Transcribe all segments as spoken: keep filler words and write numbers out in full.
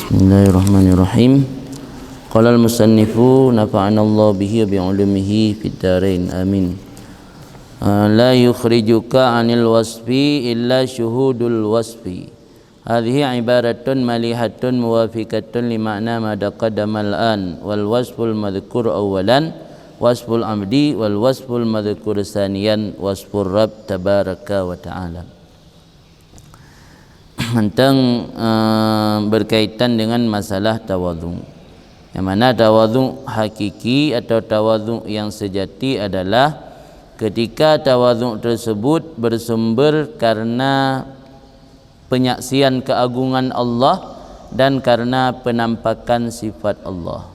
Bismillahirrahmanirrahim. Qala al-musannifu nafa'anallahu bihi wa bi ulumihi fid darain. Amin. Ah, la yukhrijuka 'anil wasfi illa syuhudul wasfi. Hadhihi ibaratun malihatun muwafiqatun li ma'na ma taqaddama al-an, wal wasful madhkur awwalan, wasful abdi, wal wasful madhkur saniyan, wasfur rabb tabaraka wa ta'ala. Mantong, eh, berkaitan dengan masalah tawadhu. Yang mana tawadhu hakiki atau tawadhu yang sejati adalah ketika tawadhu tersebut bersumber karena penyaksian keagungan Allah dan karena penampakan sifat Allah.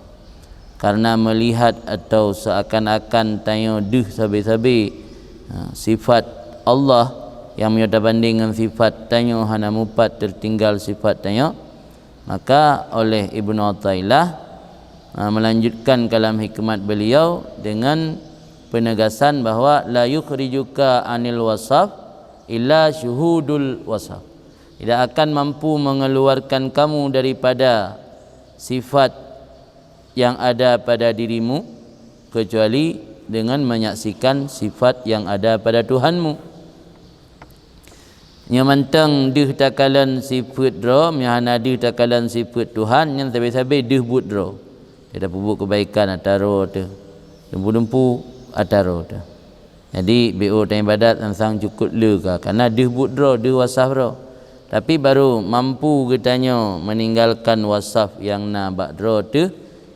Karena melihat atau seakan-akan tanyoe deuh sabe-sabe, ha, sifat Allah nyang meunyoe tabandeng ngon sifat tanyoe hana mupat, tertinggal sifat tanyoe, maka oleh Ibnu Athaillah, ha, melanjutkan kalam hikmat beliau dengan penegasan bahwa la yukhrijuka 'anil wasaf illa syuhudul wasaf. Tidak akan mampu mengeluarkan kamu daripada sifat yang ada pada dirimu kecuali dengan menyaksikan sifat yang ada pada Tuhanmu. Nyoe mantong deuh takalon sifeuet droe, meunyoe hana deuh takalon sifeuet Tuhan, nyan sabe-sabe deuh buet droe. Dia tapeubuet keubaikan atra droe teuh, dumpu-dumpu atra droe teuh. Jadi, beu taibadat sang-sang cukôp le ka, karena deuh buet droe, deuh wasaf droe. Tapi, baru mampu geutanyoe meninggalkan wasaf nyang na bak droe teuh,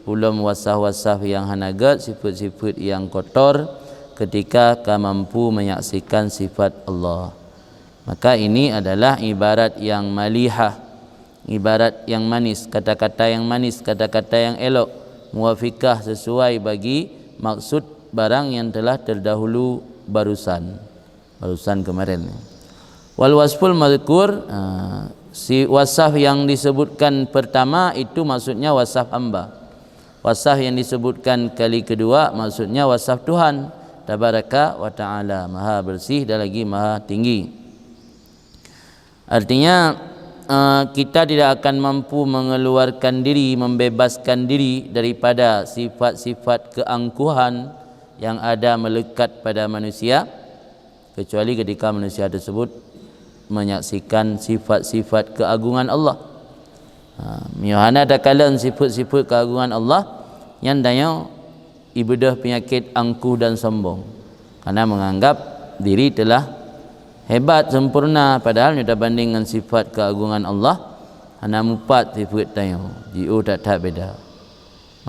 ulôn wasaf-wasaf nyang hana gét, sifeuet-sifeuet nyang kotor, ketika ka mampu menyaksikan sifat Allah. Maka, ini adalah ibarat yang malihah, ibarat yang manis, kata-kata yang manis, kata-kata yang elok, muwafikah, sesuai bagi maksud barang yang telah terdahulu barusan, barusan kemarin. Wal wasful madhkur, ah, si wasaf yang disebutkan pertama itu maksudnya wasaf hamba. Wasaf yang disebutkan kali kedua maksudnya wasaf Tuhan, tabaraka wa ta'ala, maha bersih dan lagi maha tinggi. Artinya, eh, kita tidak akan mampu mengeluarkan diri, membebaskan diri daripada sifat-sifat keangkuhan yang ada melekat pada manusia, kecuali ketika manusia tersebut menyaksikan sifat-sifat keagungan Allah. Ha, meunyoe hana takalon sifat-sifat keagungan Allah, nyan tanyoe ibeudôh peunyakét angkuh dan sombong, karena menganggap diri telah hebat, sempurna, padahal nyoe tabandeng ngon sifat keagungan Allah, hana mupat sifat tanyoe, jiôh that-that beda.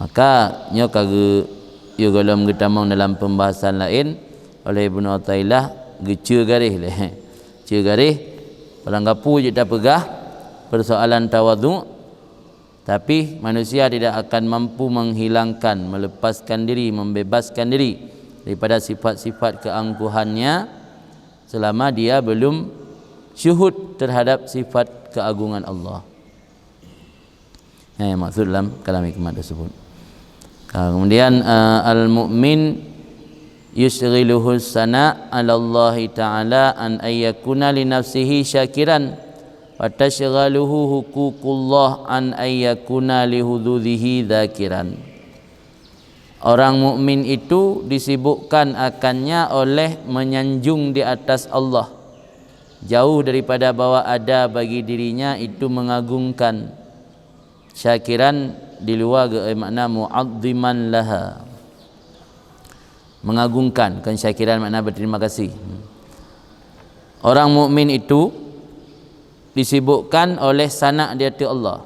Maka, nyoe ka geu-, yôh gohlom geutamong dalam pembahasan laén, oleh Ibnu Athaillah geuceue garéh lé. Ceue garéh, barangkapeue jeuet tapeugah persoalan tawadhu, tapi manusia tidak akan mampu menghilangkan, melepaskan diri, membebaskan diri daripada sifat-sifat keangkuhannya selama dia belum syuhud terhadap sifat keagungan Allah. Nah, yang maksud dalam kalam hikmat tersebut. Ah, kemudian, ah, al-mu'min yusyghiluhu sana 'ala Allahi ta'ala an ayyakuna li nafsihi syakiran, wa tasyghaluhu huququllah an ayyakuna li hududihi dzakiran. Orang mukmin itu disibukkan akannya oleh menyanjung di atas Allah, jauh daripada bahwa ada bagi dirinya itu mengagungkan. Syakiran di luwa geu-, makna mu'azziman laha. Mengagungkan, kon syakiran makna berterima kasih. Orang mukmin itu disibukkan oleh sanak di ateueh Allah.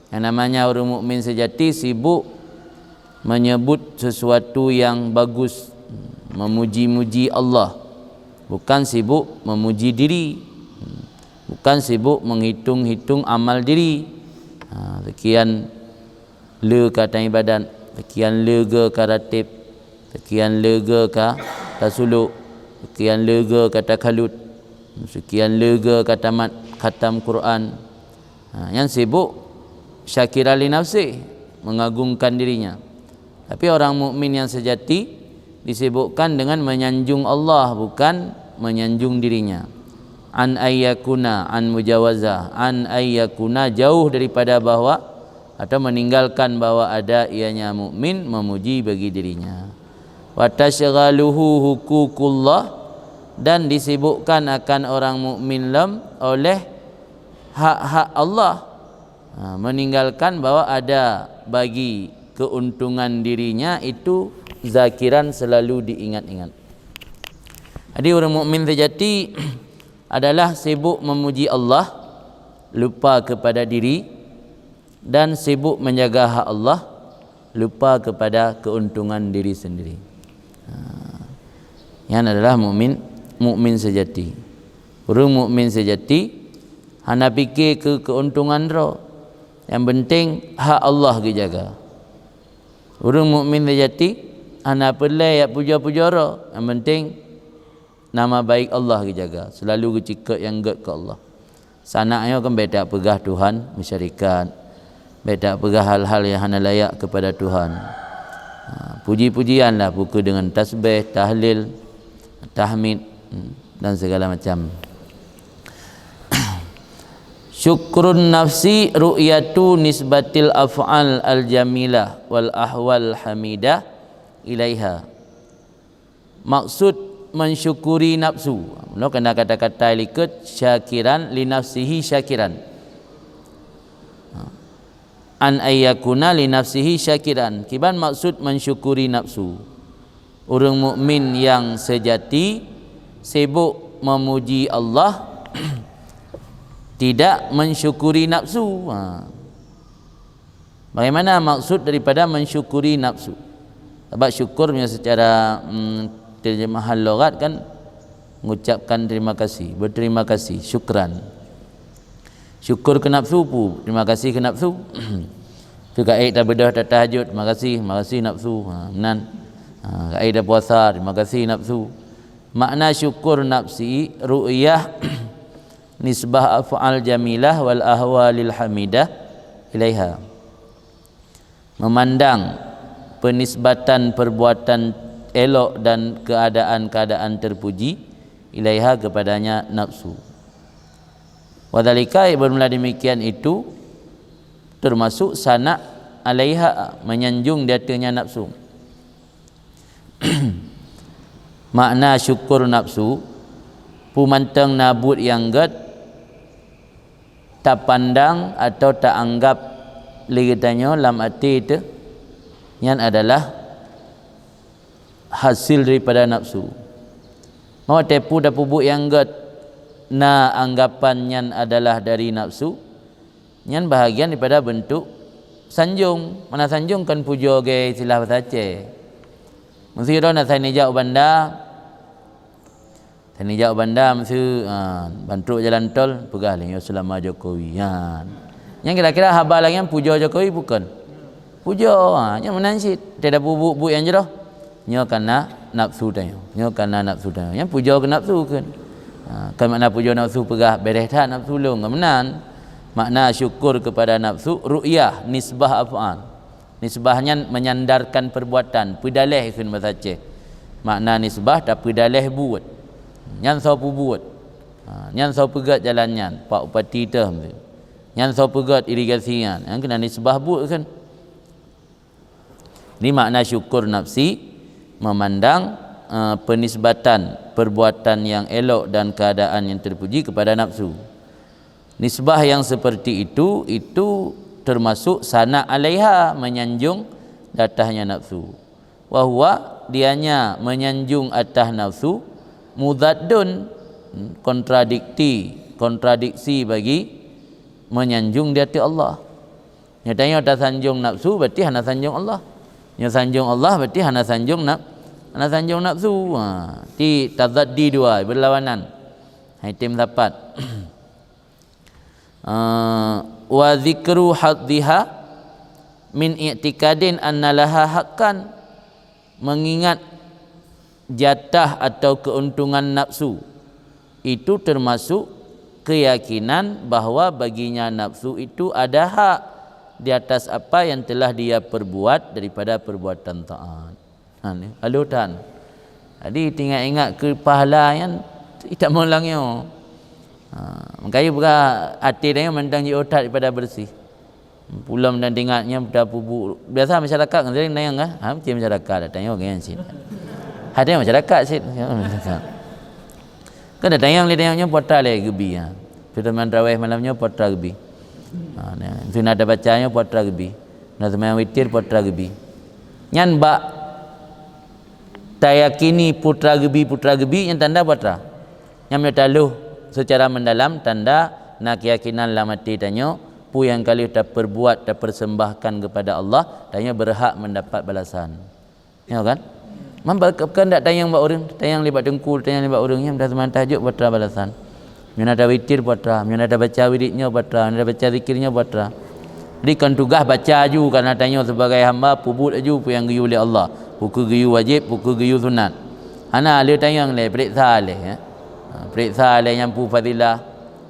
Yang namanya orang mukmin sejati sibuk menyebut sesuatu yang bagus, memuji-muji Allah, bukan sibuk memuji diri, bukan sibuk menghitung-hitung amal diri. Ha, sekian le ka taibadat, sekian le ge ka ratib, sekian le ge ka tasuluk, sekian le ge ka takhalut, sekian le ge ka tamat khatam Quran. Ha, nyan sibuk syakiran li nafsih, mengagungkan dirinya. Tapi orang mukmin yang sejati disibukkan dengan menyanjung Allah, bukan menyanjung dirinya. An ayyakuna, an mujawazah, an ayyakuna, jauh daripada bahwa atau meninggalkan bahwa ada ianya mukmin memuji bagi dirinya. Wa tasyghaluhu huququllah, dan disibukkan akan orang mukmin lom oleh hak-hak Allah. Ha, meninggalkan bahwa ada bagi keuntungan dirinya itu zakiran selalu diingat-ingat. Jadi ureuëng mukmin sejati adalah sibuk memuji Allah, lupa kepada diri, dan sibuk menjaga hak Allah, lupa kepada keuntungan diri sendiri. Ha. Nyan adalah mukmin, mukmin sejati. Ureuëng mukmin sejati hana pikir keu keuntungan droe. Nyang penting hak Allah geujaga. Ureuëng mukmin sejati hana peureulée jak pujoe-pujoe droe. Nyang penting nama baik Allah geujaga, selalu geucikot nyang gét keu Allah. Sanak nyoe kan bék tapeugah Tuhan, masyarakat. Bék tapeugah hal-hal nyang hana layak kepada Tuhan. Ha, puji-pujianlah buku dengan tasbih, tahlil, tahmid, hmm, dan segala macam. Syukrun nafsi ru'yatu nisbatil af'al al-jamilah wal ahwal hamidah ilaiha. Maksud mensyukuri nafsu. Mula kena kata-kata likot syakiran li nafsihi syakiran. An ayyakuna li nafsihi syakiran. Kiban maksud mensyukuri nafsu. Ureuëng mukmin yang sejati sibuk memuji Allah, tidak mensyukuri nafsu. Ha. Bagaimana maksud daripada mensyukuri nafsu? Sebab syukur secara, mm, terjemahan logat kan mengucapkan terima kasih, berterima kasih, syukran. Syukur keu nafsu pu, terima kasih keu nafsu. Tu ka ék tabeudôh tatahajud, terima kasih, terima kasih nafsu. Ha, meunan. Ha, ka ék tapuasa, terima kasih nafsu. Makna syukur nafsi, ru'yah nisbah af'al jamilah wal ahwalil hamidah ilaiha. Memandang penisbatan perbuatan elok dan keadaan-keadaan terpuji ilaiha kepadanya nafsu. Wadhalika, bermula demikian itu termasuk sanak alaiha, menyanjung di atasnya nafsu. Makna syukur nafsu, peumantong na buet nyang gét tapandang atau taanggap lé geutanyoe lam até teuh, nyan adalah hasil daripada nafsu. Watée peue tapeubuet nyang gét na anggapan nyan adalah dari nafsu, nyan bahagian daripada bentuk sanjong. Mana sanjong kan pujoe geuistilah basa Aceh. Meuseuti droe na saini jak u banda, saini jak u banda meuseuti, ha, ban trok jalan tol, peugah lé nyoe seulama Jokowi. Ha. Nyan kira-kira haba lagée nyan pujoe Jokowi bukon? Pujoe, ha, nyan meunan cit. Teuda buet-buet nyang jroh. Nyoe kana nafsu tanyoe. Nyoe kana nafsu tanyoe. Nyan pujoe keu nafsu kheun. Ha, kan makna pujoe nafsu peugah beureh that nafsu lôn, kan meunan. Makna syukur kepada nafsu, ru'yah, nisbah af'al. Nisbah nyan menyandarkan perbuatan, peudaléh kheun basa Aceh. Makna nisbah tapeudaléh buet. Nyan soe peubuet. Ha, nyan soe peugét jalan nyan, Pak Bupati teuh. Nyan soe peugét irigasi nyan. Nyan keunan nisbah buet kheun. Di makna syukur nafsi, memandang, eh, penisbatan perbuatan yang elok dan keadaan yang terpuji kepada nafsu. Nisbah yang seperti itu, itu termasuk sanak alaiha, menyanjung di atasnya nafsu. Wa huwa, dianya menyanjung atas nafsu, mudhaddun, kontradikti, kontradiksi bagi menyanjung di atas Allah. Nyoe tanyoe tasanjong nafsu, berarti hana sanjong Allah. Nyoe sanjong Allah, berarti hana sanjong naf-, hana sanjong nafsu. Ha, ti tadaddi dua, berlawanan. Hai tem dapat. Ah, wa dzikru hadziha min i'tikadin anna laha haqqan, mengingat jatah atau keuntungan nafsu, itu termasuk keyakinan bahwa baginya nafsu itu ada hak di atas apa yang telah dia perbuat daripada perbuatan taat. Ha, ni, lalu tan. Jadi, teuingat-ingat keu pahala nyan, itak meulang nyoe. Ha, makajih peugah até tanyoe mantong jiôh that daripada beureuséh. Pulom dan tingat nyan dah pubuk. Biasa masyarakat kan sering tanyong kan? Ha, macam masyarakat dah tanyong kan cit. Ada masyarakat cit. Kan dah tanyong lé tanyong nyoe putra lé geubi ha. Firman tarawih malam nyoe putra geubi. Ha, nah, sunat dah baca nyoe putra geubi. Nah, semayang witir putra geubi. Nyan bak tayakini putra geubi, putra geubi nyang tanda putra. Nyang meunyoe taloh secara mendalam tanda na keyakinan lam até tanyoe, peue nyang ka lheueh taperbuat, tapersembahkan kepada Allah, tanyoe berhak mendapat balasan. Ya kan? Mamba keuheundak tanyong bak ureuëng, tanyong lé bak teungku, tanyong lé bak ureuëng nyang dah seumanta jok batra balasan. Meunyoe na tawitir batra, meunyoe na tabaca wirid nyoe batra, meunyoe na tabaca zikir nyoe batra. Jadi kon tugaih baca aju karena tanyoe sebagai hamba peubuet aju peue nyang geuyue lé Allah. Peue keuh geuyue wajéb, peue keuh geuyue sunat. Hana lé tanyong lé, peuriksa lé ya. Ha, peuriksa lé nyang peue fadilah.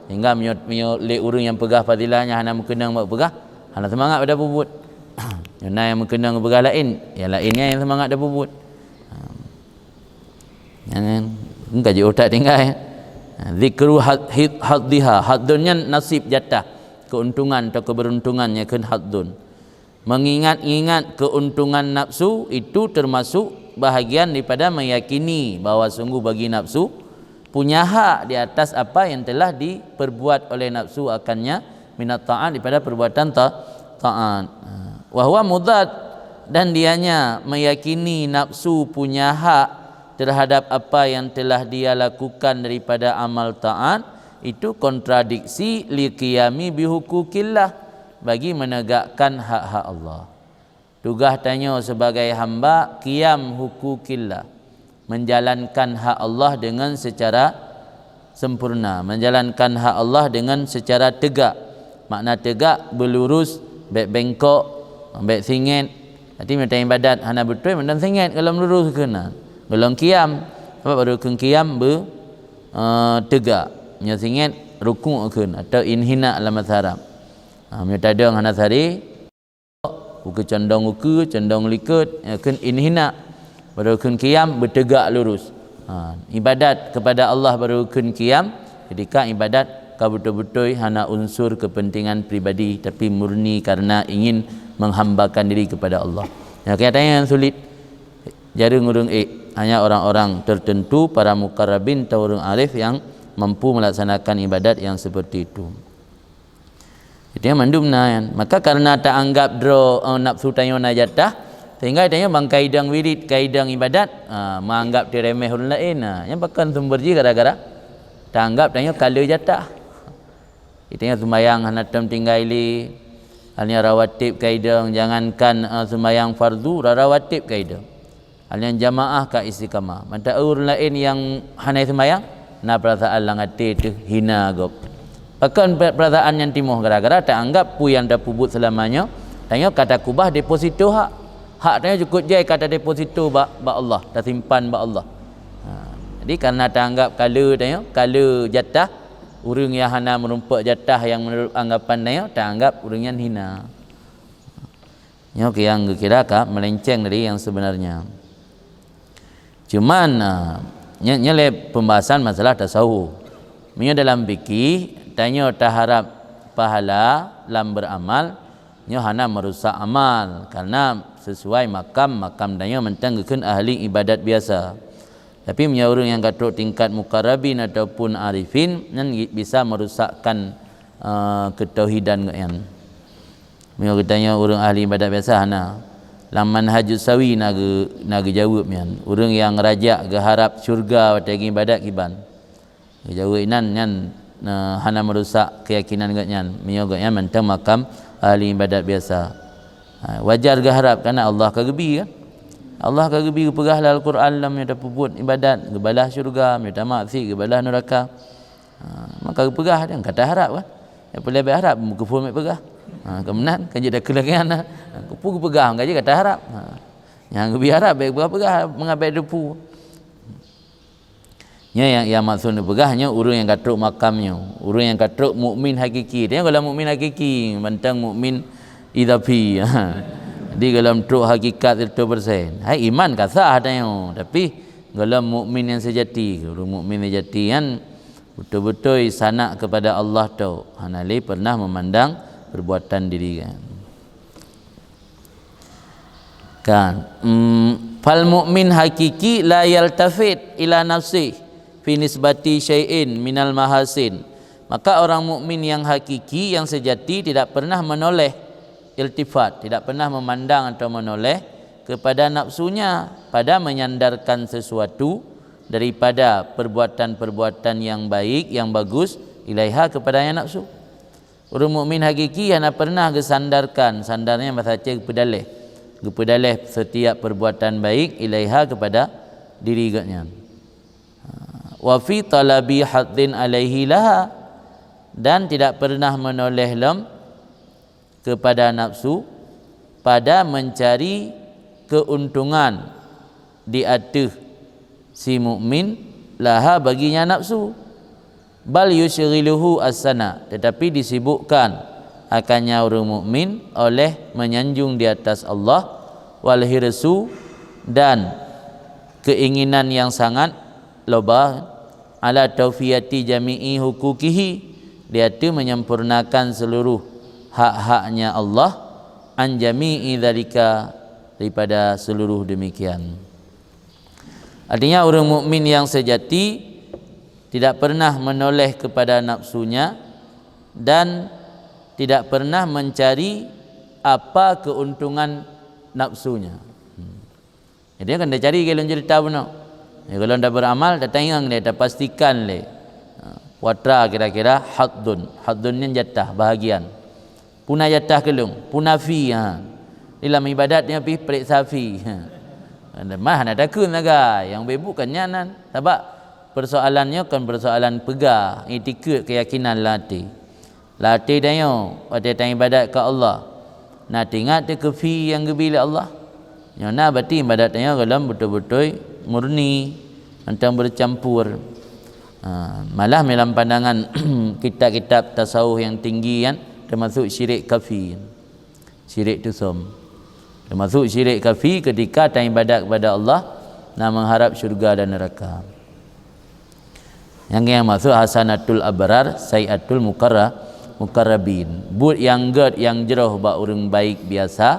Sehingga meunyoe, meunyoe lé ureuëng nyang peugah fadilah nyang hana meukeunong bak peugah, hana seumangat bak tapeubuet. Nyoe na nyang meukeunong peugah laén, nyang laén nyan nyang seumangat tapeubuet. Ha. Nyan, nyan, ka jiôh that tinggai. Ha, zikru had-, hid-, haddiha. Haddun nyan nasib, jatah, keuntungan atau keberuntungan nyang kheun haddun. Mengingat-ingat keuntungan nafsu itu termasuk bahagian daripada meyakini bahwa sungguh bagi nafsu punya hak di atas apa yang telah diperbuat oleh nafsu akannya minat taat, daripada perbuatan ta-, taat. Ha. Wa huwa mudad, dan dianya meyakini nafsu punya hak terhadap apa yang telah dia lakukan daripada amal taat, itu kontradiksi liqiyami bihukukillah, bagi menegakkan hak-hak Allah. Tugaih tanyoe sebagai hamba qiyam hukukillah, menjalankan hak Allah dengan secara sempurna, menjalankan hak Allah dengan secara tegak. Makna tegak, beulurus, bék bengkok, bék singet. Arti meutai ibadat hana beutôi mantong singet, gohlom lurus keunan. Gohlom qiyam, sabab baru kheun qiyam beu, eh, tegak. Meunyoe singet, rukuk kheun atau inhina lam bahasa Arab. Ha, meunyoe tadong hana sari, ukeue condong ukeue, condong likot, ya, kheun inhina. Baru kheun qiyam, beutegak lurus. Ha, ibadat kepada Allah baru kheun qiyam, ketika ibadat ka beutôi-beutôi hana unsur kepentingan pribadi, tapi murni karena ingin menghambakan diri kepada Allah. Ya, kenyataannya yang sulit. Jareueng ureuëng ék, hanya orang-orang tertentu, para mukarrabin atau ureuëng arif yang mampu melaksanakan ibadat yang seperti itu. Jadi mandum na nyan. Maka karena taanggap droe, eh, nafsu tanyoe na jatah, sehingga tanyoe bang kaidong wirid, kaidong ibadat, ah, menganggap teuremeh ureuëng laén. Nah, nyan pakon sumber jih gara-gara taanggap tanyoe ka le jatah. Tanyoe seumayang hana tom tinggai lé. Hanya rawatib kaidong, jangankan, eh, seumayang fardu, ra-, rawatib kaidong. Hal nyang jamaah ka istiqamah. Mantong ureuëng laén nyang hana seumayang, na peurasaan lam até teuh hina gob. Pakon pe-, peurasaan nyang timoh gara-gara taanggap peue nyang tapeubuet seulama nyoe, tanyoe ka takubah deposito hak. Hak tanyoe cukôp jai ka tadeposito bak, bak Allah, tasimpan bak Allah. Ha, jadi karena taanggap ka le tanyoe, ka le jatah, ureuëng nyang hana meurumpok jatah nyang meunurot anggapan tanyoe, taanggap ureuëng nyan hina. Nyoe keuh nyang geukira ka melenceng dari nyang sebenarnya. Cuman, ah, nyoe, nyoe lé pembahasan masalah tasawuf. Meunyoe dalam fikih, tanyoe taharap pahala lam beramal, nyoe hana merusak amal, karena sesuai makam, makam tanyoe mantong geukheun ahli ibadat biasa. Tapi meunyoe ureuëng nyang ka trok tingkat mukarrabin ataupun arifin, nyan bisa merusakkan, ah, ketauhidan gobnyan. Meunyoe geutanyoe ureuëng ahli ibadat biasa hana, lam Manhajus Sawi na geu-, na geujaweueb nyan. Ureuëng nyang rajak geuharap syurga watée geuibadat kiban. Geujaweueb inan nyan, eh, hana meurusak keuyakinan gobnyan. Meunyoe gobnyan mantong makam ahli ibadat biasa. Ha, wajar geuharap karena Allah ka geubi kan. Allah ka geubi geupeugah lam Al-Quran lam meunyoe tapeubuet ibadat, geubalah syurga, meunyoe tamaksiet, geubalah nuraka. Ha, maka geupeugah dan kata harap kan. Ya, peuleueh harap, meukeupue meupeugah. Ha, keumenan, kan jeuet dakeuh lagée hana. Ha, keupue geupeugah, kan jeuet kata harap. Ha. Nyang geubi harap, bék peugah-peugah, meungabai depu. Nyoe nyang, nyang maksud neupeugah nyoe ureuëng nyang ka trok makam nyoe. Ureuëng nyang ka trok mukmin hakiki. Dia kalau mukmin hakiki, mantong mukmin idafi. Jadi kalau trok hakikat seratus persen. Hai iman ka sah tanyoe. Tapi kalau mukmin yang sejati, ureuëng mukmin sejati kan betul-betul sanak kepada Allah tu. Hana lé pernah memandang perbuatan diri kan. Kan. Hmm, fal mu'min hakiki la yaltafit ila nafsih fi nisbati syai'in minal mahasin. Maka orang mukmin yang hakiki, yang sejati, tidak pernah menoleh, iltifat, tidak pernah memandang atau menoleh kepada nafsunya pada menyandarkan sesuatu daripada perbuatan-perbuatan yang baik, yang bagus, ilaiha, kepadanya nafsu. Ureuëng mukmin hakiki hana pernah geusandarkan, sandarnya masa cek geupeudaleh, geupeudaleh setiap perbuatan baik ilaiha kepada diri gobnyan. Wa fi talabi haddin alaihi laha, dan tidak pernah menoleh lom kepada nafsu pada mencari keuntungan di ateueh si mukmin laha baginya nafsu. Bal yusyghiluhu as-sana, tetapi disibukkan akannya ureuëng mukmin oleh menyanjung di atas Allah, wal hirsu, dan keinginan yang sangat loba, ala taufiyati jami'i hukukihi, di ateueh menyempurnakan seluruh hak-haknya Allah, an jami'i dzalika, daripada seluruh demikian. Artinya, ureuëng mukmin yang sejati tidak pernah menoleh kepada nafsunya dan tidak pernah mencari apa keuntungan nafsunya. Hmm. Jadi, kan dah cari ke lôn cerita bunoe. Ya, kalau dah beramal, dah tanyong dia, dah pastikan le. Ha, puatra kira-kira haddun. Haddun ni jatah, bahagian. Puna jatah keulung, puna fee, ha. Di lam ibadat nyoe pih peuriksa fee. Ha. Mah hana takheun sagai, nyang beu bukan nyan nan. Sabab persoalan nyoe kon persoalan peugah, itikeuet, keuyakinan lam até. Lam até tanyoe, watée taibadat keu Allah, na teuingat teuh keu fee nyang geubi lé Allah. Nyoe na berarti ibadat tanyoe gohlom beutôi-beutôi murni, mantong bercampur. Ha, malah dalam pandangan kitab-kitab tasawuf yang tinggi kan, termasuk syirik khafi. Syirik tusam. Termasuk syirik khafi ketika taibadat kepada Allah, na mengharap syurga dan neraka. Nyang, nyang maksud hasanatul abrar, sayyiatul mukarra-, mukarrabin. Buet nyang gét, nyang jroh bak ureuëng baik biasa,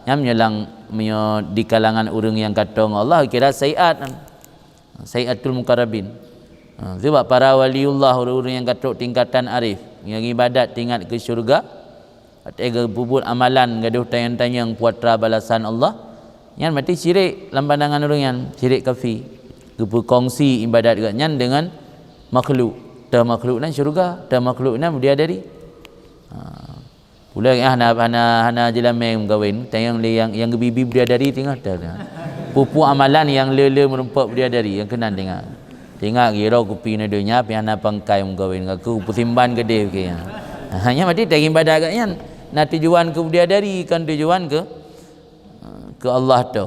nyan meunyoe lam, meunyoe di kalangan ureuëng nyang ka toe ngon Allah, kira sayyiat. Sayyiatul mukarrabin. Ha, sebab para waliullah, ureuëng-ureuëng nyang ka trok tingkatan arif, nyang ibadat teuingat keu syurga, watée geupeubuet amalan gadôh tanyong-tanyong puatra balasan Allah, nyan berarti syirik lam pandangan ureuëng nyan, syirik khafi. Geupeukongsi ibadat geuh nyan deungon makhluk. Teuh makhluk nyan syurga, teuh makhluk nyan bidadari. Ha. Ulée ah hana, hana, hana jeulamé meukawen, tanyong lé nyang, nyang geubi-bi bidadari teungoh teuh. Peue-peue amalan nyang le-le meurumpok bidadari nyang keunan teungoh. Teungoh giro kupi na donya pih hana pangkai meukawen, ngaku peusimban keudeh ke. Ha, nyan berarti daging ibadat geuh nyan. Na tujuan keu bidadari, kon tujuan keu, keu Allah tu.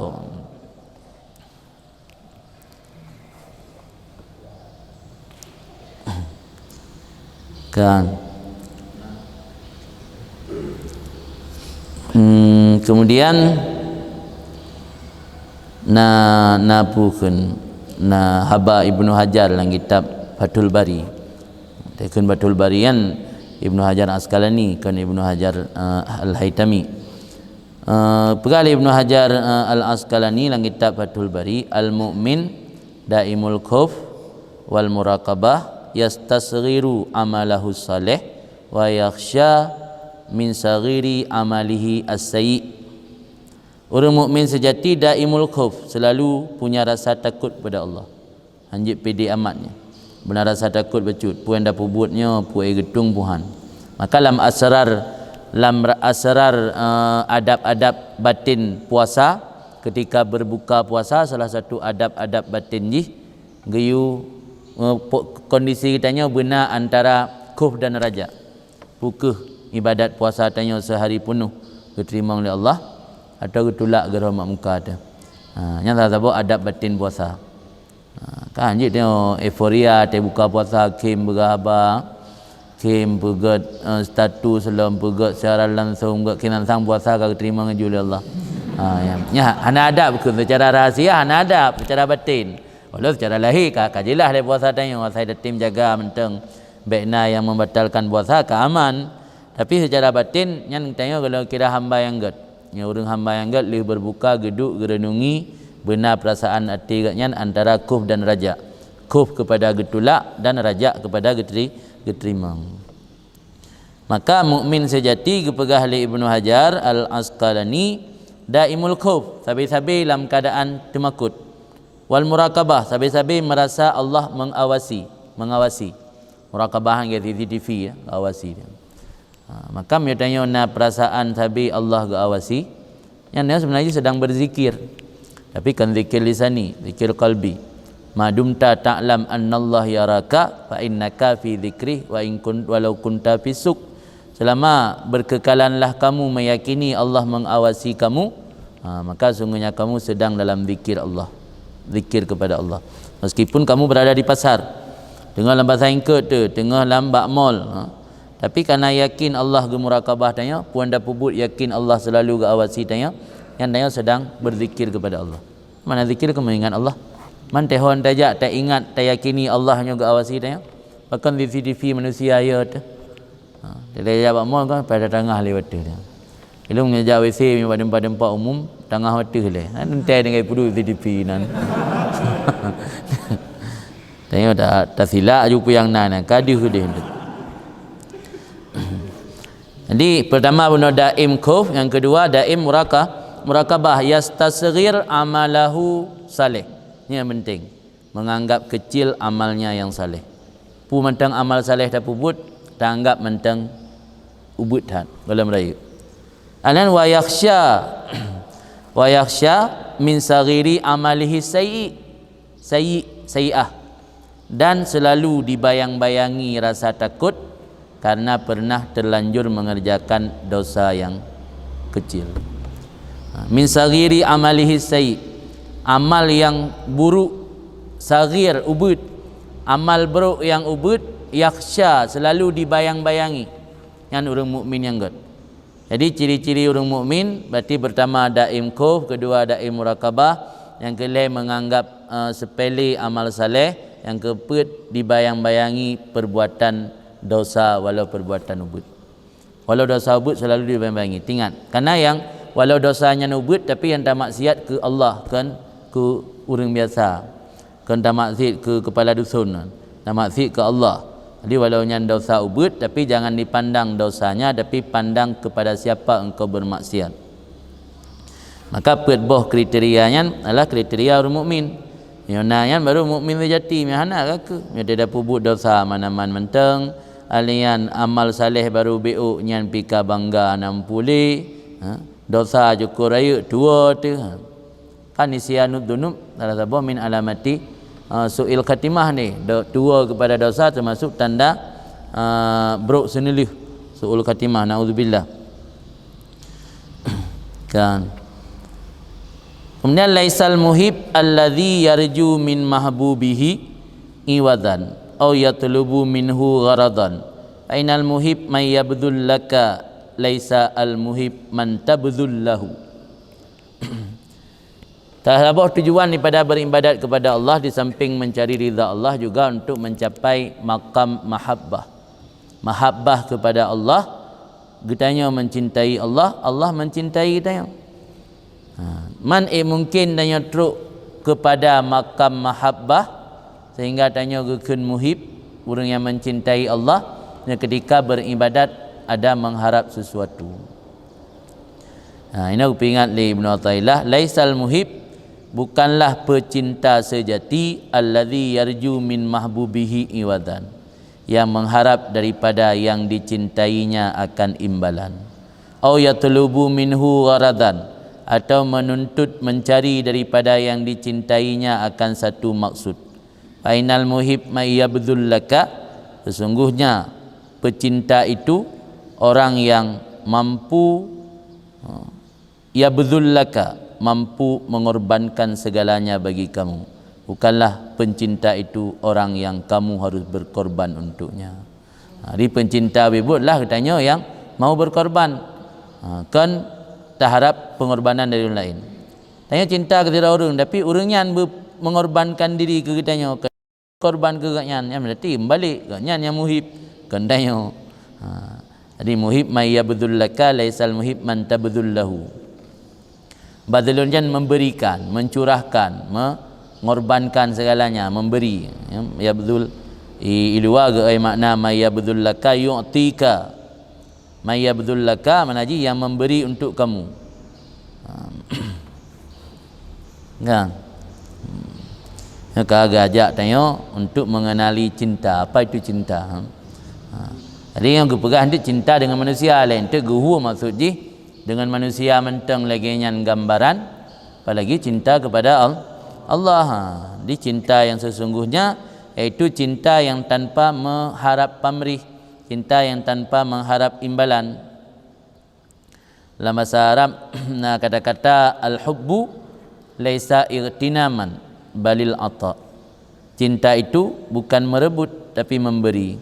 Kan. Hmm, kemudian na, na peue kheun, na haba Ibnu Hajar lam kitab Fathul Bari. Takheun Fathul Bari kan Ibnu Hajar Asqalani, kon Ibnu Hajar, eh, Al-Haitami. Eh, peugah lé Ibnu Hajar, eh, Al-Asqalani lam kitab Fathul Bari, "Al-mu'min daimul khauf wal muraqabah, yastasghiru amalahu salih wa yakhsya min saghiri amalihi as-sayyi." Ureuëng mukmin sejati daimul khauf, selalu punya rasa takut kepada Allah. Hanjeuet pede amat nyan. Beuna rasa takot bacut, peue nyang tapeubuet nyoe, peue geutung Tuhan. Maka lam asrar, lam ra-, asrar, eh, adab-adab batin puasa, ketika berbuka puasa, salah satu adab-adab batin jih, geuyue, eh, po-, kondisi geutanyoe beuna antara khauf dan raja. Peu kheueh ibadat puasa tanyoe seuhari peunoh geuteurimong lé Allah, atawa geutulak geurhom bak muka teuh. Ha, nyan saboh adab batin puasa. Ha, kan jeuet tanyoe euforia teuh buka puasa, khém peugah haba, khém peugét, eh, status lom, peugét siaran langsung, peugét keunan sang puasa ka geuteurimong laju lé Allah. Ha, nyan. Nyan hana adab kheueh seucara rahasia, hana adab seucara batin. Walau seucara lahé ka, ka jeulaih lé puasa tanyoe, asai tatem jaga mantong. Bék na nyang membatalkan puasa ka aman. Tapi seucara baten, nyan tanyoe golom kira hamba nyang gét. Nyoe ureuëng hamba nyang gét lheueh beurbuka, geuduek, geureunungi beuna peurasaan até geuhnyan antara khof dan raja. Khof keupada geutulak dan raja keupada geuteri-, geuteurimong. Maka mukmin seujati, geupeugah lé Ibnu Hajar Al-Asqalani, daimul khof, sabe-sabe lam keuadaan teumakot. Wal muraqabah, sabe-sabe meurasa Allah mengawasi, mengawasi. Muraqabah nyan C C T V, ya, awasi dia. Ha, maka meunyoe tanyoe na peurasaan sabe Allah geuawasi, nyan nyoe seubeuna jih sedang beuzikir. Tapi kon zikir lisani, zikir qalbi. "Ma dumta ta'lam annallaha yaraka, fa innaka fi dzikrih, wa in kun-, walau kunta fis suq." Selama berkekalanlah kamu meyakini Allah mengawasi kamu, ha, maka sungguhnya kamu sedang dalam zikir Allah, zikir kepada Allah. Meskipun kamu berada di pasar, teungoh lam pasar singkot tu, teungoh lam bak mall, ha, tapi karena yakin Allah geumuraqabah tanyoe, phon tapeubuet yakin Allah selalu geuawasi tanyoe, nyan tanyoe sedang berzikir kepada Allah. Mana zikir keu meuingat Allah. Man teuhon tajak taingat, tayakini Allah nyoe geuawasi tanyoe. Pakon C C T V manusia ya teuh. Ha, jadi jak bak mall kan pada tangah lé watèe tu. Ilong jak W C bak teumpat-teumpat umum, tangah watèe lé. Ha, teuntèe dengan peuduek C C T V nan. Tanyoe ta-, tasilak ju peue nyang na, na ka deuh deh. Jadi, pertama bunoe daim khof, yang kedua daim muraka-, murakabah, yastasghir amalahu saleh. Ini yang penting. Menganggap kecil amalnya yang saleh. Peue mantong amal saleh tapeubuet, taanggap mantong ubeuet that, golom rayeuk. Anan wa yakhsya, wa yakhsya min saghiri amalihi sayyi, sayyi, sayyi'ah. Dan selalu dibayang-bayangi rasa takut karena pernah terlanjur mengerjakan dosa yang kecil. Ha, min saghiri amalihi sayyi, amal yang buruk, saghir, ubeuet, amal brok yang ubeuet, yakhsya, selalu dibayang-bayangi. Nyan ureuëng mukmin nyang gét. Jadi, ciri-ciri ureuëng mukmin, berarti pertama daim khof, kedua daim murakabah, yang kelhèe menganggap, eh, sepele amal saleh, yang keupeuet dibayang-bayangi perbuatan dosa walau perbuatan ubeuet. Walau dosa ubeuet selalu dibayang-bayangi. Ingat, karena yang walau dosa nyan ubeuet, tapi yang tamaksiat keu Allah, kon keu ureuëng biasa. Kon tamaksiat keu kepala dusun, tamaksiat keu Allah. Jadi, walau nyan dosa ubeuet, tapi jangan dipandang dosanya, tapi pandang kepada siapa engkau bermaksiat. Maka peuet boh kriteria nyan adalah kriteria ureuëng mukmin. Meunyoe na nyan baru mukmin seujati, meunyoe hana ka keuh. Meunyoe teuh tapeubuet dosa manaman mantong, alian amal saleh baru beuôk nyan pih ka bangga nam puléh, ha? Dosa cukôp rayeuk tuwoe teuh, ha? Kan nisyanud dzunub salah saboh min alamati, uh, su'il khatimah ni. Do-, tuwoe keupada dosa teumasuk tanda, uh, brok seuneulheueh, su'ul khatimah, naudzubillah. Kan. Kemudian, laisal muhib alladzi yarju min mahbubihi iwadan au yatlubu minhu gharadan. Fa innal muhib man yabdzul laka, laisa al muhib man tabdzul lahu. Salah saboh tujuan daripada beribadat kepada Allah di samping mencari ridha Allah juga untuk mencapai makam mahabbah. Mahabbah kepada Allah, geutanyoe mencintai Allah, Allah mencintai geutanyoe. Ha, man ék mungken tanyoe trok kepada makam mahabbah sehingga tanyoe geukheun muhib, ureuëng nyang mencintai Allah, nyoe ketika beribadat ada mengharap sesuatu. Ha, inoe geupeuingat lé Ibnu Athaillah, "Laisal muhib, bukanlah pecinta sejati, alladzi yarju min mahbubihi iwadan, yang mengharap daripada yang dicintainya akan imbalan. Au yatlubu minhu gharadan, atau menuntut mencari daripada yang dicintainya akan satu maksud. Fa innal muhib may yabdzul laka, sesungguhnya pecinta itu orang yang mampu, ha, yabdzul laka, mampu mengorbankan segalanya bagi kamu. Bukanlah pencinta itu orang yang kamu harus berkorban untuknya." Ha, jadi pencinta beubuet lah geutanyoe nyang mau berkorban. Ha, kon taharap pengorbanan dari ureuëng laén. Tanyoe cinta keu sidroe ureuëng, tapi ureuëng nyan beu-, mengorbankan diri keu geutanyoe, korban keu geuhnyan, nyan berarti meubalek, geuhnyan nyang muhib, kon tanyoe. Ha. Jadi muhib man yabdzul laka laisal muhib man tabdzul lahu. Badzlun nyan memberikan, mencurahkan, mengorbankan segalanya, memberi. Ya, yabdzul i, i luwa geuai makna man yabdzul laka yu'tika. Man yabdzul laka makna jih yang memberi untuk kamu. Ha. Kan? Nyoe ka geujak tanyoe untuk mengenali cinta. Apa itu cinta? Ha. Jadi nyang geupeugah nanti cinta dengan manusia laén, tu geuhu maksud jih dengan manusia mantong lagée nyan gambaran, apalagi cinta kepada Al-, Allah. Ha. Di cinta yang sesungguhnya yaitu cinta yang tanpa mengharap pamrih, cinta yang tanpa mengharap imbalan. Lam bahasa Arab na kata-kata al-hubbu laisa ightinaman balil ata. Cinta itu bukan merebut tapi memberi.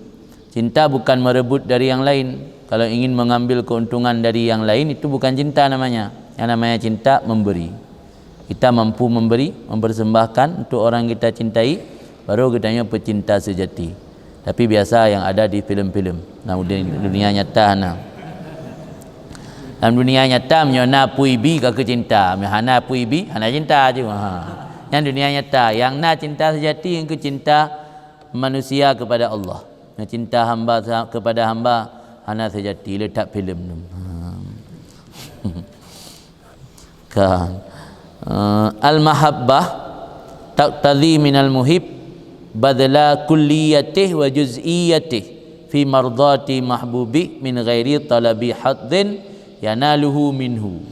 Cinta bukan merebut dari yang lain. Kalau ingin mengambil keuntungan dari yang lain, itu bukan cinta namanya. Yang namanya cinta memberi. Kita mampu memberi, mempersembahkan untuk orang kita cintai, baru geutanyoe pecinta sejati. Tapi biasa yang ada di filem-filem. Nah, di dunia nyata hana. Lam dunia nyata meunyoe na peue ibi ka keu cinta, meunyoe hana peue ibi hana cinta cuma. Ha. Nyan dunia nyata, yang na cinta sejati nyan keu cinta manusia kepada Allah. Nyan cinta hamba sa-, kepada hamba hana sejati, le that filem tu. Ha. Kan. Eh, al-mahabbah taqtadhi minal muhib badla kulliyatih wa juz'iyatih fi mardati mahbubih min ghairi talabi hadzin yanaluhu minhu.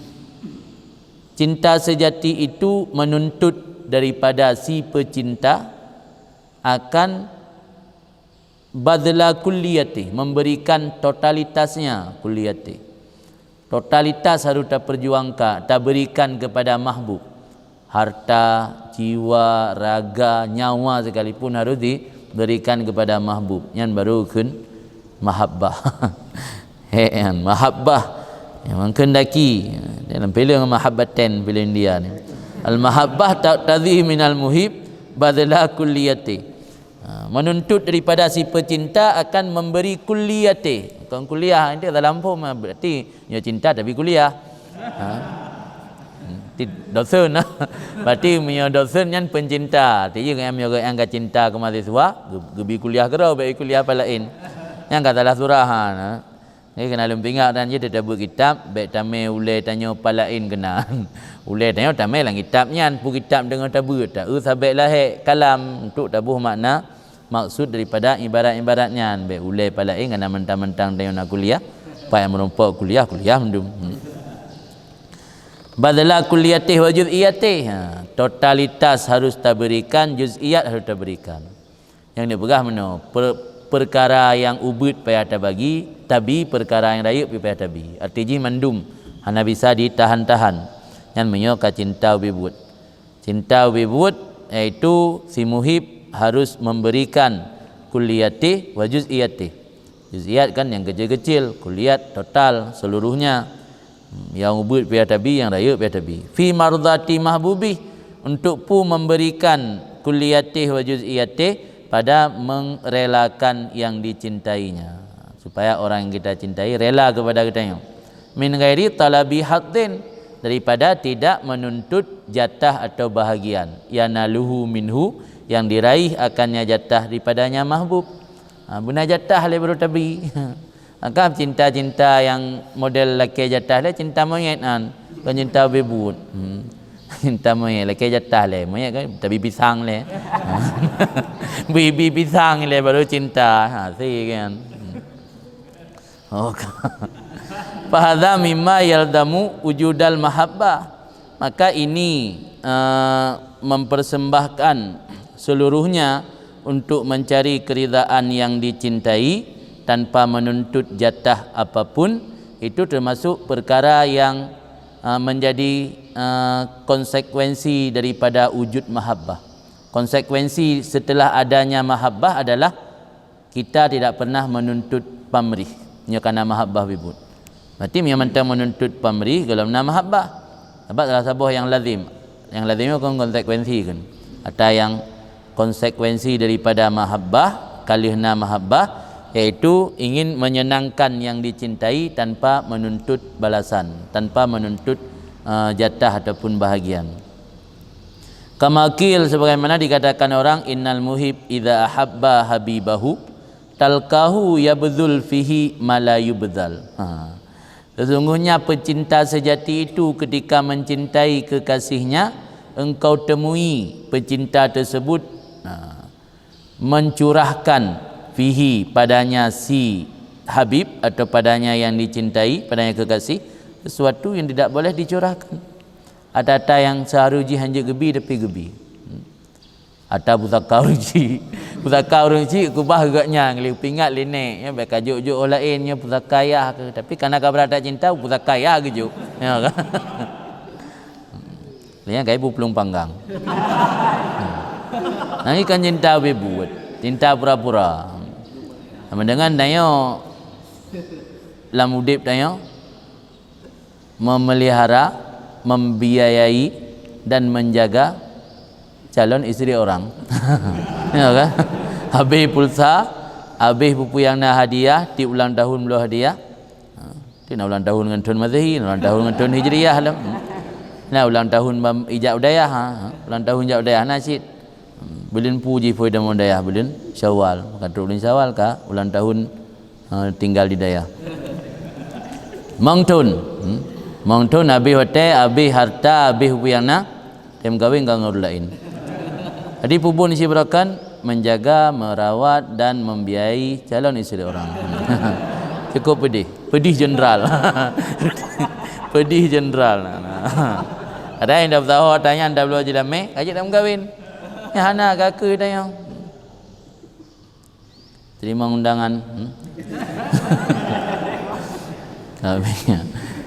Cinta sejati itu menuntut daripada si pecinta akan badla kulliyatih, memberikan totalitasnya, kulliyatih. Totalitas harus taperjuangkan, taberikan kepada mahbub. Harta, jiwa, raga, nyawa sekalipun harus diberikan kepada mahbub. Nyan baru kheun mahabbah. He, nyan, mahabbah. Yang menghendaki. Dalam filem Mahabbatan, filem India ni. Al-mahabbah taqtadhi minal muhib badla kulliyatih. Ha, menuntut daripada si pecinta akan memberi kulliyatih. Bukan kuliah, nanti dalam phom, berarti nyoe cinta tapi kuliah. Ha? Ti dosen lah. Berarti meunyoe dosen nyan pencinta. Arti jih nyan meunyoe geuh nyang ka cinta keu mahasiswa, geu-, geubi kuliah keudroe, bèk kuliah pat laén. Nyan ka salah surah, ha, nah. Jadi keunan lôn peuingat dan jih tatabeuet kitab, bèk tamè ulèe tanyoe pat laén keunan. Ulèe tanyoe tamè lam kitab nyan, peue kitab deungon tabeuet, ta-eu sabèk lahé kalam untuk taboh makna maksud daripada ibarat-ibarat nyan. Bèk ulèe pat laén keunan mentang-mentang tanyoe na kuliah, pat nyang meurumpok kuliah, kuliah mandum. Hmm. Badla kulliyatih wa juz'iyatih. Ha, totalitas harus taberikan, juz'iyat harus taberikan. Nyang neupeugah meunoe, per-, peukara nyang ubit payah tabagi, tabi, peukara nyang rayeuk pih payah tabi. Arti jih mandum hana bisa ditahan-tahan. Nyan meunyoe ka cinta ubé buet. Cinta ubé buet, yaitu si muhib harus memberikan kulliyatih wa juz'iyatih. Juz'iyat kan yang kecil-kecil, kulliyat total seluruhnya. Nyang ubit payah tabi, nyang rayeuk payah tabi. Fi mardati mahbubih, untuk pu memberikan kulliyatih wa juz'iyatih pada merelakan yang dicintainya. Supaya orang yang kita cintai rela kepada kita nyoe. Min ghairi talabi hadzin, daripada tidak menuntut jatah atau bahagian. Yanaluhu minhu, yang diraih akannya jatah daripadanya mahbub. Ha, beuna jatah lé baru tabi. Maka cinta-cinta nyang model lakèe jatah lé cinta monyét nyan, bukan cinta ubé buet. Hmm. Cinta monyét lakèe jatah lé, monyét kan tabi pisang lé. Bibi pisang lé baru cinta. Ha, si kan. Hmm. Oh, ka-, fahadza mimma yalzamu wujudal mahabbah. Maka ini, eh, mempersembahkan seluruhnya untuk mencari keridaan yang dicintai tanpa menuntut jatah apapun, itu termasuk perkara yang, eh, menjadi, eh, konsekuensi daripada wujud mahabbah. Konsekuensi setelah adanya mahabbah adalah kita tidak pernah menuntut pamrih. Nyoe kana mahabbah ubé buet. Berarti meunyoe mantong menuntut pamrih, golom na mahabbah. Sabab salah saboh nyang lazim. Nyang lazim nyoe kon konsekuensi kan. Ata nyang konsekuensi daripada mahabbah, ka lheueh na mahabbah, yaitu ingin menyenangkan yang dicintai tanpa menuntut balasan, tanpa menuntut, eh, jatah ataupun bahagian. Kama qil, sebagaimana dikatakan orang, "Innal muhib idza ahabba habibahu talqahu yabdzul fihi ma la yubdzal." Ha. Sesungguhnya pecinta sejati itu ketika mencintai kekasihnya, engkau temui pecinta tersebut, ha, mencurahkan fihi, padanya si habib atau padanya yang dicintai, padanya kekasih, sesuatu yang tidak boleh dicurahkan. Ata-ata nyang seuharôh jih hanjeuet geubi, tapi geubi. Ata pusaka ureueng chik. Pusaka ureueng chik keubah geuh nyan, lé pingat lé nèk, ya, bèk ka jok-jok laén, ya, pusaka yah keuh. Tapi kana ka brat cinta, pusaka yah geujok. Ya kan? Lé nyan ka ibu plueng panggang. Nyan kan cinta beubuet, cinta pura-pura. Sama dengan tanyoe lam udép tanyoe, memelihara, membiayai, dan menjaga calon istri orang. Ya kan? Habéh pulsa, habéh peue-peue nyang na hadiah, tiep ulang tahun bloe hadiah. Ha, tiep na ulang tahun ngon thon Masehi, na ulang tahun ngon thon Hijriah lom. Na ulang tahun bam-, ijak u dayah, ha, ha, ulang tahun jak u dayah na cit. Buleuen peue jiphôi tamong dayah, buleuen Syawal. Maka trok buleuen Syawal ka ulang tahun, eh, tinggal di dayah. Mong thon, hmm? Mong thon habéh watèe, habéh harta, habéh peue nyang na, tem kawin ka ngon ureueng laén. Jadi peue buet si beurakan, menjaga, merawat dan membiayai calon istri orang. Cukup pedih, pedih jeneral. Pedih jeneral. Ada nyang dah beutaho, tanya dah bloe jilamé, ka jeuet dak meukawin. Nyang hana ka keu tanya. Terima undangan. Hmm?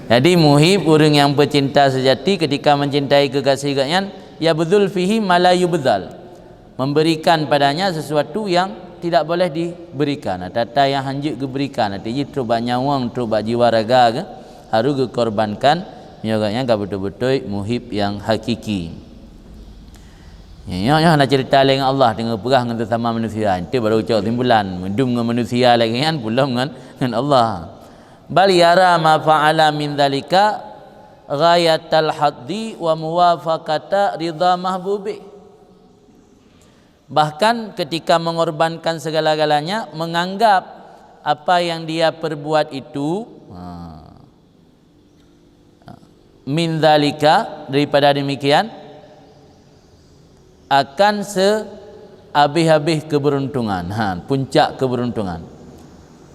Jadi muhib, ureueng nyang pecinta sejati, ketika mencintai kekasih geuh nyan, yabdzul fihi ma la yubdzal. Memberikan padanya sesuatu yang tidak boleh diberikan. Ata-ata nyang hanjeuet geuberikan, arti jih trok bak nyawöng, trok bak jiwa raga geuh, harôh geukorbankan, meunyoe geuh nyan ka beutôi-beutôi muhib nyang hakiki. Nyoe, nyoe hana cerita lé ngon Allah, teungoh peugah ngon sesama manusia. Itu baru cok simpulan, meudum ngon manusia lagèe nyan, peulom ngon, ngon Allah. Bal yara ma fa'ala min dzalika ghayatal haddi wa muwafaqata ridha mahbubih. Bahkan ketika mengorbankan segala-galanya, menganggap apa yang dia perbuat itu, ha, min dzalika, daripada demikian, akan sehabéh-habéh keberuntungan, ha, puncak keberuntungan.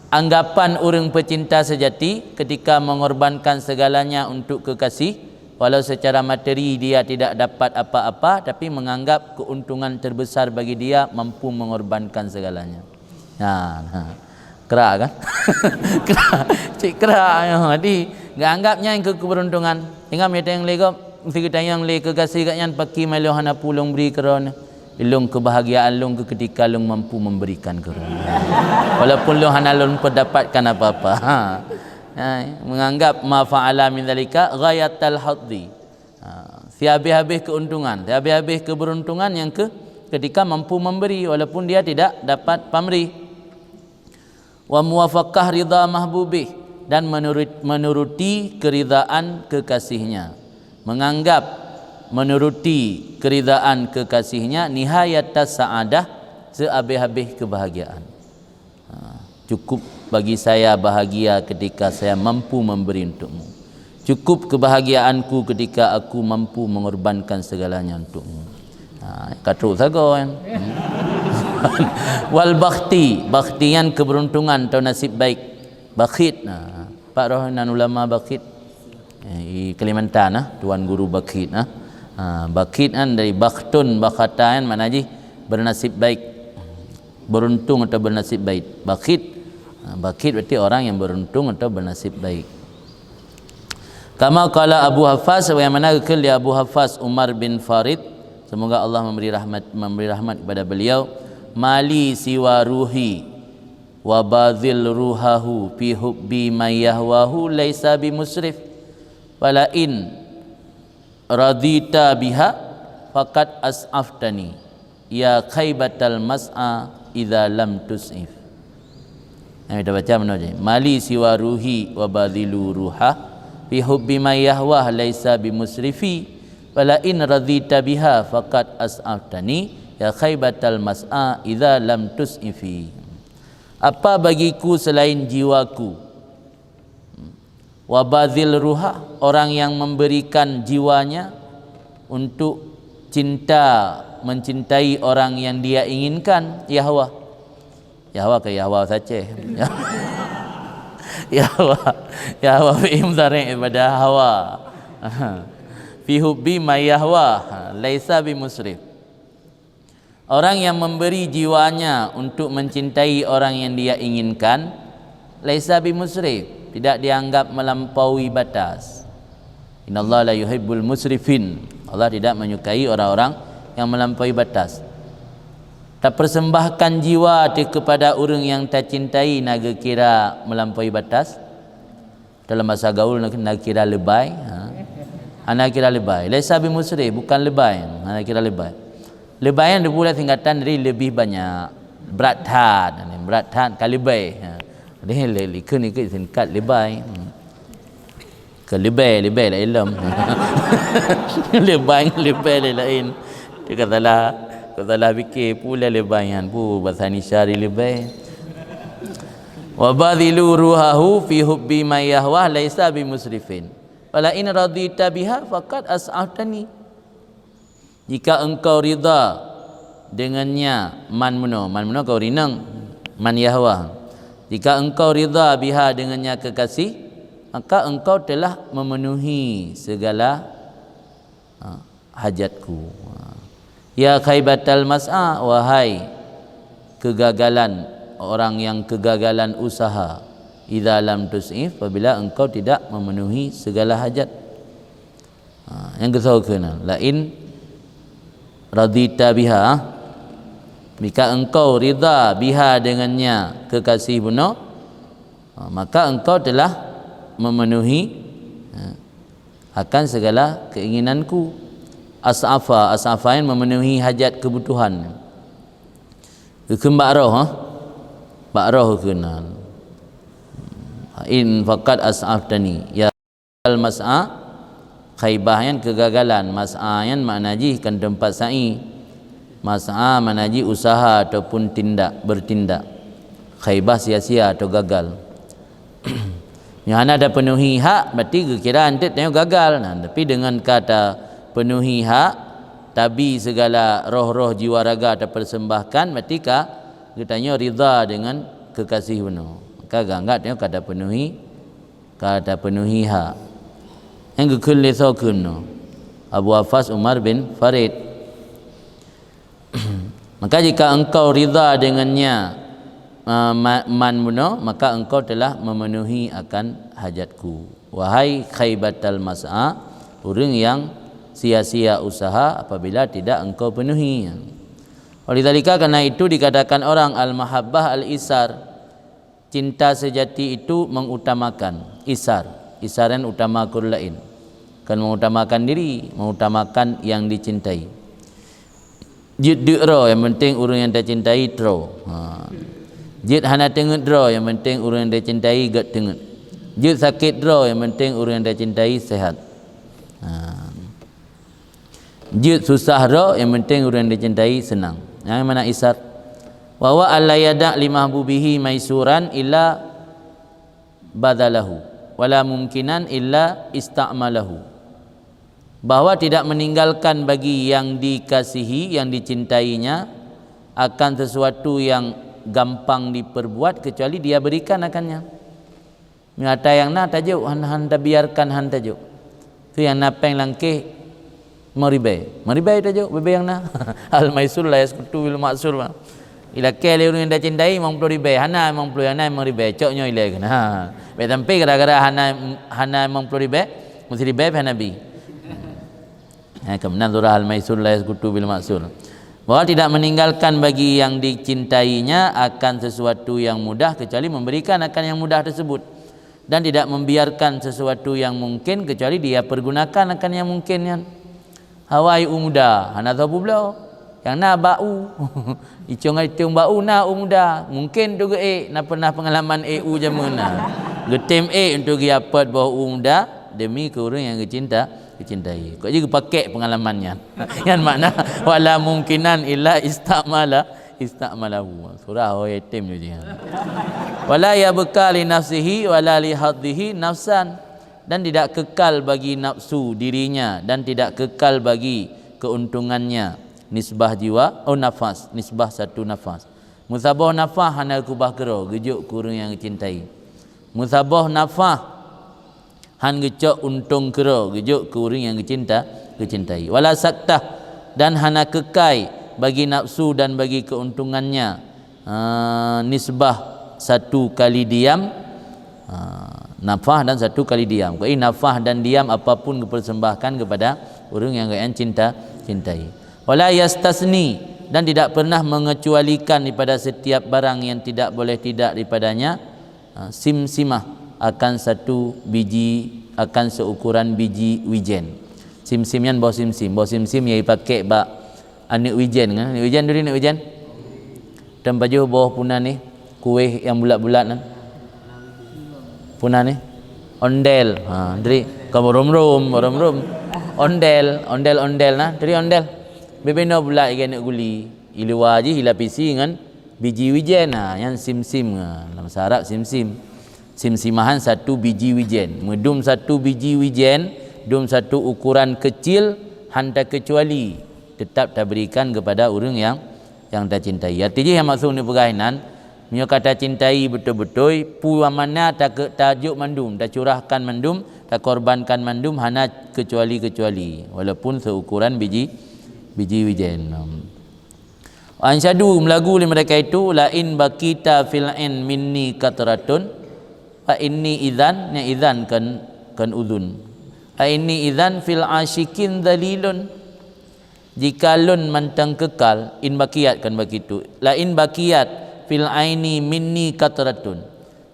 Anggapan ureueng pecinta sejati ketika mengorbankan segalanya untuk kekasih, walau secara materi dia tidak dapat apa-apa, tapi menganggap keuntungan terbesar bagi dia mampu mengorbankan segalanya. Ha, ha. Krak kan? Krak. Cit krak. Jadi, geuanggap nyan keu keberuntungan. Ingat, meunyoe tanyong lé gob, meusti geutanyong lé keu gaséh geuh nyan, pakri meunyoe hana peue lôn bri keu droeneuh. Lôn, keubahgiaan lôn keu keutika lôn mampu memberikan keu droeneuh. Walaupun lôn hana lôn peudapatkan apa-apa. Ha. Ha, menganggap ma fa'ala min dzalika ghayatal haddi. Ha, sihabéh-habéh keuntungan, sihabéh-habéh keberuntungan nyang keu keutika mampu memberi walaupun dia tidak dapat pamrih. Wa muwafaqah ridha mahbubih, dan menurut, menuruti keridaan kekasihnya. Menganggap menuruti keridaan kekasihnya nihayatas sa'adah, sehabéh-habéh kebahagiaan. Ha, cukup bagi saya bahagia ketika saya mampu memberi untukmu. Cukup kebahagiaanku ketika aku mampu mengorbankan segalanya untukmu. Ha, ka trok sagoe kan. Hmm. Wal bakhti, bakhti nyan keberuntungan atau nasib baik. Bakhit. Ha, pat roh nan ulama bakhit. Eh, di Kalimantan, ah, Tuan Guru Bakhit, ah. Ha, bakhit kan dari bakhtun, bakhata kan makna jih bernasib baik. Beruntung atau bernasib baik. Bakhit, ha, bakhit berarti orang yang beruntung atau bernasib baik. Kama qala Abu Hafas, sebagaimana geukheun lé Abu Hafas Umar bin Farid, semoga Allah memberi rahmat, memberi rahmat kepada beliau, "Mali siwa ruhi wa badzil ruhahu fi hubbi man yahwahu laisa bimusrif. Fala in radita biha faqad as'aftani. Ya khaibatal mas'a idza lam tus'if." Nah, kita baca meunoe jih. Mali siwa ruhi wa badhilu ruha fi hubbi man yahwa laisa bimusrifi. Wala in radhita biha faqad as'aftani ya khaibatal mas'a idza lam tus'ifi. Apa bagiku selain jiwaku? Wa badhil ruha, orang yang memberikan jiwanya untuk cinta, mencintai orang yang dia inginkan, yahwa. Yahwa ke yahwa sace. Yahwa. Yahwa fi'il mudhari' daripada hawa. Fi hubbi man yahwa, laisa bimusrif. Orang yang memberi jiwanya untuk mencintai orang yang dia inginkan, laisa bimusrif, tidak dianggap melampaui batas. Innallaha la yuhibbul musrifin. Allah tidak menyukai orang-orang yang melampaui batas. Tapersembahkan jiwa teuh kepada ureuëng yang tacintai na geukira melampaui batas. Dalam bahasa gaul na, na kira lebai, ha. Hana kira lebai. Laisa bimusrif, bukan lebai. Hana kira lebai. Lebai nyan dipeubuet singkatan dari lebih banyak. Brat that, brat that ka lebai. Ha. Jadi le-, likheun ikut singkat lebai. Hmm. Ke lebai, lebai lain lom. Lebai, lebai lain. Dia kata lah, kata lah fikir pula lebai nyan. Pu bahasa Indonesia di lebai. Wa badhilu ruhahu fi hubbi man yahwa laisa bimusrifin. Wala in radhita biha faqad as'aftani. Jika engkau ridha dengannya, man meunoe, man meunoe kau rineng, man yahwa. Jika engkau ridha biha dengannya kekasih, maka engkau telah memenuhi segala, ha, hajatku. Ha. Ya khaibatal mas'a, wahai kegagalan orang yang kegagalan usaha, idza lam tus'if, apabila engkau tidak memenuhi segala hajat. Ha, nyang keusoe keunan, la in radhita biha, jika engkau ridha biha dengannya kekasih bunoe, ha, maka engkau telah memenuhi, ha, akan segala keinginanku. As'afa, as'afa nyan memenuhi hajat kebutuhan. Geukheun bak roh, ha? Bak roh keunan. In faqad as'aftani. Ya al mas'a, khaibah nyan kegagalan. Mas'a nyan makna jih kan tempat sa'i. Mas'a makna jih usaha ataupun tindak, bertindak. Khaibah sia-sia atau gagal. Nyoe hana tapenuhi hak, berarti geukira entet tanyoe gagal. Nah, tapi dengan ka tapenuhi hak, tabi segala roh-roh jiwa raga tapersembahkan, berarti ka geutanyoe ridha dengan kekasih bunoe. Maka geuanggap tanyoe ka tapenuhi, ka tapenuhi hak. Nyang geukheun lé soe keunoe? Abu Hafas Umar bin Farid. Maka jika engkau ridha dengannya, eh, ma-, man bunoe, maka engkau telah memenuhi akan hajatku. Wahai khaibatal mas'a, ureuëng yang sia-sia usaha apabila tidak engkau penuhi. Walidzalika, karena itu dikatakan orang al-mahabbah al-isar, cinta sejati itu mengutamakan isar. Isar nyan utama keu ureuëng laén. Bukan mengutamakan diri, mengutamakan yang dicintai. Jeuet deuk droe, nyang penting ureuëng nyang tacintai troe. Ha. Jeuet hana teungeut droe, nyang penting ureuëng nyang tacintai gét teungeut. Jeuet sakét droe, nyang penting ureuëng nyang tacintai sehat. Ha. Jeuet susah droe, nyang penting ureuëng nyang tacintai seunang. Nyan makna isar. Wa huwa alla yada' li mahbubihi maisuran illa badzalahu, wala mumkinan illa ista'malahu. Bahwa tidak meninggalkan bagi yang dikasihi, yang dicintainya, akan sesuatu yang gampang diperbuat kecuali dia berikan akannya. Meunyoe atra nyang na tajok, han, han tabiarkan, han tajok. Keu nyang na péng lam kéh, limong ribèe. Limong ribèe tajok, bèe-bèe nyang na. Al-maisur la yasqutu bil ma'sur, bah. Ilakèe lé ureuëng nyang tacintai limong ploh ribèe, hana limong ploh, nyang na limong ribèe, cok nyoe ilèe keunan. Ha. Bèk sampai gara-gara hana, hana limong ploh ribèe, meusiribèe pih hana bi. Ha, keunan surah Al-Maisur la yasqutu bil ma'sur. Bahwa tidak meninggalkan bagi yang dicintainya akan sesuatu yang mudah kecuali memberikan akan yang mudah tersebut. Dan tidak membiarkan sesuatu yang mungkin kecuali dia pergunakan akan yang mungkin nyan. Hawa u muda, hana soe peubloe. Nyang na bak u. Icong-icong bak u na u muda. Mungken tu geuék, na pernah pengalaman ék u jameun na. Geutem ék untuk geuapot boh u muda demi keu ureuëng nyang geucinta, geucintai. Kok jih geupakek pengalaman nyan. Nyan makna, "Wala mungkinan illa istakmala, istakmalahu." Surah ho yatim tu jih. "Wala yabqa li nafsihi wala li hadhihi nafsan." Dan tidak kekal bagi nafsu dirinya dan tidak kekal bagi keuntungannya. Nisbah jiwa, oh, nafas, nisbah satu nafas. Meusaboh nafah hana geukubah keudroe geujok keu ureuëng nyang geucintai. Meusaboh nafah han geucok untông keudroe geujok keu ureuëng nyang geucinta, geucintai. Wala saktah, dan hana keukai bagi nafsu dan bagi keuntungannya, ah, nisbah satu kali diam, ah, nafah dan satu kali diam. Koi nafah dan diam apapun geupersembahkan kepada ureuëng nyang geucinta, cintai. Wala yastasni, dan tidak pernah mengecualikan daripada setiap barang yang tidak boleh tidak daripadanya, ha, simsimah akan satu biji, akan seukuran biji wijen. Simsim nyan boh simsim. Boh simsim nyang jipakek bak aneuëk wijen kan. Aneuëk wijen duri aneuëk wijen. Dan pajoh boh puna nih, kueh nyang bulat-bulat nan. Puna nih. Ondel. Ha, duri ka borom-rom, borom-rom. Ondel, ondel-ondel nah, duri ondel. Bebeno bulat igai aneuëk guli. Iluwa jih ilapisi ngon biji wijen. Ha, nyan simsim. Ha, dalam bahasa Arab simsim. Simsimahan satu biji wijen. Meudum satu biji wijen, dum satu ukuran kecil, han takeucuali, tetap taberikan kepada ureuëng nyang, nyang tacintai. Arti jih nyang maksud neupeugah inan, meunyoe ka tacintai beutôi-beutôi, peue mana takeu-, tajok mandum, tacurahkan mandum, takorbankan mandum, hana keucuali-keucuali, walaupun seukuran biji, biji wijen. Ansyadu, meulagu lé mereka itu, "La in baqita fil ain minni qatratun, fa inni idzan," nya idzan kan, kan udzun. "Fa inni idzan fil asyikin dzalilun." Jika lôn mantong keukal, in baqiyat kan bagitu. "La in baqiyat fil aini minni qatratun."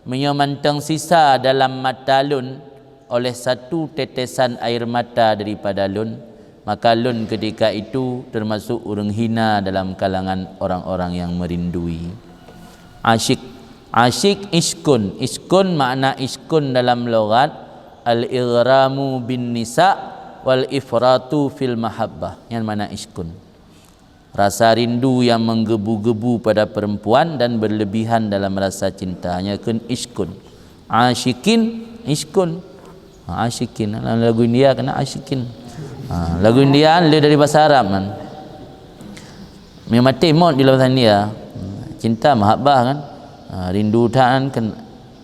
Meunyoe mantong sisa dalam mata lôn oleh satu tetesan air mata daripada lôn, maka lôn ketika itu termasuk ureuëng hina dalam kalangan orang-orang yang merindui. Asyik. Asyik iskun. Iskun makna iskun dalam logat al-ighramu bin nisa wal ifratu fil mahabbah. Nyan makna iskun. Rasa rindu yang menggebu-gebu pada perempuan dan berlebihan dalam rasa cinta. Nyan kheun iskun. Asyikin, iskun. Ha, asyikin. Lagu India kheun asyikin. Ha, lagu India le dari bahasa Arab kan. Meunyoe maté mot di dalam bahasa India. Cinta mahabbah kan. Ha, rindu that kan, kheun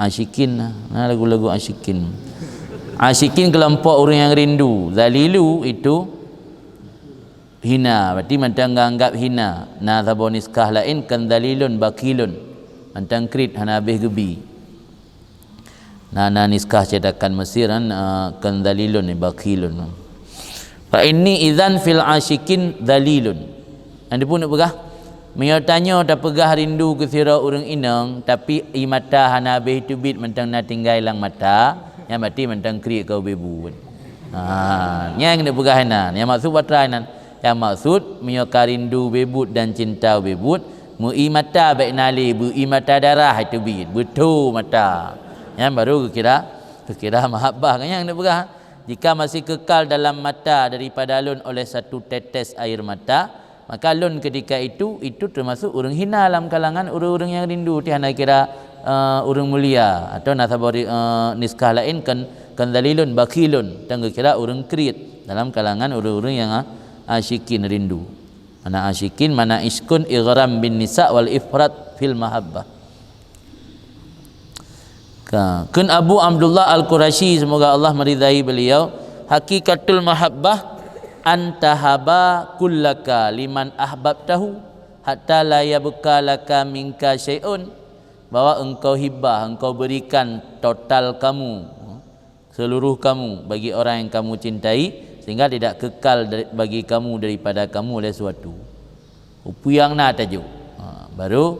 asyikin. Nah, lagu-lagu asyikin. Asyikin kelompok ureuëng nyang rindu. Dzalilu itu hina, berarti mantong geuanggap hina. Na saboh niskah laén kheun dzalilun, bakhilun. Mantong kriet hana habéh geubi. Na, na niskah cetakan Mesir kan, eh, kheun dzalilun, bakhilun. "Fa inni idzan fil asyikin dzalilun." Nyan dipun peugah, meunyoe tanyoe tapeugah rindu keu sidroe ureuëng inong, tapi ie mata hana habéh teubiet mantong na tinggai lam mata, nyan berarti mantong kriet ka ubé buet. Ha, nyan keuneuk peugah inan. Nyang maksud batra inan. Nyang maksud, meunyoe ka rindu ubé buet dan cinta ubé buet, meu-ie mata bék na lé, beu-ie mata darah teubiet, beutho mata. Nyan baru geukira, geukira mahabbah. Nyan keuneuk peugah. Jika masih kekal dalam mata daripada lôn oleh satu tetes air mata, maka lôn ketika itu, itu termasuk ureuëng hina lam kalangan ureuëng-ureuëng nyang rindu, ti hana kira, eh, ureuëng mulia, atau na saboh ri-, eh, niskah laén kheun, kheun dzalilun, bakhilun, dan geukira ureuëng kriet dalam kalangan ureuëng-ureuëng nyang a-, asyikin rindu. Mana asyikin, mana iskun ighram bin nisa wal ifrat fil mahabbah. Ka, kheun Abu Abdullah Al-Qurasyi, semoga Allah meridai beliau, "Hakikatul mahabbah an tahaba kullaka liman ahbabtahu, hatta la yabqa laka minka syai'un," bahwa engkau hibah, engkau berikan total kamu, seluruh kamu, bagi orang yang kamu cintai, sehingga tidak kekal dari, bagi kamu daripada kamu oleh suatu. Peue nyang na tajok. Ha, baru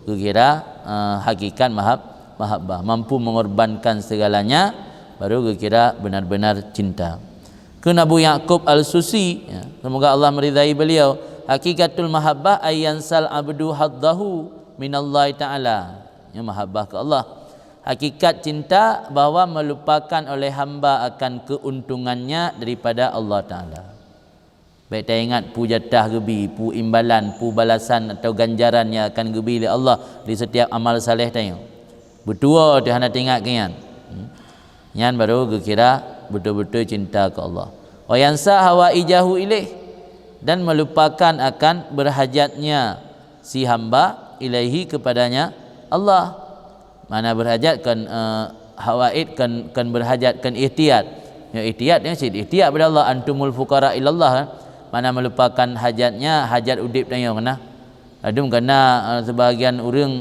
geukira, eh, hakikat mahab-, mahabbah. Mampu mengorbankan segalanya, baru geukira benar-benar cinta. Kheun Abu Ya'qub Al-Susi, ya, semoga Allah meridai beliau, Hakikatul mahabbah ay yansal abdu haddahu minallahi ta'ala. Nyoe mahabbah keu Allah. Hakikat cinta bahwa melupakan oleh hamba akan keuntungannya daripada Allah Ta'ala. Bèk taingat peue jatah geubi, peue imbalan, peue balasan atau ganjaran nyang akan geubi lé Allah di setiap amal saleh tanyoe. Beutuwoe teuh hana teuingat keu nyan. Hmm. Nyan baru geukira beutôi-beutôi cinta keu Allah. Wa yansa hawaijahu ilaih, dan melupakan akan berhajatnya si hamba ilaihi, kepadanya Allah. Mana berhajat kan, eh, hawaid kan, kan berhajat kan ihtiyat. Nyoe ihtiyat nyoe cit ihtiyat pada Allah, antumul fuqara ilallah, kan. Mana melupakan hajatnya, hajat udép tanyoe keunan. Ladôm keunan, eh, sebahagian ureuëng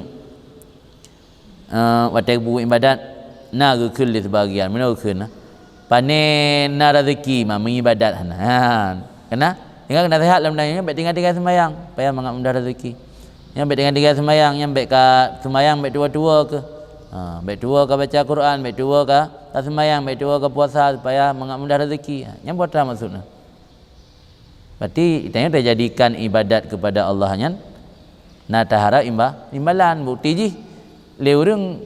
Eh, watée geubuet ibadat, na geukheun lé sibagian, meunoe geukheun, "Pane na rezeki ma meuibadat hana." Ha, keunan? Ingat keunan sehat lam dayah nyan, bék tinggai-tinggai seumayang, supaya mangat mudah rezeki. Nyan bék tinggai-tinggai seumayang, nyan bék ka seumayang bék tuwoe-tuwoe keuh. Ha, bék tuwoe ka baca Quran, bék tuwoe ka, ka seumayang, bék tuwoe ka puasa supaya mangat mudah rezeki. Ha, nyan peue maksudna? Berarti tanyoe tajadikan ibadat kepada Allah nyan na taharap imba-, imbalan. Bukti jih lé ureuëng,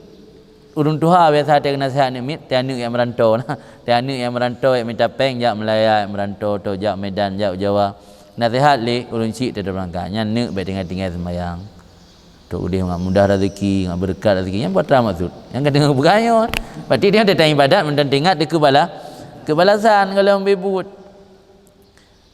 ureuëng tuha biasa teuka naseuhat aneuk miet, teuka aneuk nyang meurantau nah. Teuka aneuk nyang meurantau nyang mita péng jak Malaya, nyang meurantau atau jak Medan, jak Jawa. Naseuhat lé ureuëng chik teuka beurangkat, "Nyan neuk bék tinggai-tinggai seumayang. Untuk udeh mangat mudah rezeki, mangat beureukat rezeki." Nyan peue maksud? Nyan ka deungoe bukan nyoe. Berarti dia datang ibadat mantong teuingat di keubala-, keubalasan kalau ambe buet.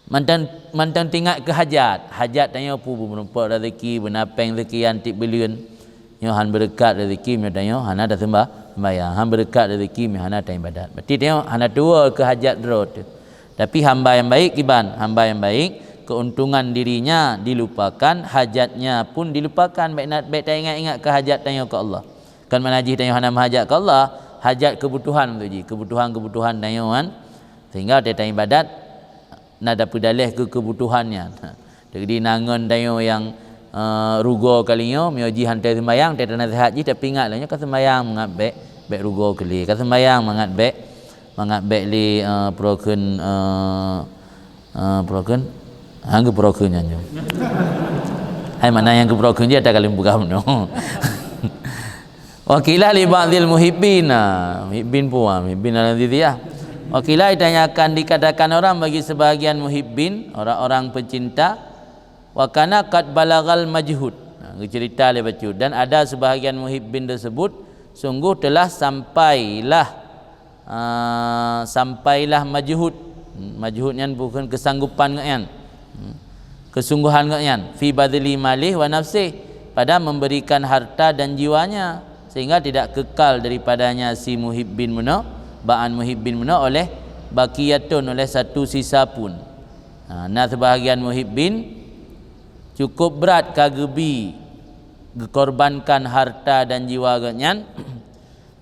Mantong, mantong teuingat keu hajat. Hajat tanyoe peue, beumeurumpok rezeki, beuna péng seukian tiep buleuen. Nyoe han beureukat rezeki, meunyoe tanyoe hana taseumba-, sembahyang. Han beureukat rezeki, meunyoe hana taibadat. Berarti tanyoe hana tuwoe keu hajat droe teuh. Tapi hamba yang baik kiban, hamba yang baik, keuntungan dirinya dilupakan, hajatnya pun dilupakan. Bék na-, bék taingat-ingat keu hajat tanyoe keu Allah. Kon mana jih tanyoe hana meuhajat keu Allah, hajat keubutuhan tu jih, keubutuhan-keubutuhan tanyoe kan. Sehingga watée taibadat, na tapeudaleh keu keubutuhan nyan. Jadi na ngon tanyoe nyang, eh, rugoe kali nyoe, meunyoe jih han teuseumbayang, teuka naseuhat jih, tapi ingat lé nyoe ka seumbayang mangat bék, bék rugoe keu lé. Ka seumbayang mangat bék, mangat bék lé, eh, peurokon, eh, eh, peurokon. Hang geupeurokon nyan nyoe. Hai makna nyang geupeurokon jih ata kalian peugah bunoe. Wa qila li ba'dil muhibbin. Nah, muhibbin peue? Muhibbin al-aziziyah. Wa qila, ditanyakan, dikatakan orang bagi sebahagian muhibbin, orang-orang pecinta, wa kana qad balagal majhud. Nah, geucerita lé bacut, dan ada sebahagian muhibbin tersebut sungguh telah sampailah, ah, sampailah majhud. Majhud nyan bukan kesanggupan geuhnyan. Hmm. Kesungguhan geuhnyan fi badli malih wa nafsih, pada memberikan harta dan jiwanya, sehingga tidak kekal daripadanya si muhibbin meunoe, ba'an muhibbin meunoe oleh baqiyatun, oleh satu sisa pun. Ha, na sebahagian muhibbin cukup brat ka geubi, geukorbankan harta dan jiwa geuhnyan,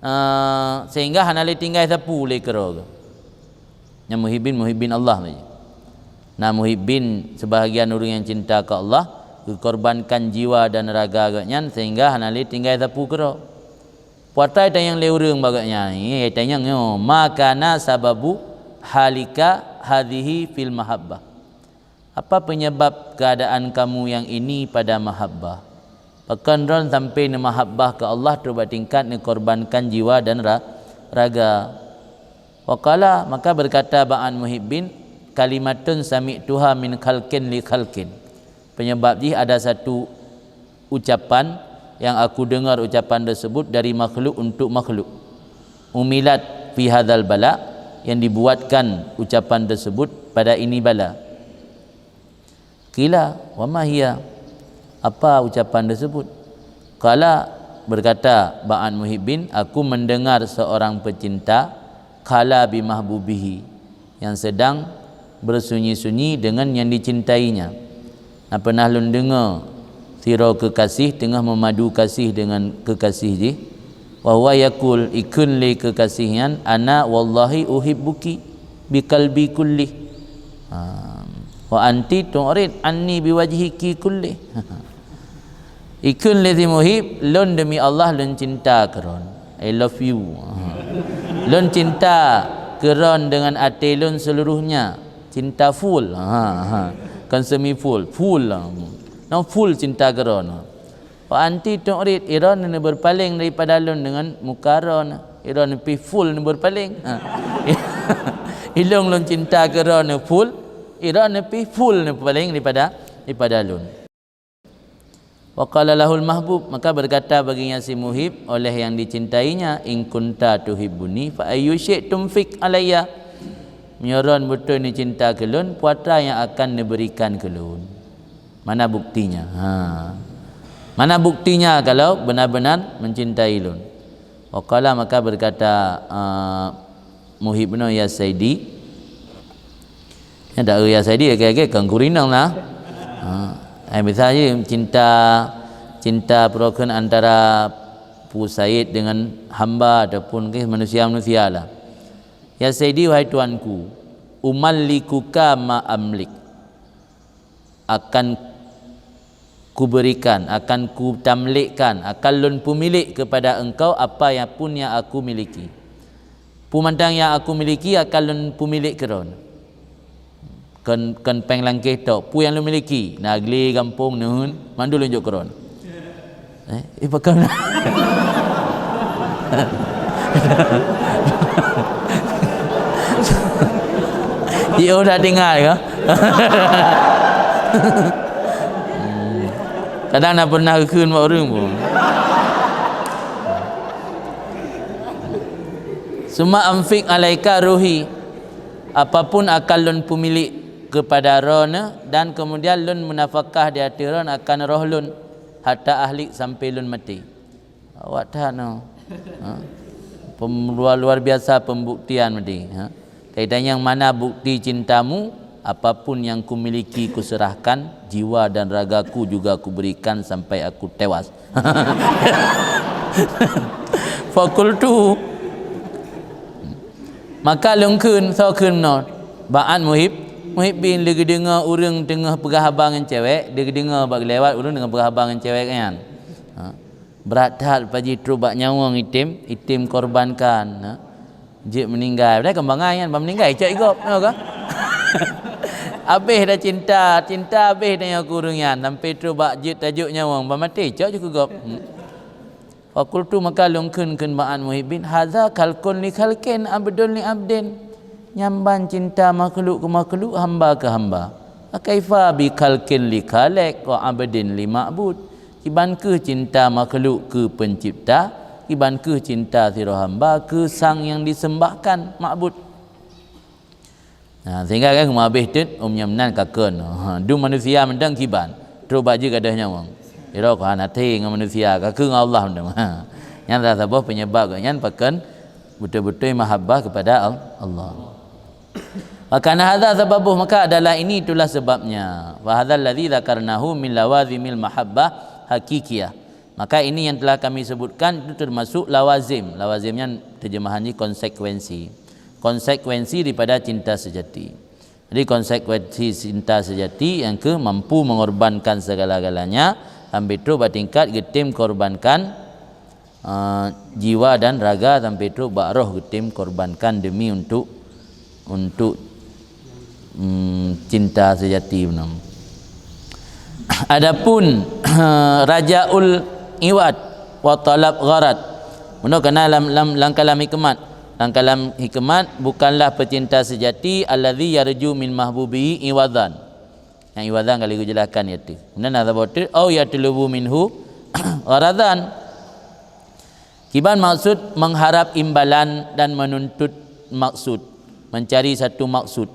eh, sehingga hana lé tinggai sapeue lé keudroe geuh. Nyan muhibbin, muhibbin Allah laju. Na muhibbin, sebahagian ureuëng nyang cinta keu Allah, geukorbankan jiwa dan raga geuhnyan sehingga hana lé tinggai sapeue keudroe. Peue atra tanyong lé ureuëng bak geuhnyan, eh, tanyong nyoe, "Ma kana sababu halika hadhihi fil mahabbah?" Apa penyebab keadaan kamu yang ini pada mahabbah? Pakon droe sampai neumahabbah keu Allah trok bak tingkat neukorbankan jiwa dan ra-, raga? Wa qala, maka berkata ba'an muhibbin, "Kalimatun sami'tuha min khalqin li khalqin." Penyebab jih ada satu ucapan yang aku dengar ucapan tersebut dari makhluk untuk makhluk. Umilat fi hadzal bala, yang dibuatkan ucapan tersebut pada ini bala. Qila, "Wa ma hiya?" Apa ucapan tersebut? Qala, berkata ba'an muhibbin, "Aku mendengar seorang pecinta khala bi mahbubihi, yang sedang bersunyi-sunyi dengan yang dicintainya." Na pernah lôn deungoe sidroe keukasih teungoh meumadu kasih dengan keukasih jih. Wa huwa yaqul, ikheun lé keukasih nyan, "Ana wallahi uhibbuki biqalbi kullih. Ha. Wa anti tu'rid anni biwajhiki kullih." Ikheun lé si muhib, "Lôn demi Allah lôn cinta keu droen. I love you." Ha. "Lôn cinta keu droen dengan até lôn seluruhnya." Cinta full. Ha, ha. Kon semi full, full lah. Nyoe full cinta keu droeneuh. Wa anti tu'rid, droeneuh neubeurpaléng daripada lôn deungon muka droeneuh. Droeneuh pih full neubeurpaléng. Ha. Ilôn lôn cinta keu droeneuh full, droeneuh pih full neubeurpaléng daripada, daripada lôn. Wa qala lahul mahbub, maka berkata baginya si muhib oleh yang dicintainya, "In kunta tuhibbuni fa ayyu syi'tum fik alayya." Meunyoe droeneuh beutôi neucinta keu lôn, peue atra nyang akan neuberikan keu lôn? Mana buktinya? Ha. Mana buktinya kalau benar-benar mencintai lôn? Wa qala, maka berkata, ah, muhib nyoe, "Ya Saidi." Nyan dak ya Saidi, lagèe-lagèe kan kurinong lah. Ha. Eh, biasa je cinta, cinta peurokon antara Pu Said dengan hamba ataupun ke manusia-manusia lah. "Ya Saidi, wahai tuanku, umallikuka ma amlik." Akan kuberikan, akan kutamlikkan, akan lôn pumilék kepada engkau apa yang pun yang aku miliki. Peue mantong nyang aku miliki akan lôn pumilék keu droeneuh. Kon, kon péng langkéh tok, peue nyang lôn miliki, nagli, gampông, neuheun, mandum lôn jok keu droeneuh. Eh, eh, pakon? Jiôh that tinggai ka? Hmm. Kadang na pernah geukheun bak ureueng pun. "Summa anfik alaika ruhi," apapun akan lôn pumilék kepada droeneuh, dan kemudian lôn meunafakah di ateueh droeneuh akan roh lôn, hatta ahlik, sampai lôn maté. Awak that nyoe. Ha? Pem-, luar, luar biasa pembuktian tadi. Ha? Kaitan nyang mana bukti cintamu, apapun yang kumiliki kuserahkan, jiwa dan ragaku juga kuberikan sampai aku tewas. Fakultu, maka lôn kheun, soe kheun nyoe? Ba'at muhib, muhibbin, lé geudeungoe ureueng teungoh peugah haba ngon cewek, lé geudeungoe bak lewat ureueng teungoh peugah haba ngon cewek nyan. Ha. Brat that, Pak Haji, trok bak nyawöng item, item korbankan, ha. Jeuet meuninggai. Padahai kon bangai nyan, ban meuninggai cok i gob, nyoe ka. Habéh dah cinta, cinta habéh dah nyoe keu ureueng nyan, sampai trok bak jeuet tajok nyawöng, ban maté cok ju keu gob. Hmm. Fakultu, maka lôn kheun, kheun Ba'at muhibbin, "Hadza khalqun li khalqin, abdun li abdin." Nyan ban cinta makhluk keu makhluk, hamba keu hamba. Fa kaifa bi khalqin li khaliq wa abdin li ma'bud? Kiban kheueh cinta makhluk keu Pencipta, kiban kheueh cinta sidroe hamba keu sang nyang diseumbahkan, ma'bud. Nah, sehingga kan meuhabéh teuk, um, nyan meunan ka kheun. Ha, dum manusia mantong kiban, trok bak jeuet gadôh nyawöng. Sidroe keuhan até ngon manusia, ka kheun ngon Allah mantong. Ha. Nyan salah saboh penyebab geuh nyan pakon beutôi-beutôi mahabbah kepada Al-, Allah. Wa kana hadza sababuh, maka adalah ini itulah sebabnya. Wa hadzal ladzi dzakarnahu min lawazimil mahabbah hakikiyah. Maka ini yang telah kami sebutkan itu termasuk lawazim. Lawazim nyan terjemahan jih konsekuensi. Konsekuensi daripada cinta sejati. Jadi konsekuensi cinta sejati nyang keu mampu mengorbankan segala-galanya, sampai trok bak tingkat geutem korbankan eh, jiwa dan raga sampai trok bak roh geutem korbankan demi untuk, untuk, mm, cinta sejati meunan. Adapun rajaul iwad wa talab gharad, meunoe kana lam, lam, lam kalam hikmat. Lam kalam hikmat, bukanlah pecinta sejati alladzi yarju min mahbubihi iwadan. Nyang iwadan ka lheueh geujelaskan ié teuh. Meunan na saboh teuk, au yatlubu minhu gharadan. Kiban maksud mengharap imbalan dan menuntut maksud, mencari satu maksud.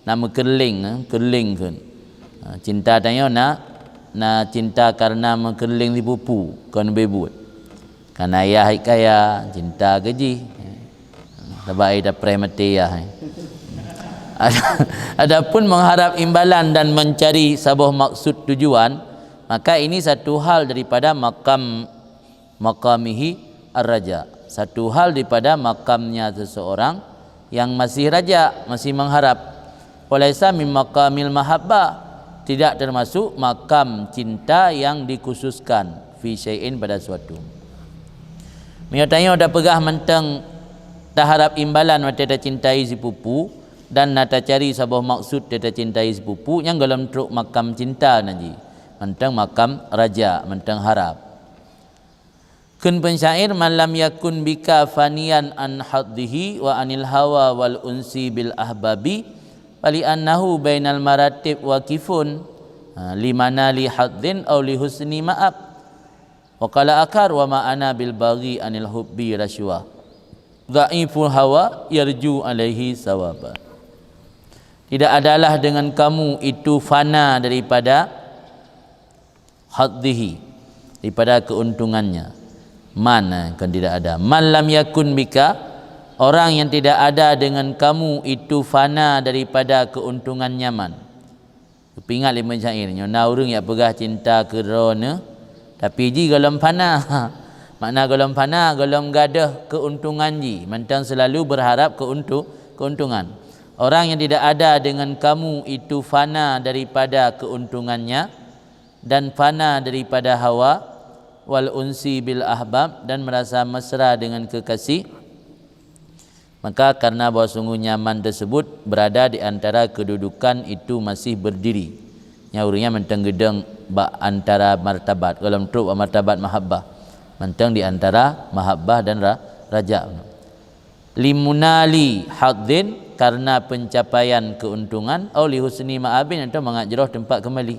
Na meukeureuléng, eh, keureuléng kheun. Ha, cinta tanyoe na, na cinta karena meukeureuléng sipupu, kon beubuet. Kan ayah hai kaya, cinta keu jih. Sabab ai tapreh maté yah. Adapun mengharap imbalan dan mencari saboh maksud tujuan, maka ini satu hal daripada makam, maqamihi ar-raja. Satu hal daripada makamnya seseorang yang masih raja, masih mengharap. Walaisa min maqamil mahabbah, tidak termasuk makam cinta yang dikhususkan fi syai'in, pada suatu. Meunyoe tanyoe tapeugah mantong taharap imbalan watée tacintai sipupu, Dan na tacari saboh maksud teuh tacintai sipupu nyang gohlom trok makam cinta nan jih, mantong makam raja, mantong harab. Kheun peusyair, "Man lam yakun bika faniyan an haddihi wa anil hawa wal unsi bil ahbabi, fali annahu bainal maratib waqifun, ha, limanali haddin aw li husni ma'ab." Wa qala akhar, "Wa ma ana bil baghi anil hubbi rasywa, dhaiful hawa yarju alaihi sawaba." Tidak adalah dengan kamu itu fana daripada haddihi, daripada keuntungannya. Man, eh, kan tidak ada. "Man lam yakun bika," orang yang tidak ada dengan kamu itu fana daripada keuntungannya man. Teuingat lé peusyair nyoe, na ureuëng nyang peugah cinta keu droeneuh, tapi jih gohlom fana. Makna gohlom fana, gohlom gadôh keuntungan jih, mantong seulalu berharap keuntu-, keuntungan. Orang yang tidak ada dengan kamu itu fana daripada keuntungannya, dan fana daripada hawa, wal unsi bil ahbab, dan merasa mesra dengan kekasih. Maka karena bahwa sungguhnya man tersebut berada di antara kedudukan itu masih berdiri. Nyan ureuëng nyan mantong geudong bak antara martabat, gohlom trok bak martabat mahabbah. Mantong di antara mahabbah dan ra-, raja. Limunali hadzin, karena pencapaian keuntungan, au li husni ma'abin, atau mangat jroh teumpat kembali.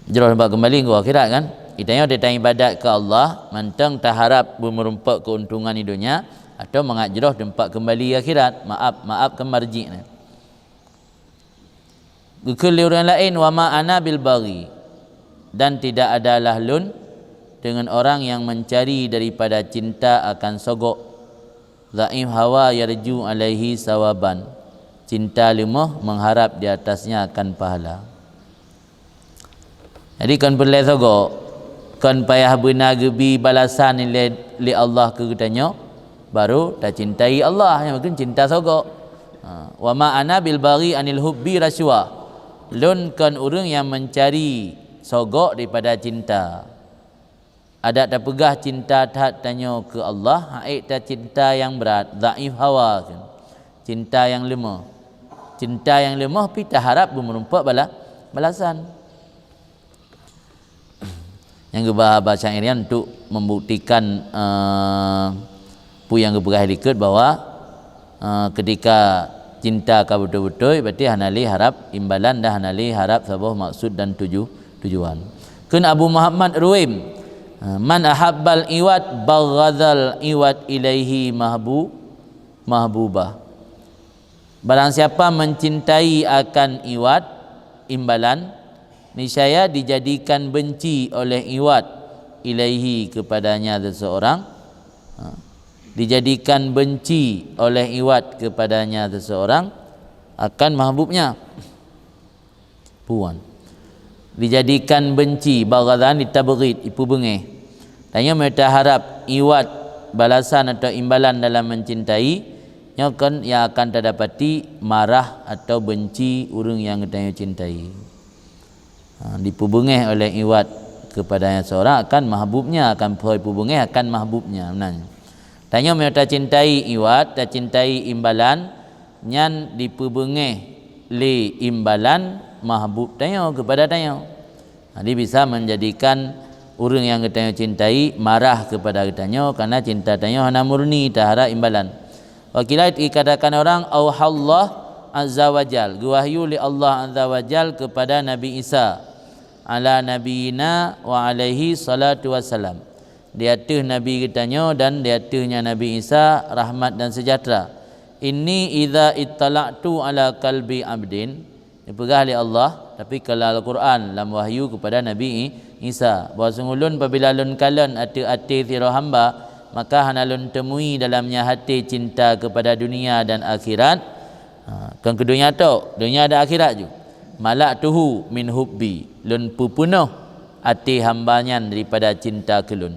Jroh teumpat kembali ngon akhirat kan? Geutanyoe teuibadat keu Allah, mantong taharab beumeurumpok keuntungan di dunia, atau mangat jroh teumpat kembali akhirat, maaf, maaf keu marji nyan. Geukheun lé ureuëng laén, "Wa ma ana bil baghi," dan tidak adalah lôn dengan orang yang mencari daripada cinta akan sogok. Dhaif hawa yarju alaihi sawaban, cinta leumoh mengharap di atasnya akan pahala. Jadi kon peureulée sogok, kon payah beuna geubi balasan lé, lé Allah keu geutanyoe, baru tacintai Allah, nyan makheun cinta sogok. Ha, "Wa ma ana bil baghi anil hubbi rasywa." Lôn kon ureuëng nyang mencari sogok daripada cinta. Adak tapeugah cinta that tanyoe keu Allah, ha'ék tacinta nyang brat, dhaif hawa kheun. Cinta nyang leumoh. Cinta nyang leumoh pih taharab beumeurumpok bala-, balasan. Nyang geuba haba syair nyan untuk membuktikan, eh, peue nyang geupeugah likot bahwa, eh, ketika cinta ka beutôi-beutôi, berarti hana lé harab imbalan dan hana lé harab saboh maksud dan tuju-, tujuan. Kheun Abu Muhammad Ruwaim, eh, "Man ahabbal iwad baghadal iwad ilaihi mahbu-, mahbubah." Barang siapa mencintai akan iwad, imbalan, niscaya dijadikan benci oleh iwad ilaihi kepadanya seseorang. Ha. Dijadikan benci oleh iwad kepadanya seseorang akan mahbubnya. Puan. Dijadikan benci, baghadhan ditabghid, ipeubeungéh. Tanyoe meutaharab iwad balasan atau imbalan dalam mencintai, nyoe kon nyang akan tadapati marah atau benci ureuëng nyang geutanyoe cintai. Ha, dipeubeungéh oleh iwad kepadanya seorang akan mahbubnya, akan phôi peubeungéh akan mahbubnya. Meunan. Tanyoe meunyoe tacintai iwad, tacintai imbalan, nyan dipeubeungéh lé imbalan mahbub tanyoe keupada tanyoe. Jadi bisa menjadikan ureuëng nyang geutanyoe cintai marah keupada geutanyoe karena cinta tanyoe hana murni taharab imbalan. Wa qila dikatakan orang, auhallah azza wa jal, geuwahyu lé Allah azza wa jal keupada Nabi Isa, ala nabiyina wa alaihi salatu wassalam, di ateueh Nabi geutanyoe dan di ateuehnya Nabi Isa rahmat dan sejahtera. Inni idza ittala'tu ala qalbi abdin, dipeugah lé Allah, tapi kala Al-Quran lam wahyu keupada Nabi I-, Isa, bahwa sungguh lôn pabila lôn kalon ateueh até sidroe hamba, maka hana lôn teumui dalamnya haté cinta keupada dunia dan akhirat. Ha, kon keu dunia tok, dunia dan akhirat ju. Mala'tuhu min hubbi, lôn peupeunoh até hamba nyan daripada cinta keu lôn.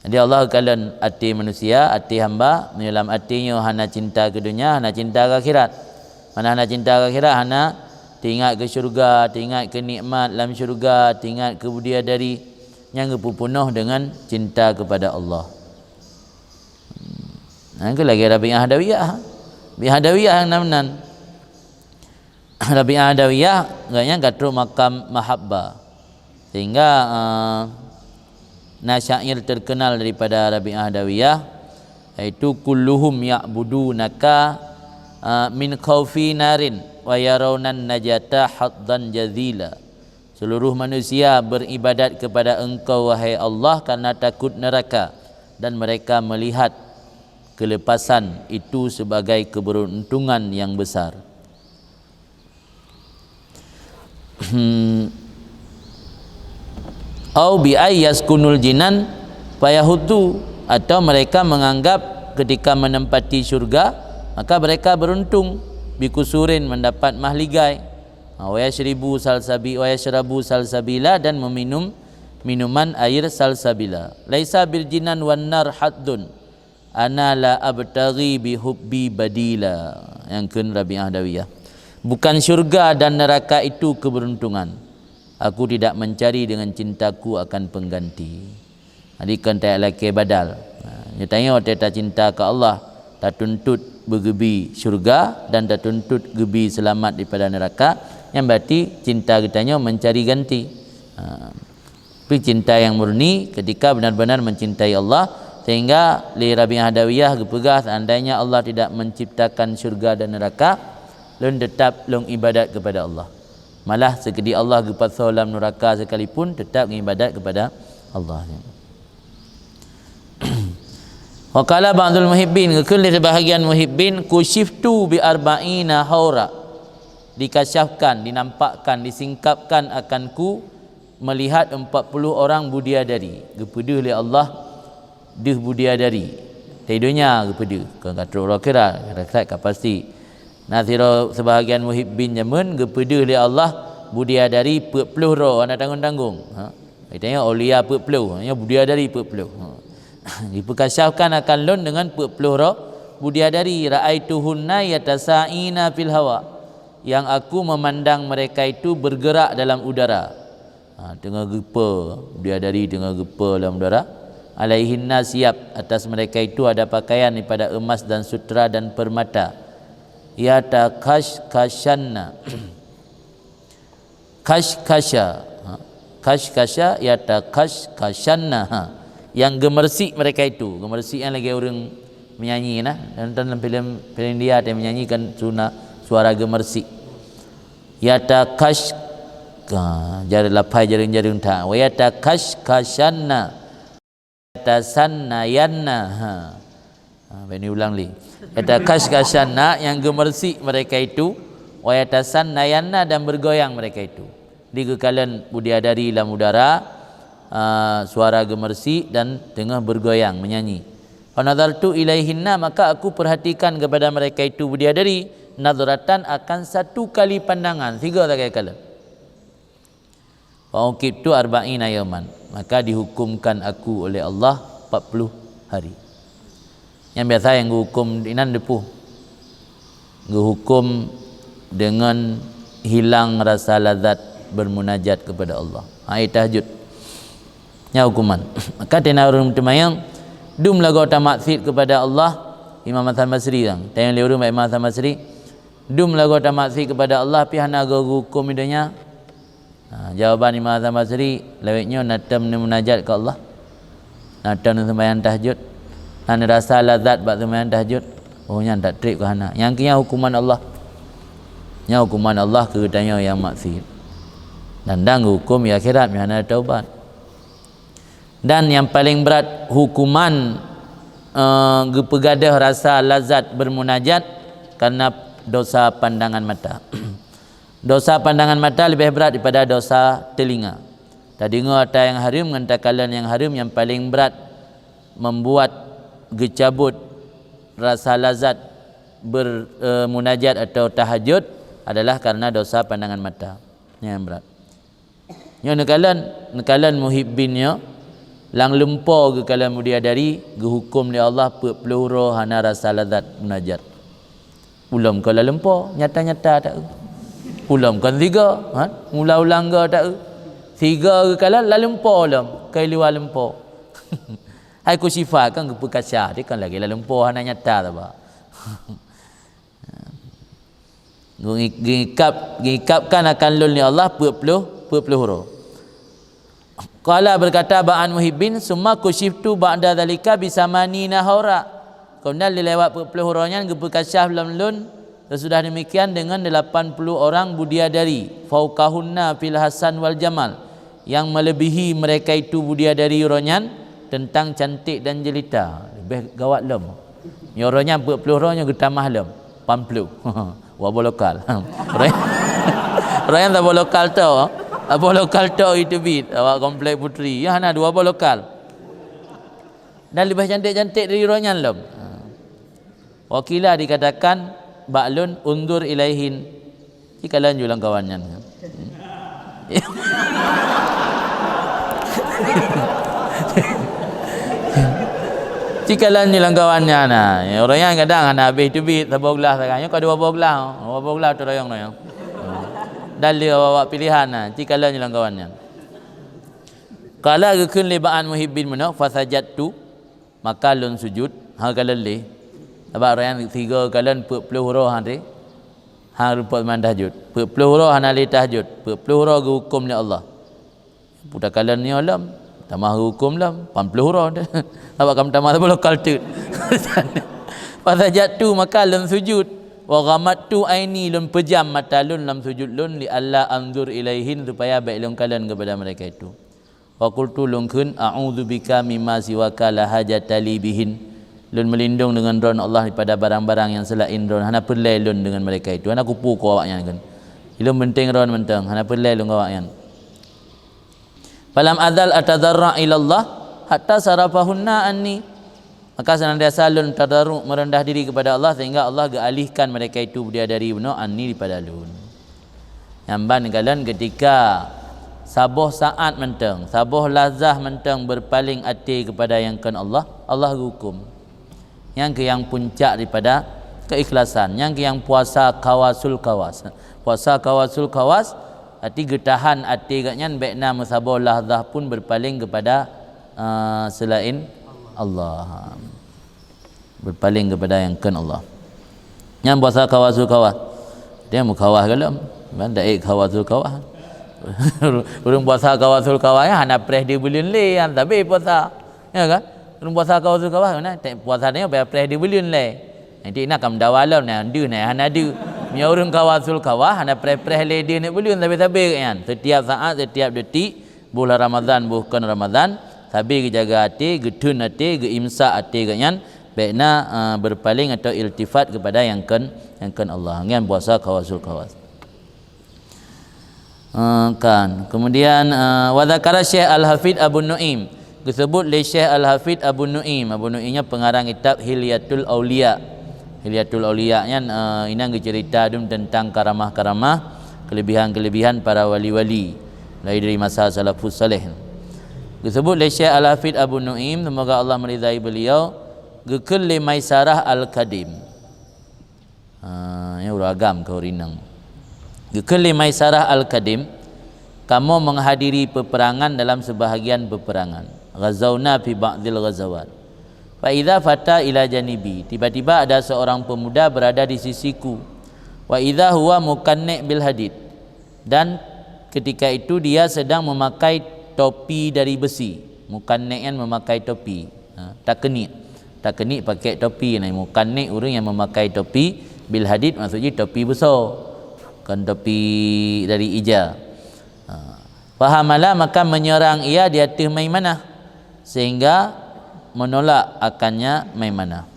Jadi Allah kalon até manusia, até hamba, meunyoe lam até nyoe hana cinta keu dunia, hana cinta keu akhirat. Mana hana cinta keu akhirat, hana teuingat keu syurga, teuingat keu nikmat lam syurga, teuingat keu bidadari, nyan geupeupunoh deungon cinta keupada Allah. Nah, itu lagi Rabi'ah Adawiyah. Rabi'ah Adawiyah nyang nan. Rabi'ah Adawiyah, agaknya ka trok makam mahabbah. Sehingga, eh, na syair terkenal daripada Rabi'ah Adawiyah, yaitu, "Kulluhum ya'budunaka, eh, min khaufi narin wa yarawnan najata haddan jazila." Seluruh manusia beribadat kepada Engkau, wahai Allah, karena takut neraka, dan mereka melihat kelepasan itu sebagai keberuntungan yang besar. Hmm. Au bi ay yaskunul jinan fayahuddu, atau mereka menganggap ketika menempati syurga, maka mereka beruntung, bikusurin, mendapat mahligai. Ha, wa yashribu salsabi-, wa yashrabu salsabila, dan meminum minuman air salsabila. "Laisa bil jinan wan nar haddun, ana la abtaghi bi hubbi badila." Nyang kheun Rabi'ah Adawiyah, "Bukan syurga dan neraka itu keberuntungan. Aku tidak mencari dengan cintaku akan pengganti." Jadi, kon tajak lakée badal. Ha, nyoe tanyoe watée tacinta keu Allah, tatuntut beugeubi syurga dan tatuntut geubi seulamat daripada neraka, nyan berarti cinta geutanyoe mencari ganti. Ha. Tapi cinta yang murni ketika benar-benar mencintai Allah, sehingga lé Rabi'ah Adawiyah geupeugah, "Seandainya Allah tidak menciptakan syurga dan neraka, lôn tetap lôn ibadat kepada Allah. Malah sekeudi Allah geupasoe lam nuraka sekalipun, tetap ngibadat kepada Allah." Wa qala ba'dul muhibbin, geukheun lé sebahagian muhibbin, "Kusyiftu bi arba'ina haura." Dikasyafkan, dinampakkan, disingkapkan akanku melihat empat puluh orang budiadari. Geupeudeuh lé Allah deuh budiadari. Di donya geupeudeuh, kon ka trok uroe akhirat, akhirat ka pasti. Na sidroe sebahagian muhibbin jameun geupeudeuh lé Allah budiadari peuet ploh droe, hana tanggong-tanggong. Ha. Geutanyoe aulia peuet ploh, nyoe budiadari peuet ploh. Ha. Dipeukasyafkan akan lôn deungon peuet ploh droe budiadari, "Ra'aituhunna yatasa'ina fil hawa." Yang aku memandang mereka itu bergerak dalam udara. Ha, teungoh geupeue, budiadari teungoh geupeue lam udara. "Alaihinna siyab," atas mereka itu ada pakaian daripada emas dan sutra dan permata. "Yatakhashkhashanna." Khashkhasha. Ha, khashkhasha, yatakhashkhashanna. Ha. Yang gemersik mereka itu. Gemersik nyan lagée ureuëng menyanyi nah. Dan dalam filem, filem India ada menyanyi kan suna-, suara gemersik. Yatakhash-, ka, jar-, lapai jareueng-jareueng that. Wa yatakhashkhashanna. Yatasannayanna. Ha. Ha, bani ulang lé. Yatakhashkhashanna, yang gemersik mereka itu. Wa yatasannayanna, dan bergoyang mereka itu. Di geukalon budiadari lam udara, ah, suara gemersik dan teungoh bergoyang, menyanyi. "Fa nadhartu ilaihinna," maka aku perhatikan kepada mereka itu budiadari, nadratan, akan satu kali pandangan, sigoe sagai kalon. "Fa uqibtu arba'ina yauman," maka dihukumkan aku oleh Allah empat puluh hari. Nyang biasa nyang geuhukum inan dipuh. Geuhukum deungon hilang rasa lazat bermunajat kepada Allah. Ha, tahajud. Nyan hukuman. Maka teuh na ureuëng teumayang, dum lagoe tamaksiet kepada Allah, Imam Hasan Basri sang. Tanyong lé ureuëng bak Imam Hasan Basri, dum lagoe tamaksiet kepada Allah, pi hana geuhukum di donya. Ha, jawaban Imam Hasan Basri, lawét nyoe na tom neumunajat keu Allah. Na tom neuseumayang tahajud. Na neurasa lazat bak seumayang tahajud. Oh, nyan that treb keu hana. Nyang keu nyan hukuman Allah. Nyan hukuman Allah keu geutanyoe nyang maksiet. Dan dang geuhukum di akhirat, meuhana taubat. Dan nyang paleng brat hukuman, eh, geupeugadôh rasa lazat bermunajat karena dosa pandangan mata. Dosa pandangan mata leubeh brat daripada dosa telinga. Tadeungoe ata nyang hareuem ngon takalon nyang hareuem, nyang paleng brat membuat geucabot rasa lazat ber-, eh, munajat atau tahajud adalah karena dosa pandangan mata. Nyan nyang brat. Nyoe neukalon, neukalon muhibbin nyoe, lam lumpo geukalon budiadari, geuhukum lé Allah peuet ploh uroe hana rasa lazat munajat. Ulôn kon lam lumpo, nyata-nyata taeu. Ulôn kon sigoe, ha? Ulang-ulang goe taeu. Sigoe geukalon lam lumpo lom, kon luwa lumpo. Hai kusyifa kan geupeukasyaf, dia kan lagi lalu empoh hana nyata taba. Geungikap, geungikapkan akan lôn lé Allah peuet ploh, peuet ploh uroe. Qala, berkata Ba'an Muhibbin, "Summa kusyiftu ba'da dzalika bisamani nahora." Kemudian lewat peuet ploh uroe nyan geupeukasyaf lom lôn, sesudah demikian dengan delapan puluh orang budiadari, fauqahunna fil hasan wal jamal, yang melebihi mereka itu budiadari uroe nyan tentang cantik dan jelita. Lebih gawat lom. Nyoe uroe nyan peuet ploh uroe nyoe geutamah lom. Pamplu. Wabah lokal. Orang, orang yang tak bawa lokal tu. Tak bawa lokal tu itu bit. Awak komplek putri. Ya, hana dua bawa lokal. Dan lebih cantik-cantik dari uroe nyan lom. Wakila dikatakan, bak lôn, "Undur ilaihin." Ci kalon ju lam kawan nyan. Ci kalon ju lam kawan nyan. Nah, orang yang kadang hana habis teubiet saboh glah sagai. Nyoe ka dua boh glah. Dua boh glah tu royong-royong. Dan lé awak-awak pilihan nah. Ci kalon ju lam kawan nyan. Qala geukheun lé Ba'an Muhibbin meunoe, fasajadtu. Maka lôn sujud, ha kalon lé. Sabab roh nyan sigoe kalon peuet ploh uroe han lé. Ha rumpok seumbahyang tahajud. Peuet ploh uroe hana lé tahajud. Peuet ploh uroe geuhuköm lé Allah. Puta kalon nyoe lom, tamah geuhuköm lom, pamploh uroe. Sabab kam tamah saboh lokal teuk. Fasajadtu, maka lôn sujud. Wa ghamadtu aini, lôn peujam mata lôn lam sujud lôn, li alla anzur ilaihin, supaya bék lôn kalon kepada mereka itu. Wa qultu, lôn kheun, "A'udzu bika mimma siwaka la hajata li bihin." Lôn meulindong deungon Droen Allah daripada barang-barang nyang seulaén Droen. Hana peureulée lôn deungon mereka itu. Hana kupu keu awaknyan kheun. Ilôn penting Droen mantong, hana peureulée lôn keu awaknyan. Falam azal atadarra ilallah hatta sarafahunna anni. Maka senantiasa lôn tadarru, merendah diri kepada Allah, sehingga Allah geualihkan mereka itu budiadari bunoe anni daripada lôn. Nyang ban kalon ketika saboh saát mantong, saboh lazah mantong berpaling até kepada nyang kon Allah, Allah geuhuköm. Nyang keuh nyang puncak daripada keikhlasan, nyang keuh nyang puasa khawasul khawas. Puasa khawasul khawas, arti geutahan até geuhnyan bék na meusaboh lahzah pun berpaling kepada, eh, selain Allah. Berpaling kepada nyang kon Allah. Nyang puasa khawasul khawas. Dia meukhawah galom. Ban daik khawasul khawas. Ureuëng puasa khawasul khawas nyan hana preh di buleuen lé, nyan sabe puasa. Ya kan? Ureuëng puasa khawasul khawas, na, te-, puasa nyoe payah preh di buleuen lé. Nanti na kam dawa lom, na deuh, na hana deuh. Meunyoe ureuëng khawasul khawas, hana preh-preh lé deuh nibak buleuen, sabe-sabe nyan. Setiap saat, setiap detik, boh lam Ramadan, boh kon Ramadan, sabe geujaga até, geutheun até, geuimsak até geuhnyan, bék na, eh, berpaling atau iltifat kepada nyang kon, nyang kon Allah. Nyan puasa khawasul khawas. Eh, kan. Kemudian, eh, wa dzakara Syekh Al-Hafidz Abu Nuaim. Geusebut lé Syekh Al-Hafidz Abu Nuaim. Abu Nuaim nyan pengarang kitab Hilyatul Auliya. Hilyatul Auliya nyan, eh, inan geucerita dum tentang karamah-karamah, kelebihan-kelebihan para wali-wali. Mulai dari masa salafus saleh. Geusebut lé Syekh Al-Hafidz Abu Nuaim, semoga Allah meridai beliau, geukheun lé Maisarah Al-Kadim. Ha, nyan ureuëng agam keu ureuëng inong. Geukheun lé Maisarah Al-Kadim, "Kamoe menghadiri peperangan dalam sebahagian peperangan. Ghazauna fi ba'dil ghazawat. Fa idza fata ila janibi, tiba-tiba ada seorang pemuda berada di sisiku. Wa idza huwa muqanni' bil hadid." Dan ketika itu dia sedang memakai topi dari besi. Muqanni' nyan memakai topi. Ha, takeunik. Takeunik pakai topi. Nah, muqanni' ureuëng nyang memakai topi bil hadid, maksud jih topi beusô. Bukan topi dari ija. Ha. Fahamala, maka menyerang ia di ateueh Maimanah, sehingga menolak akannya Maimanah.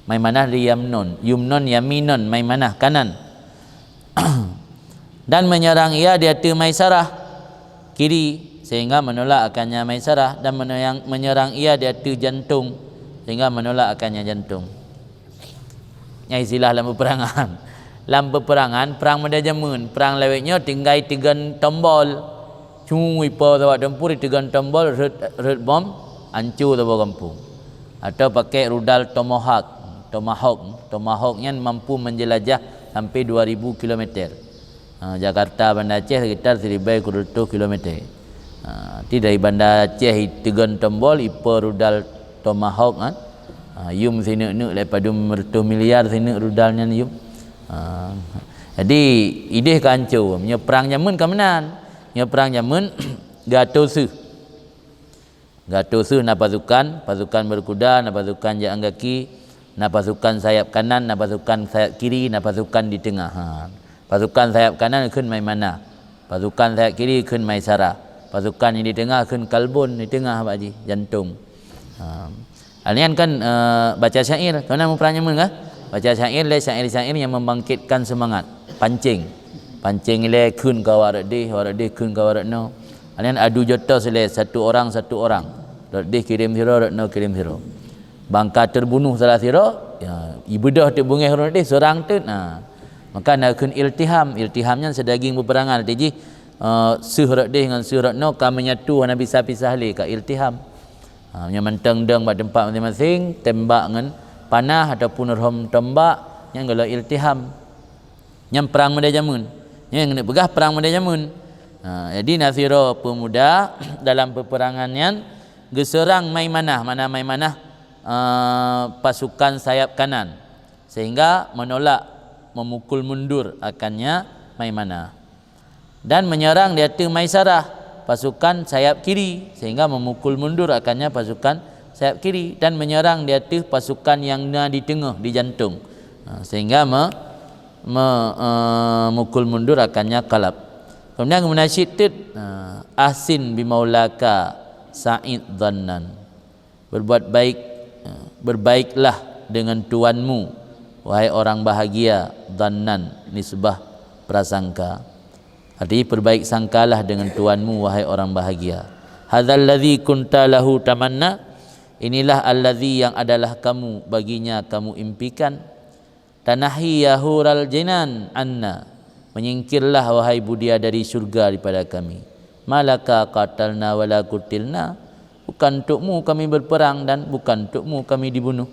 Maimanah di Yamnun, Yumnun, Yaminun, Maimanah kanan. Dan menyerang ia di ateueh Maisarah kiri, sehingga menolak akannya Maisarah, dan menyerang, menyerang ia di ateueh jantung, sehingga menolak akannya jantung. Nyang istilah lam peperangan. Lam peperangan, perang meudajameun, perang lawét nyoe tinggai tigon tombol. Cui po sawat tempur, tigon tombol, rhot, rhot bom, anco saboh gampông. Atau pakai rudal Tomahawk. Tomahawk, Tomahawk nyan mampu menjelajah sampai dua ribu kilometer. Ha, Jakarta Banda Aceh sekitar seribu dua ratus kilometer. Ha, ti dari Banda Aceh iteugon tombol, ipo rudal Tomahawk kan. Ha, yum sineuk-neuk lé padum reutôh miliar sineuk rudal nyan yum. Ha, jadi idéh ka hanco. Meunyoe prang jameun ka meunan. Meunyoe prang jameun geuatô seuh. Geuatô seuh na pasukan, pasukan berkuda, na pasukan jalan kaki, na pasukan sayap kanan, na pasukan sayap kiri, na pasukan di teungoh. Ha. Pasukan sayap kanan kheun Maimanah. Pasukan sayap kiri kheun Maisarah. Pasukan nyang di teungoh kheun kalbun, di teungoh bak jih, jantong. Ha. Nyan kan, eh, baca syair, keunan muprang jameun kah? Baca syair lé syair-syair nyang membangkitkan semangat. Pancing. Pancing ilée kheun keu awak rot deh, awak rot deh kheun keu awak rot noe. Nyan adu jotos ilée satu orang satu orang. Rot deh kirém sidroe, rot noe kirém sidroe. Bangka terbunuh salah sidroe, ya, ibeudôh teuk beungéh rot deh seurang teuk. Nah. Maka na kheun iltiham. Iltiham nyan seudaging peuperangan. Arti jih, eh, seuh rot deh ngon seuh rot noe ka menyatu hana bisa pisah lé, ka iltiham. Ha, meunyoe mantong dong bak teumpat maséng-maséng, tembak ngon panah ataupun rhom tombak, nyan geulok iltiham. Nyan prang meudeh jameun. Nyan nyang neupeugah prang meudeh jameun. Ha, jadi na sidroe peumuda dalam peuperangan nyan geuseurang Maimanah, mana Maimanah, eh, pasukan sayap kanan, sehingga menolak memukul mundur akannya Maimanah. Dan menyerang di ateueh Maisarah, pasukan sayap kiri, sehingga memukul mundur akannya pasukan sayap kiri, dan menyerang di ateueh pasukan nyang na di teungoh, di jantong, ha, sehingga me-, me-, eh, mukul mundur akannya kalab. Kemudian meunasyid teuk, eh, "Ahsin bimaulaka sa'id dhannan." Berbuat baik, eh, berbaiklah dengan tuanmu, wahai orang bahagia, dhannan, nisbah, prasangka. Arti, perbaik sangkalah dengan tuanmu, wahai orang bahagia. Hadzal ladzi kunta lahu tamanna, inilah alladzi yang adalah kamu, baginya kamu impikan. Tanahi ya hural jinan anna, menyingkirlah wahai bidadari syurga daripada kami. Malaka qatalna wala qutilna, bukan untukmu kami berperang dan bukan untukmu kami dibunuh.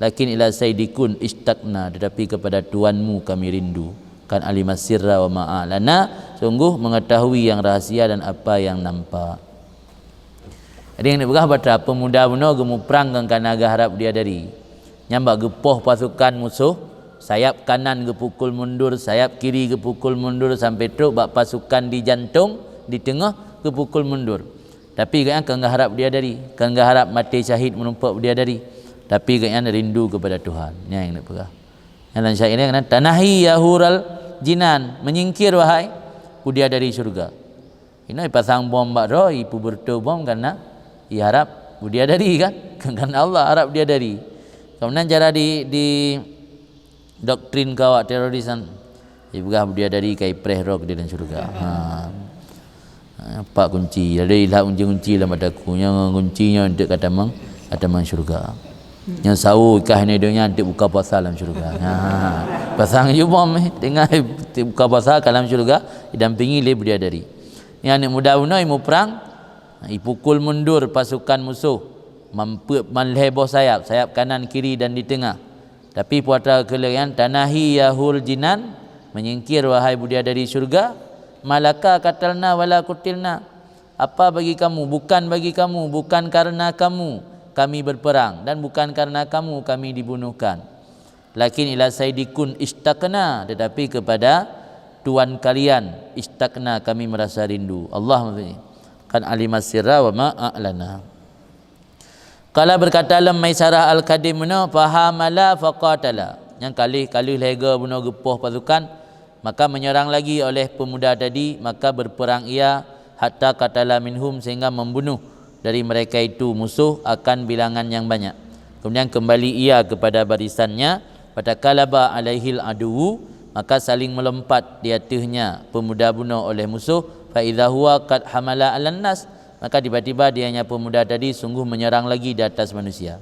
Lakin ila saidikun ishtaqna, tetapi kepada tuanmu kami rindu. Qad alima sirra wa ma a'lana, sungguh mengetahui yang rahasia dan apa yang nampak. Jadi, nyang neupeugah bak peumuda bunoe geumuprang ngon kana geuharab bidadari. Nyan bak geupoh pasukan musoh, sayap kanan geupukul mundur, sayap kiri geupukul mundur, sampai trok bak pasukan di jantong, di teungoh geupukul mundur. Tapi gobnyan kon geuharab bidadari, kon geuharab maté syahid meurumpok bidadari. Tapi gobnyan rindu keupada Tuhan. Nyan nyang neupeugah. Nyan lam syair nyan, "Tanahi ya hural jinan," menyingkir wahai bidadari syurga. Inoe ipasang bom bak droe, ipeubeureutoe bom karena iharab bidadari kan? Kan karena Allah harab bidadari. Kemudian cara di, di doktrin keu awak teroris kan, ipeugah bidadari ka ipreh droe keu di dalam syurga. Ha. Ha, empat kunci. Jadi ilah kunci-kunci lam mata ku. Nyoe kunci nyoe untuk ka tamong, ka tamong syurga. Nyoe sawo kah ni donya untuk buka puasa lam syurga. Ha. Pasang ju bom eh. Tengah buka puasa ka lam syurga, didampingi lé bidadari. Nyan aneuk muda bunoe muprang, ipukul mundur pasukan musoh, mampeuet manlhée boh sayap, sayap kanan, kiri dan di teungoh. Tapi peue atra keu lagée nyan, "Tanahi ya hul jinan," menyingkir wahai bidadari syurga, "malaka qatalna wala qutilna." Apa bagi kamu? Bukan bagi kamu, bukan karena kamu kami berperang dan bukan karena kamu kami dibunuhkan. Lakin ila saidikun ishtaqna, tetapi kepada tuan kalian ishtaqna, kami merasa rindu. Allah maksudnya. Qad alima sirra wa ma a'lana. Qala, berkata lom Maisarah Al-Kadim bunoe, "Fahamala faqatala." Nyang ka lheueh, ka lheueh lhée goe bunoe geupoh pasukan, maka menyerang lagi oleh pemuda tadi, maka berperang ia hatta qatala minhum, sehingga membunuh dari mereka itu musuh akan bilangan yang banyak. Kemudian kembali ia kepada barisannya, fatakalaba alaihil aduwu, maka saling melompat di ateuehnya pemuda bunoe oleh musuh, fa idza huwa qad hamala alan nas, maka tiba-tiba dianya pemuda tadi sungguh menyerang lagi di atas manusia.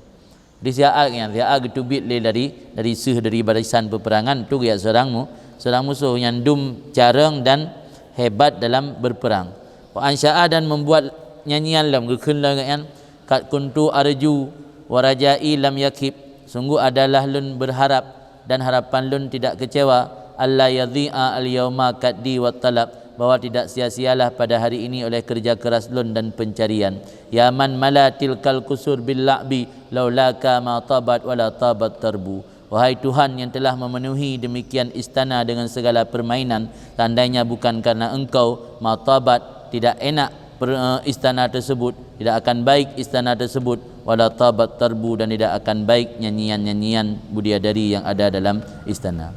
Di siat nyan, siat geuteubiet lé dari, dari seuh dari barisan peuperangan tu geujak seurang mu-, seurang musoh nyang dum carông dan hebat dalam berperang. Wa ansya'a, dan membuat nyanyian lom, geukheun lom nyan, "Qad kuntu arju wa raja'i lam yakhib." Sungguh adalah lôn berharap dan harapan lôn tidak kecewa, "alla yadhi'a al-yauma qaddi wa talab." bahwa tidak sia-sialah pada hari ini oleh kerja keras lôn dan pencarian. Ya man mala tilkal qusur bil la'bi, laulaka ma tabat wala tabat tarbu. Wahai Tuhan yang telah memenuhi demikian istana dengan segala permainan, seandainya bukan karena Engkau, ma tabat, tidak enak per-, eh, istana tersebut, tidak akan baik istana tersebut, wala tabat tarbu, dan tidak akan baik nyanyian-nyanyian bidadari yang ada dalam istana.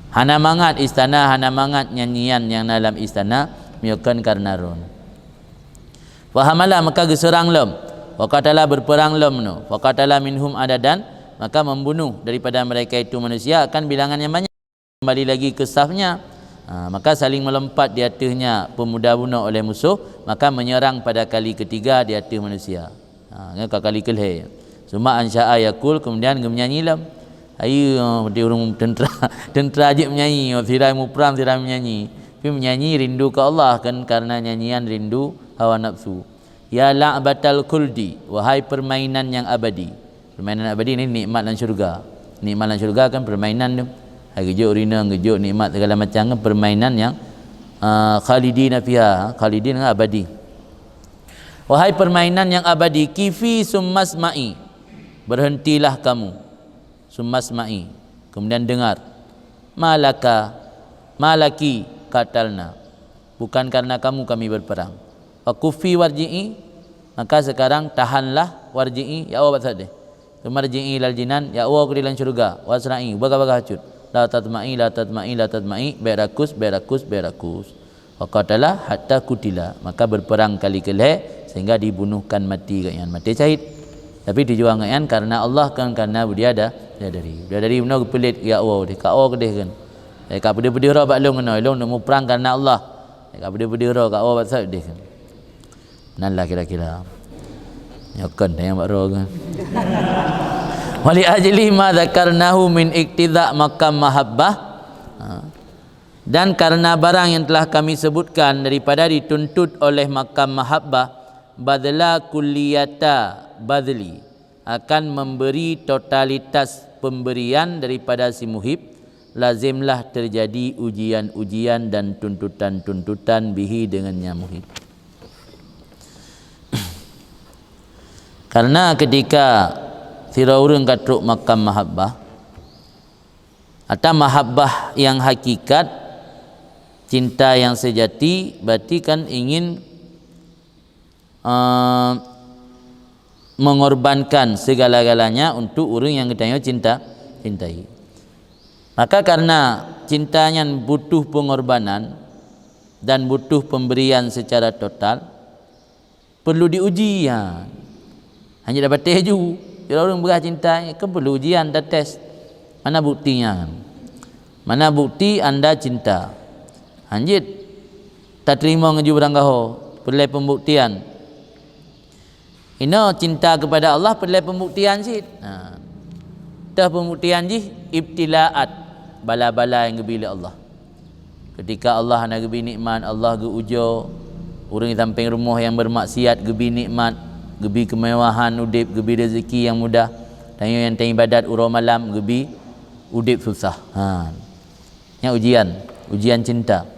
Hana mangat istana, hana mangat nyanyian nyang na lam istana, meunyoe kon karena Lôn. Fahamala, maka geuseurang lom. Faqatala, berperang lom nyoe. Faqatala minhum adadan, maka membunuh daripada mereka itu manusia akan bilangan yang banyak. Kembali lagi ke safnya. Ha, maka saling melompat di ateuehnya pemuda bunoe oleh musuh, maka menyerang pada kali ketiga di ateueh manusia. Ha, nyoe ka kali keulhèe. Summa ansya'a yaqul, kemudian geumeunyanyi lom. Ayu, oh, di ureueng teuntera, teuntera jeuet meunyanyi, oh, sira muprang, sira meunyanyi. Tapi meunyanyi rindu ke Allah, kan, karena nyanyian rindu hawa nafsu. Ya la'batal khuldi, wahai permainan yang abadi. Permainan abadi ni nikmat lam syurga. Nikmat lam syurga kan permainan tu. Hai geujok rinong, geujok nikmat segala macam kan permainan yang, ah, khalidina fiha, khalidin kan abadi. Wahai permainan yang abadi, kifi summasma'i, berhentilah kamu. Summasma'i, kemudian dengar. Malaka, malaki qatalna. Bukan karena kamu kami berperang. Wa kufi warji'i, maka sekarang tahanlah, warji'i, ya Allah, bacut deh. Summa rji'i ilal jinan, ya Allah, ke dalam syurga. Wasra'i, bagah-bagah cut. La tatma'i, la tatma'i, la tatma'i, bèk rakus, bèk rakus, bèk rakus. Faqatala hatta qutila, maka berperang kali keulhèe sehingga dibunuhkan mati gobnyan, mati syahid. Tapi tujuan gobnyan karena Allah, kon karena bidada-, bidadari. Bidadari bunoe geupeulet, ya Allah, deh, ka o keudeh kan. Eh, ka peudeuh-peudeuh droe bak lôn keunoe, lôn neuk muprang karena Allah. Eh, ka peudeuh-peudeuh droe, ka o bacut deh kan. Nan lah kira-kira. Nyoe kon nyang bak droe kan. Wali ajli ma dzakarnahu min iqtida maqam mahabbah. Ha. Dan karena barang yang telah kami sebutkan daripada dituntut oleh maqam mahabbah, badla kulliyata badli, akan memberi totalitas pemberian daripada si muhib, lazimlah terjadi ujian-ujian dan tuntutan-tuntutan bihi dengannya muhib. Karena ketika sidroe ureueng ka trok maqam mahabbah, atau mahabbah yang hakikat, cinta yang sejati, berarti kan ingin, eh, mengorbankan segala-galanya untuk ureueng nyang geutanyoe cinta, cintai. Maka karena cinta nyan butuh pengorbanan dan butuh pemberian secara total, perlu diuji, ha. Hana jeuet tapatéh laju. Sidroe ureueng peugah cinta, kan perlu ujian, tates. Mana buktinya? Mana bukti anda cinta? Hana jeuet tateurimong laju barangkaho, peureulèe pembuktian. Inoe cinta kepada Allah peureulèe pembuktian cit. Ha. Toh pembuktian jih ibtilaat, bala-bala nyang geubri lé Allah. Ketika Allah hana geubri nikmat, Allah geu-ujoe, ureueng di sampéng rumoh nyang bermaksiat geubri nikmat, geubri keumewahan udép, geubri rezeki nyang mudah. Tanyoe nyang taibadat uroe malam geubri udép susah. Ha. Nyan ujian, ujian cinta.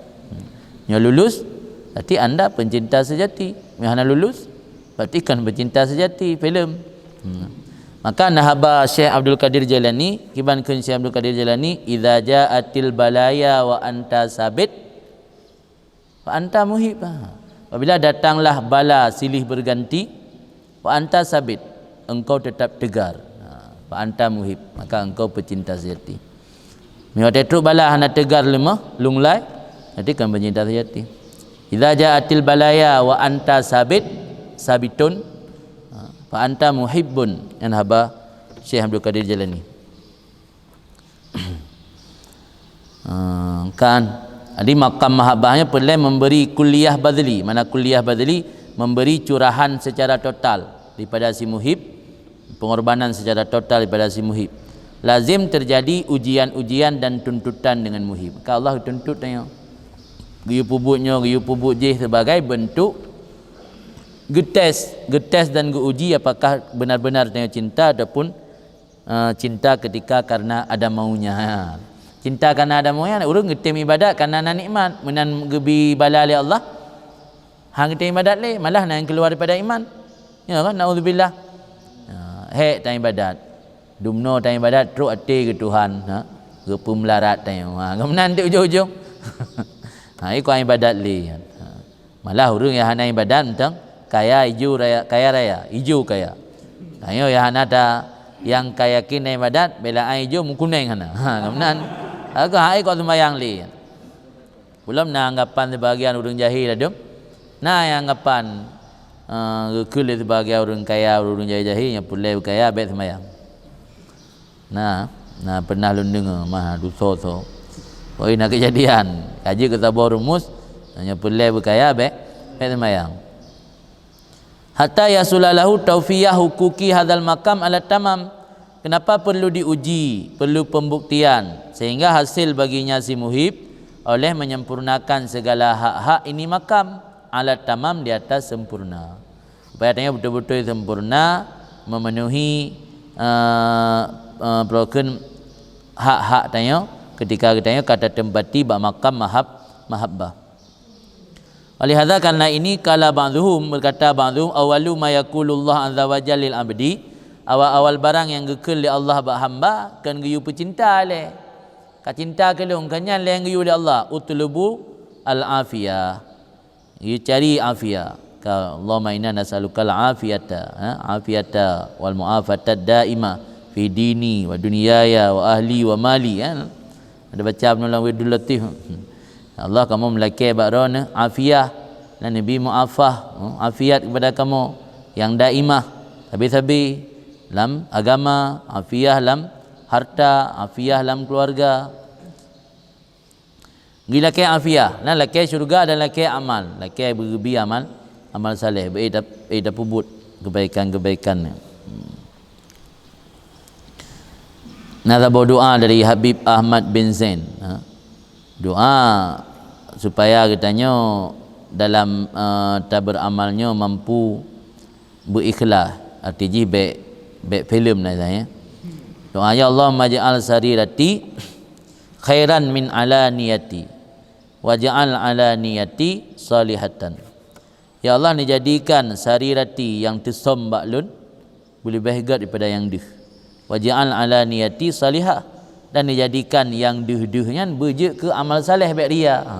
Nyoe lulus, berarti anda pencinta sejati. Nyoe hana lulus, berarti kon pencinta sejati, filem. Hmm. Maka na haba Syekh Abdul Qadir Jailani, kiban kheun Syekh Abdul Qadir Jailani, "Idza ja'atil balaya wa anta sabit, fa anta muhib." Ha. Apabila datanglah bala silih berganti, "Fa anta sabit," engkau tetap tegar. Ha, "fa anta muhib," maka engkau pecinta sejati. Meunyoe trok bala hana tegar leumoh, lunglai, berarti kon pecinta sejati. "Idza ja'atil balaya wa anta sabit, sabitun, ha, fa anta muhibbun," nyan haba Syekh Abdul Qadir Jailani. Ah, kan. Jadi, maqam mahabbah nyan peureulèe memberi kulliyah badli. Mana kulliyah badli? Memberi curahan secara total daripada si muhib, pengorbanan secara total daripada si muhib. Lazim terjadi ujian-ujian dan tuntutan dengan muhib. Maka Allah tuntut tanyoe. Geuyue peubuet nyoe, geuyue peubuet jih sebagai bentuk geutes, geutes dan geuuji apakah benar-benar tanyoe cinta ataupun eh, cinta ketika karena ada maunya. Ha. Cinta kana ada mulia, ureuëng geutem ibadat kana na nikmat, meunan geubi bala lé Allah. Hang geutem ibadat lé, malah na nyang keuluar daripada iman. Ya kan? Naudzubillah. Ha, hék tan ibadat. Dumnoe tan ibadat, trok até keu Tuhan, ha. Geupeumelarat tan. Ha, geumenan di ujong-ujong. Ha, ikon ibadat lé. Ha. Malah ureuëng nyang hana ibadat mantong kaya ijo raya, kaya raya, ijo kaya. Tanyoe nyang hana ta, nyang ka yakin na ibadat, bela ai ijo meukuneng hana. Ha, geumenan. Aku hai kok sembayang lé. Ulôn na anggapan sibagian ureuëng jahé ladum. Na nyang anggapan, eh, geukheun lé sibagian ureuëng kaya, ureuëng jahé-jahé nyang peureulée kaya bék seumayang. Nah, nah pernah lôn deungoe mah dusoe-soe. Oh, na keujadian. Kaji keu saboh rumus, nyang peureulée kaya bék, bék seumayang. Hatta yasulalahu taufiyah hukuki hadal makam ala tamam. Kenapa perlu diuji, perlu pembuktian, sehingga hasil baginya si muhib oleh menyempurnakan segala hak-hak ini makam ala tamam di atas sempurna. Supaya tanyoe beutôi-beutôi sempurna memenuhi, eh, eh, peurokon hak-hak tanyoe ketika tanyoe ka tateumpati bak makam mahab-, mahabbah. Oleh hadza karena ini kala ba'dhuhum berkata ba'dhuhum awwalu ma yaqulullah azza wa jalla lil abdi, awal-awal barang yang geukheun lé Allah bak hamba kan geuyue peucinta lé. Ka cinta keu lôn, ka nyan lé nyang geuyue lé Allah, utlubu al afiyah. Geuyue cari afiyah. Ka Allahumma inna nas'alukal afiyata, ha, afiyata wal mu'afata daimah fi dini wa dunyaya wa ahli wa mali, ha. Ada baca meunurot Wirdul Latif. Allah kamoe meulakée bak droeneuh afiyah, dan neubi muafah, afiat kepada kamoe yang daimah, sabe-sabe lam agama, afiyah lam harta, afiyah lam keluarga. Geulakée afiyah, na lakée syeuruga dan lakée amal, lakée beugeubi amal, amal saleh, beu tapeubuet keubaikan-keubaikan. Na saboh doa dari Habib Ahmad bin Zain. Ha. Doa supaya geutanyoe dalam, eh, taberamal nyoe mampu beuikhlas. Arti jih bék, bék filem na saya. Doa, "Ya Allah, maj'al sarirati khairan min alaniyati, waj'al alaniyati salihatan." Ya Allah, neujadikan sarirati nyang teusöm bak lôn beuleubeh gét daripada nyang deuh. Waj'al alaniyati salihah, dan neujadikan nyang deuh-deuh nyan beujeuet keu amal saleh bék ria. Ha.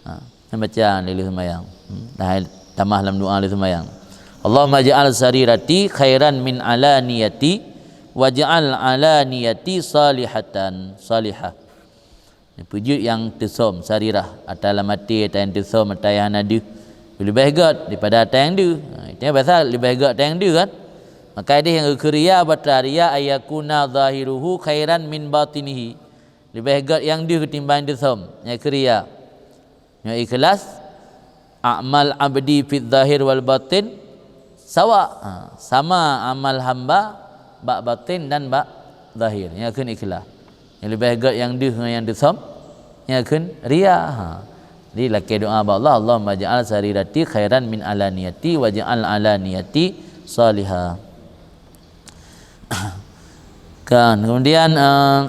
Ha. Nyang baca lé lheueh seumayang. Hmm. Dah tamah lam doa lé seumayang. Allahumma ja'al sarirati khairan min alaniyati waj'al alaniyati salihatan salihah. Peujeuet nyang teusöm sarirah, ata lam até, ata nyang teusöm, ata nyang hana deuh. Leubeh gét daripada ata nyang deuh. Ha, itu pasal leubeh gét ata nyang deuh kan. Maka ideh nyang geukheun ria bak ria, ayakuna zahiruhu khairan min batinihi. Leubeh gét nyang deuh ketimbang nyang teusöm, nyang geukheun ria. Nyang ikhlas, amal abdi fid zahir wal batin sawa. Ha, sama amal hamba bak batin dan bak zahir. Nyan kheun ikhlas. Nyang leubeh gét nyang deuh ngon nyang teusöm, nyan kheun ria. Ha. Jadi lakée doa bak Allah, "Allahumma ja'al sarirati khairan min alaniyati waj'al alaniyati salihah." Kan, kemudian, eh,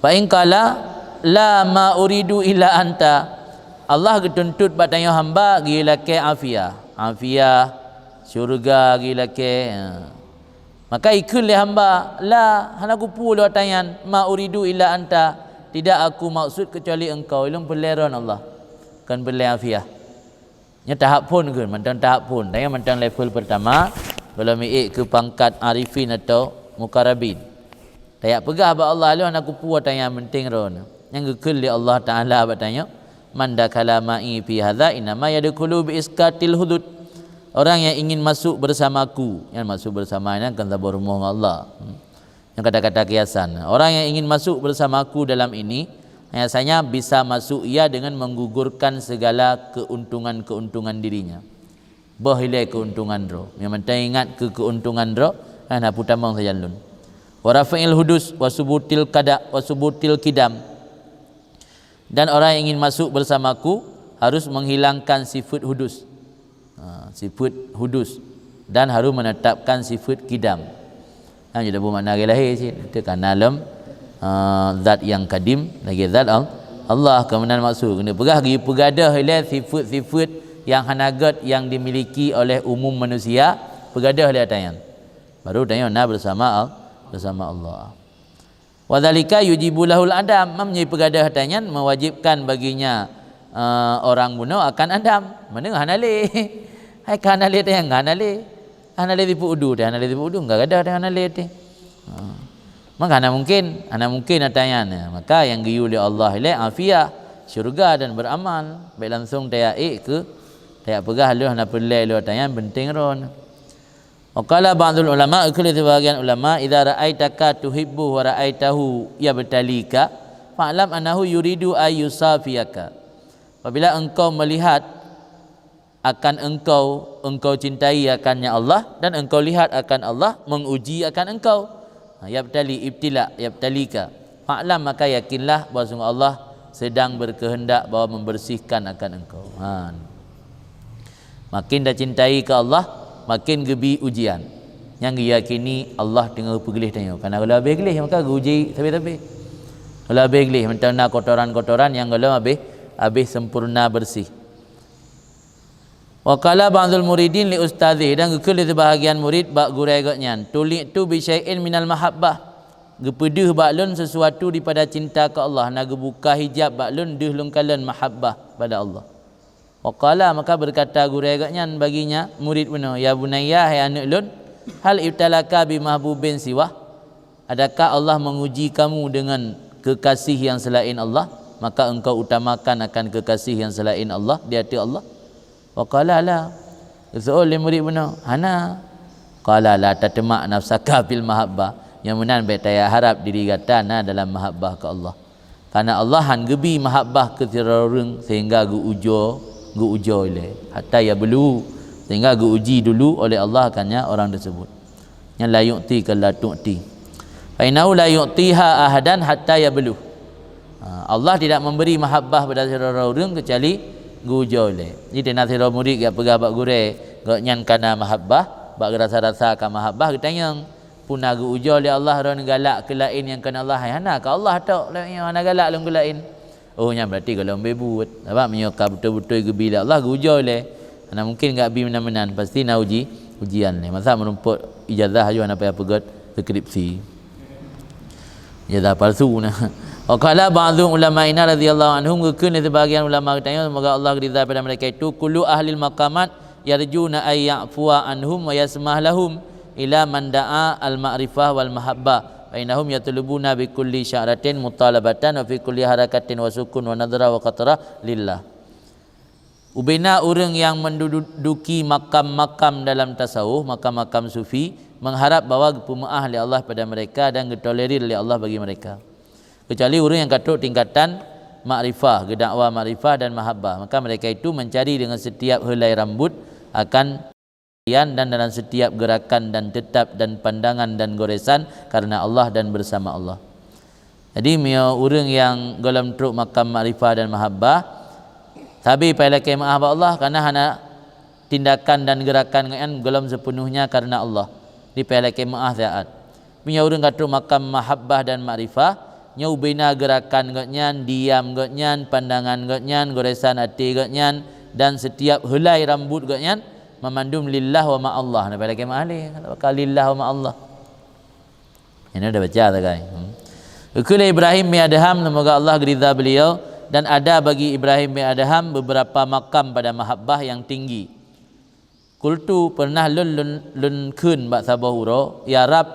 fa in qala, "La ma uridu illa anta." Allah geutuntut bak tanyoe hamba geulakée afiah. Afiah, syeuruga geulakée. Ha. Maka ikheun lé hamba, "La, hana kupeue lôn ata nyan, ma uridu illa anta." Tidak aku maksud kecuali engkau. Ilong peureulée droen Allah. Kan peureulée afiah. Nyoe tahap phon kheun, mantong tahap phon. Tanyoe mantong level pertama, gohlom miék keu pangkat arifin atau mukarrabin. Tajak peugah bak Allah, "Lôn hana kupeue ata nyan, penting droeneuh." Nyang geukheun lé Allah Taala bak tanyoe, "Man dakhala ma'i fi hadza innama yadkhulu bi iskatil hudud." Orang yang ingin masuk bersamaku, yang masuk bersama nyan kan saboh rumoh ngon Allah. Hmm. Nyang kata-kata kiasan. Orang yang ingin masuk bersamaku dalam ini, hanya saja bisa masuk ia dengan menggugurkan segala keuntungan-keuntungan dirinya. Boh ilée keuntungan droe. Nyang penting ingat keu keuntungan droe, hana putamong sajan lôn. Wa raf'il hudus, wa subutil kada, wa subutil kidam. Dan orang yang ingin masuk bersamaku harus menghilangkan sifat hudus. Ha, sifat hudus. Dan harus menetapkan sifat kidam. Ha, jadi bermakna lagi lahé cit. Itu karena lom, ha, ah, zat nyang kadim lagée zat Al-, Allah. Keunan maksud keuneuk peugah geupeugah ilée sifeuet-sifeuet nyang hana gét nyang dimiliki oleh umum manusia, peugah lé tanyan. Baru tanyan na bersama Al-, bersama Allah. Wadzalika yujibu lahul adam, meunyoe peugah tanyan mewajibkan baginya, eh, orang bunoe akan adam. Mana hana lé. Hai ka hana lé tanyan, hana lé. Hana lé sifeuet udu teuh, hana lé sifeuet udu, enggak gadoh teuh hana lé teuh. Ha. Maka hana mungkin, hana mungkin ata nyan. Maka nyang geuyue lé Allah ilée afiah, syurga dan beramal. Bék langsung tajak ék keu, tajak peugah lôn hana peureulée lôn ata nyan, penting droen. Wa qala ba'dul ulama, geukheun lé sibagian ulama, "Idza ra'aitaka tuhibbu wa ra'aitahu yabtalika, fa'lam annahu yuridu ay yusafiyaka." Apabila engkau melihat akan engkau, engkau cintai akannya Allah, dan engkau lihat akan Allah menguji akan engkau. Ha, yabtali, ibtila, yabtalika. Fa'lam, maka yakinlah bahwa sungguh Allah sedang berkehendak bahwa membersihkan akan engkau. Ha. Makin dah cintai ke Allah, makin geubi ujian. Nyang geuyakini Allah teungoh peugléh tanyoe. Karena kalau habéh gléh, maka geuji sabe-sabe. Kalau habéh gléh, mantong na kotoran-kotoran nyang gohlom habéh, habéh sempurna bersih. Wa qala ba'dul muridin li ustadzih, dan geukheun lé sibahagian murid bak gurée geuh nyan, "Tuli'tu bi syai'in minal mahabbah." Geupeudeuh bak lôn sesuatu daripada cinta ke Allah, na geubuka hijab bak lôn deuh lôn kalon mahabbah pada Allah. Wa qala, maka berkata gurée geuh nyan baginya, murid bunoe, "Ya bunayya, hai aneuk lôn, hal ibtalaka bi mahbubin siwah?" Adakah Allah menguji kamu dengan kekasih yang selain Allah, maka engkau utamakan akan kekasih yang selain Allah di hati Allah? Wa qala la. Geuseuôt lé murid bunoe, hana. Qala la tatma' nafsaka fil mahabbah. Nyang meunan bék taya harab diri gata na dalam mahabbah ke Allah. Karena Allah han geubi mahabbah keu sidroe ureuëng sehingga geuujo, geuujo ilée. Hatta yablu, sehingga geuuji dulu oleh Allah akannya orang tersebut. Nyan la yu'tika la tu'ti. Fa innahu la yu'tiha ahadan hatta yablu. Ha, Allah tidak memberi mahabbah pada sidroe ureuëng kecuali geuujo ilée. Jadi na sidroe murid geujak peugah bak gurée, gobnyan kana mahabbah, bak geurasa-rasa ka mahabbah, geutanyong, "Peue na geuujo lé Allah droeneuh galak keu laén nyang kon Allah?" "Hai hana, keu Allah tok, lé nyoe hana galak lôn keu laén." Oh, nyan berarti gohlom beubuet. Sabab meunyoe ka beutôi-beutôi geubi lé Allah, geuujo ilée. Hana mungken geubi meunan-meunan, pasti na uji, ujian ilée. Masa meurumpok ijazah aju hana payah peugét skripsi. Ijazah palsu na. Wa qala ba'dhu ulama'ina radhiyallahu anhum, geukheun lé sibagian ulama geutanyoe, semoga Allah ridha pada mereka itu, "Kullu ahlil maqamat yarjuna ay ya'fua anhum wa yasmah lahum ila man da'a al-ma'rifah wal mahabbah, fa innahum yatlubuna bi kulli sya'ratin mutalabatan wa fi kulli harakatin wa sukun wa nadrah wa qatrah lillah." Ubena ureuëng nyang menduduki makam-makam dalam tasawuf, makam-makam sufi, mengharap bahwa geupeumeu'ah lé Allah pada mereka dan geutolerir lé Allah bagi mereka. Kecuali ureuëng nyang ka trok tingkatan makrifah, geudakwa makrifah dan mahabbah, maka mereka itu mencari dengan setiap helai rambut akan dan dalam setiap gerakan dan tetap dan pandangan dan goresan karena Allah dan bersama Allah. Jadi, meunyoe ureuëng nyang gohlom trok makam makrifah dan mahabbah, sabe payah lakée meu'ah bak Allah karena hana tindakan dan gerakan gobnyan gohlom sepenuhnya karena Allah. Di payah lakée meu'ah saat. Meunyoe ureuëng ka trok makam mahabbah dan makrifah, nyoe ubena gerakan gobnyan, diam gobnyan, pandangan gobnyan, goresan até gobnyan, dan setiap helai rambut gobnyan, mamandum lillah wa ma Allah. Na payah lakée meu'ah lé, ka lillah wa ma Allah. Ini udah baca sagai. Hmm. Geukheun lé Ibrahim bin Adham, semoga Allah geurida beliau, dan ada bagi Ibrahim bin Adham beberapa makam pada mahabbah yang tinggi. Qultu, pernah lôn, lôn, lôn kheun bak saboh uroe, "Ya Rabb,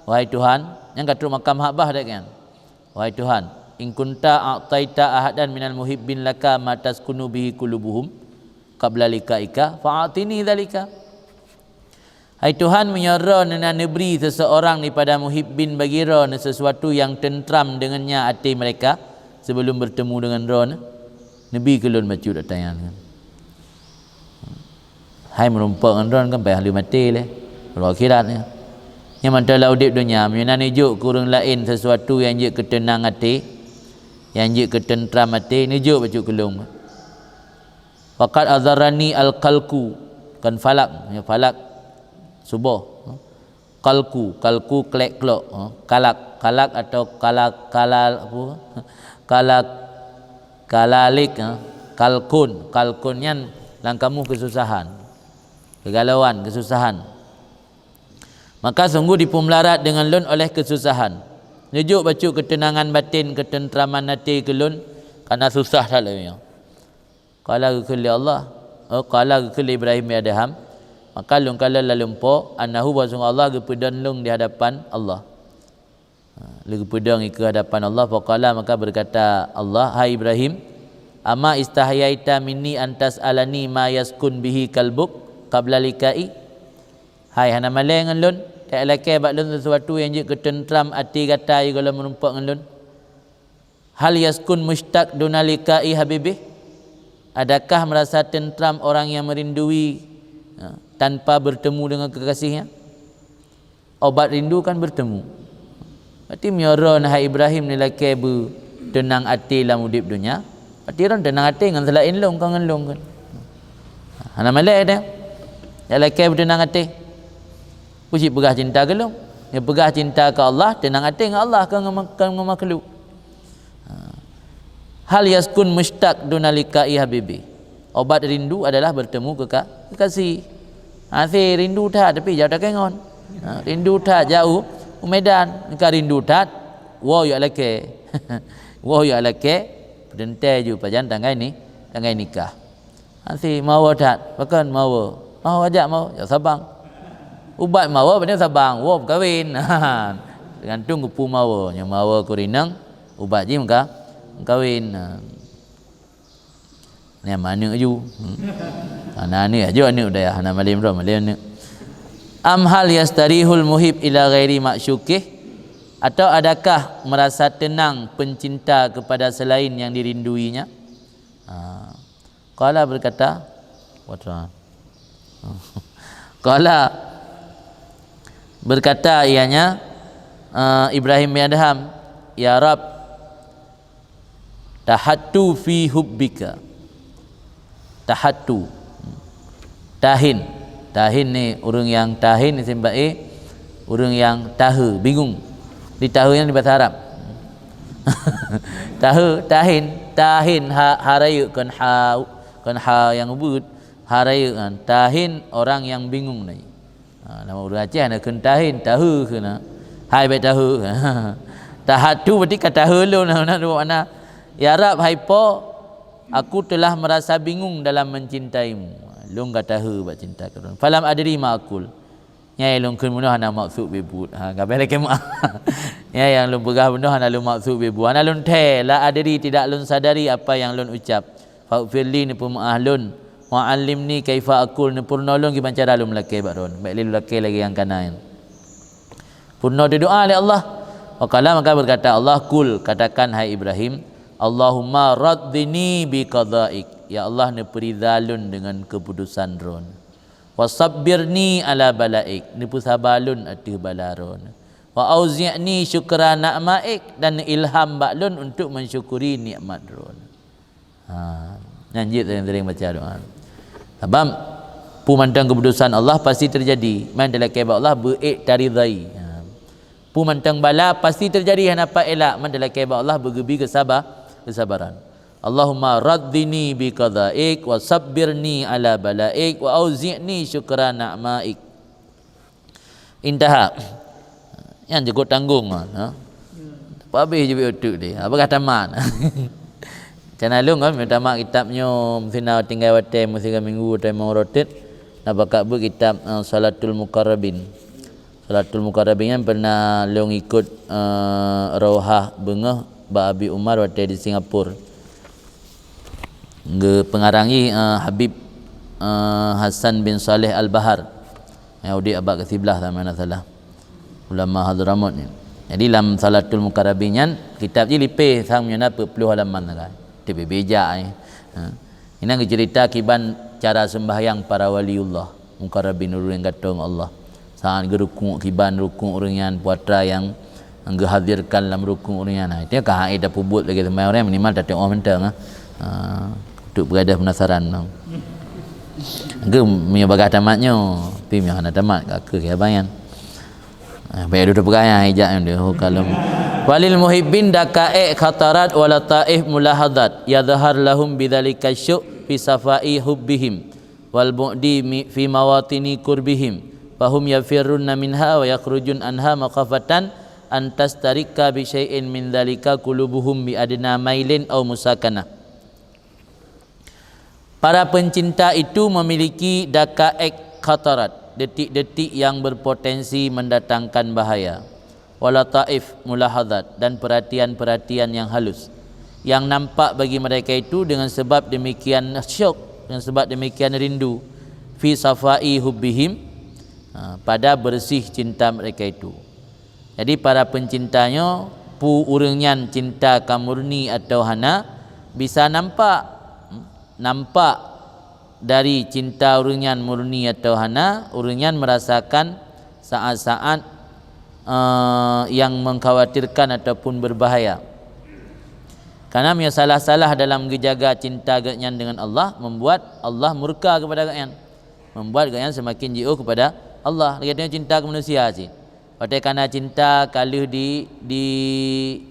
wahai Tuhan," nyang ka trok makam mahabbah dek nyan. "Wahai Tuhan, in kunta a'taita ahadan minal muhibbin laka ma taskunu bihi qulubuhum qabla liqa'ika, fa'atini dzalika." Hai Tuhan, meunyoe Droeneuh na neubri seseorang daripada muhibbin bagi Droeneuh sesuatu nyang teuntram deungon nya até mereka sebelum bertemu dengan Droeneuh, neubi keu lôn bacut ata nyan. Hai meurumpok ngon Droeneuh kan payah lheueh maté lé, uroe akhirat nyan. Nyan mantong lam udeb donya, meunyoe na neujok keu ureuëng laén sesuatu nyang jeuet keu teunang até, nyang jeuet keu teuntram até, neujok bacut keu lôn. Faqad adharani al-qalqu, kan falak, ya, falak suboh. Kalku, kalku klek-klok, ha. Kalak, kalak atau kalak, kalal, apa? Kalak, kalalik, ha. Kalkun, kalkun nyan lam kamoh keususahan, keugalauan, keususahan. Maka sungguh dipeumelarat deungon lôn oleh keususahan. Neujok bacut keuteunangan batin, keuteuntraman até keu lôn, kareuna susah that lagée nyoe. Qala geukheun lé Allah, oh, qala geukheun lé Ibrahim bin Adham, maka lôn kalon lam lumpoe, annahu, bahwasungguh Allah geupeudong lôn di hadapan Allah. Ha, lé geupeudong i keu hadapan Allah, faqala, maka berkata Allah, "Hai Ibrahim, ama istahyaita minni an tas'alani ma yaskun bihi qalbuk qabla liqa'i?" Hai, hana malée ngon lôn, tak lakée bak lôn sesuatu nyang jeuet keuteuntraman até gata sigohlom meurumpok ngon lôn? Hal yaskun mushtaq duna liqa'i habibih? Adakah merasa tentram orang yang merindui, ya, tanpa bertemu dengan kekasihnya? Obat rindu kan bertemu. Berarti meunyoe droen hai Ibrahim neulakée beuteunang até lam udeb donya, berarti droen teunang até ngon seulaén lôn, kon ngon lôn kan. Hana malée dah. Neulakée beuteunang até. Peue cit peugah cinta keu lôn? Neupeugah cinta keu Allah, teunang até ngon Allah, kon ngon, kon ngon makhluk. Ha. Hal yaskun mushtaq duna liqa'i habibi? Obat rindu adalah bertemu keka-, kekasih. Ha, si rindu that, tapi jauh takengon. Ha, rindu that jauh u Medan. Ka rindu that, woe jak lakée. Woe jak lakée, peuteuntée ju pajan tanggai ni, tanggai nikah. Até mawa that, pakon mawa? Mawa jak mawa, jak Sabang. Ubat mawa bak Sabang, woe meukawen. Teugantung keupeue mawa. Nyoe mawa keu rineng, ubat jih meuka-, meukawen. Nyan aneuk ju. Hmm. Hana aneuk, ajoh aneuk dayah, hana malem droe, malem aneuk. Am hal yastarihul muhib ila ghairi ma'syukih? Atau adakah merasa tenang pencinta kepada selain yang dirinduinya? Ha. Qala berkata, qala berkata ianya, eh, Ibrahim bin Adham, "Ya Rabb, tahattu fi hubbika." Tahattu. Tahin. Tahin ni ureuëng nyang tahin, isim fa'il, ureuëng nyang tahe, bingung. Di tahe nyan di bahasa Arab. Tahe, tahin, tahin ha, ha rayeuk, kon ha, kon ha nyang ubeuet, ha rayeuk kan. Tahin orang yang bingung tadi. Ha, nama ureuëng Aceh na kheun tahin, tahe kheun na. Hai bék tahe. Tahattu berarti ka tahe lôn, na, na, na. Ya Rabb, hai Po, aku telah merasa bingung dalam mencintaimu. Lôn ka tahe bak cinta keu droen. Falam adri ma aqul. Nyai lôn kheun bunoe hana maksud beubuet. Ha, gabe lagée meuah. Nyai nyang lôn peugah bunoe hana lôn maksud beubuet. Hana lôn thée, la adri, tidak lôn sadari apa yang lôn ucap. Faghfirli, neupeumeu'ah lôn. Wa 'allimni kaifa aqul, neupeurunoe lôn kiban cara lôn meulakée bak droen. Bék lé lôn lakée lagée nyang kana nyan. Peurunoe teudoa lé Allah. Wa qala, maka berkata Allah, "Qul, katakan hai Ibrahim, Allahumma raddini bi qadaik." Ya Allah, neupeuriza lôn deungon keuputusan droen. "Wa sabbirni ala balaik," neupeusaba lôn ateueh bala droen. "Wa auzi'ni syukra na'maik," dan ilham bak lôn untuk mensyukuri nikmat droen. Ha, nyan jeuet sering-sering baca doa. Sabab peue mantong keuputusan Allah pasti teujadi. Man talakée bak Allah beuék taridai. Ha. Peue mantong bala pasti teujadi hana pat elak. Man talakée bak Allah beugeubi keusaba-, keusabaran. Allahumma raddini bi qadaik wa sabbirni ala balaik wa auzi'ni syukra na'maik. Intaha. Nyan cukup tanggung, ha. Habéh jeuet uteuk deh. Ha, peugah tamat. Kana lôn kan, tamat kitab nyoe, meusina tinggai watée, meusiga minggu, watée meurotet. Na pakat beuet kitab, eh, Salatul Muqarrabin. Salatul Muqarrabin nyan pernah lôn ikut, eh, Rauhah Beungoh bak Abi Umar watée di Singapura. Geupeungarang jih, eh, Habib, eh, Hasan bin Saleh Al-Bahar. Nyang udeb abad keusiblaih, sama na salah. Ulama Hadramaut ni. Jadi lam Salatul Muqarrabin nyan, kitab jih lipéh sang meunyoe na peuet ploh halaman sagai. Teubiet-biet jak, eh. Ha. Inan geuceurita kiban cara seumbahyang para waliullah, muqarrabin, ureuëng gatong Allah. Saat geurukuk kiban rukuk ureuëng nyan, putra nyang geuhadirkan lam rukuk ureuëng nyan. Nah, itu ka hai tapeubuet lagée seumbahyang ureuëng, minimal tateuoh mantong, ah. Ha, untuk peugadah penasaran tu. Ke meunyoe bagah tamat nyoe, tapi meunyoe hana tamat, ka keuh ya bayan. Ah, baik duduk pegang ayat ijak yang dia, oh, kalau. Walil muhibbin daqaiq khatarat wa lataif mulahadzat, yadhhar lahum bidzalika syuq fi safai hubbihim wal bu'di mi-, fi mawatini qurbihim, fahum yafirruna minha wa yakhrujun anha makhafatan an tastarikka bi syai'in min dzalika qulubuhum bi adna mailin au musakanah. Para pencinta itu memiliki daqaiq khatarat, detik-detik yang berpotensi mendatangkan bahaya, wa lataif mulahadzat, dan perhatian-perhatian yang halus, yang nampak bagi mereka itu dengan sebab demikian syok, dengan sebab demikian rindu, fi safai hubbihim, ha, pada bersih cinta mereka itu. Jadi, para pencinta nyoe, peue ureuëng nyan cinta ka murni atawa hana, bisa nampak. Nampak dari cinta ureuëng nyan murni atawa hana, ureuëng nyan merasakan saat-saat, eh, yang mengkhawatirkan ataupun berbahaya. Karena meunyoe salah-salah dalam geujaga cinta geuhnyan dengan Allah, membuat Allah murka kepada geuhnyan, membuat geuhnyan semakin jiôh kepada Allah. Lagée tanyoe cinta keu manusia cit. Watée kana cinta, ka lheueh di, di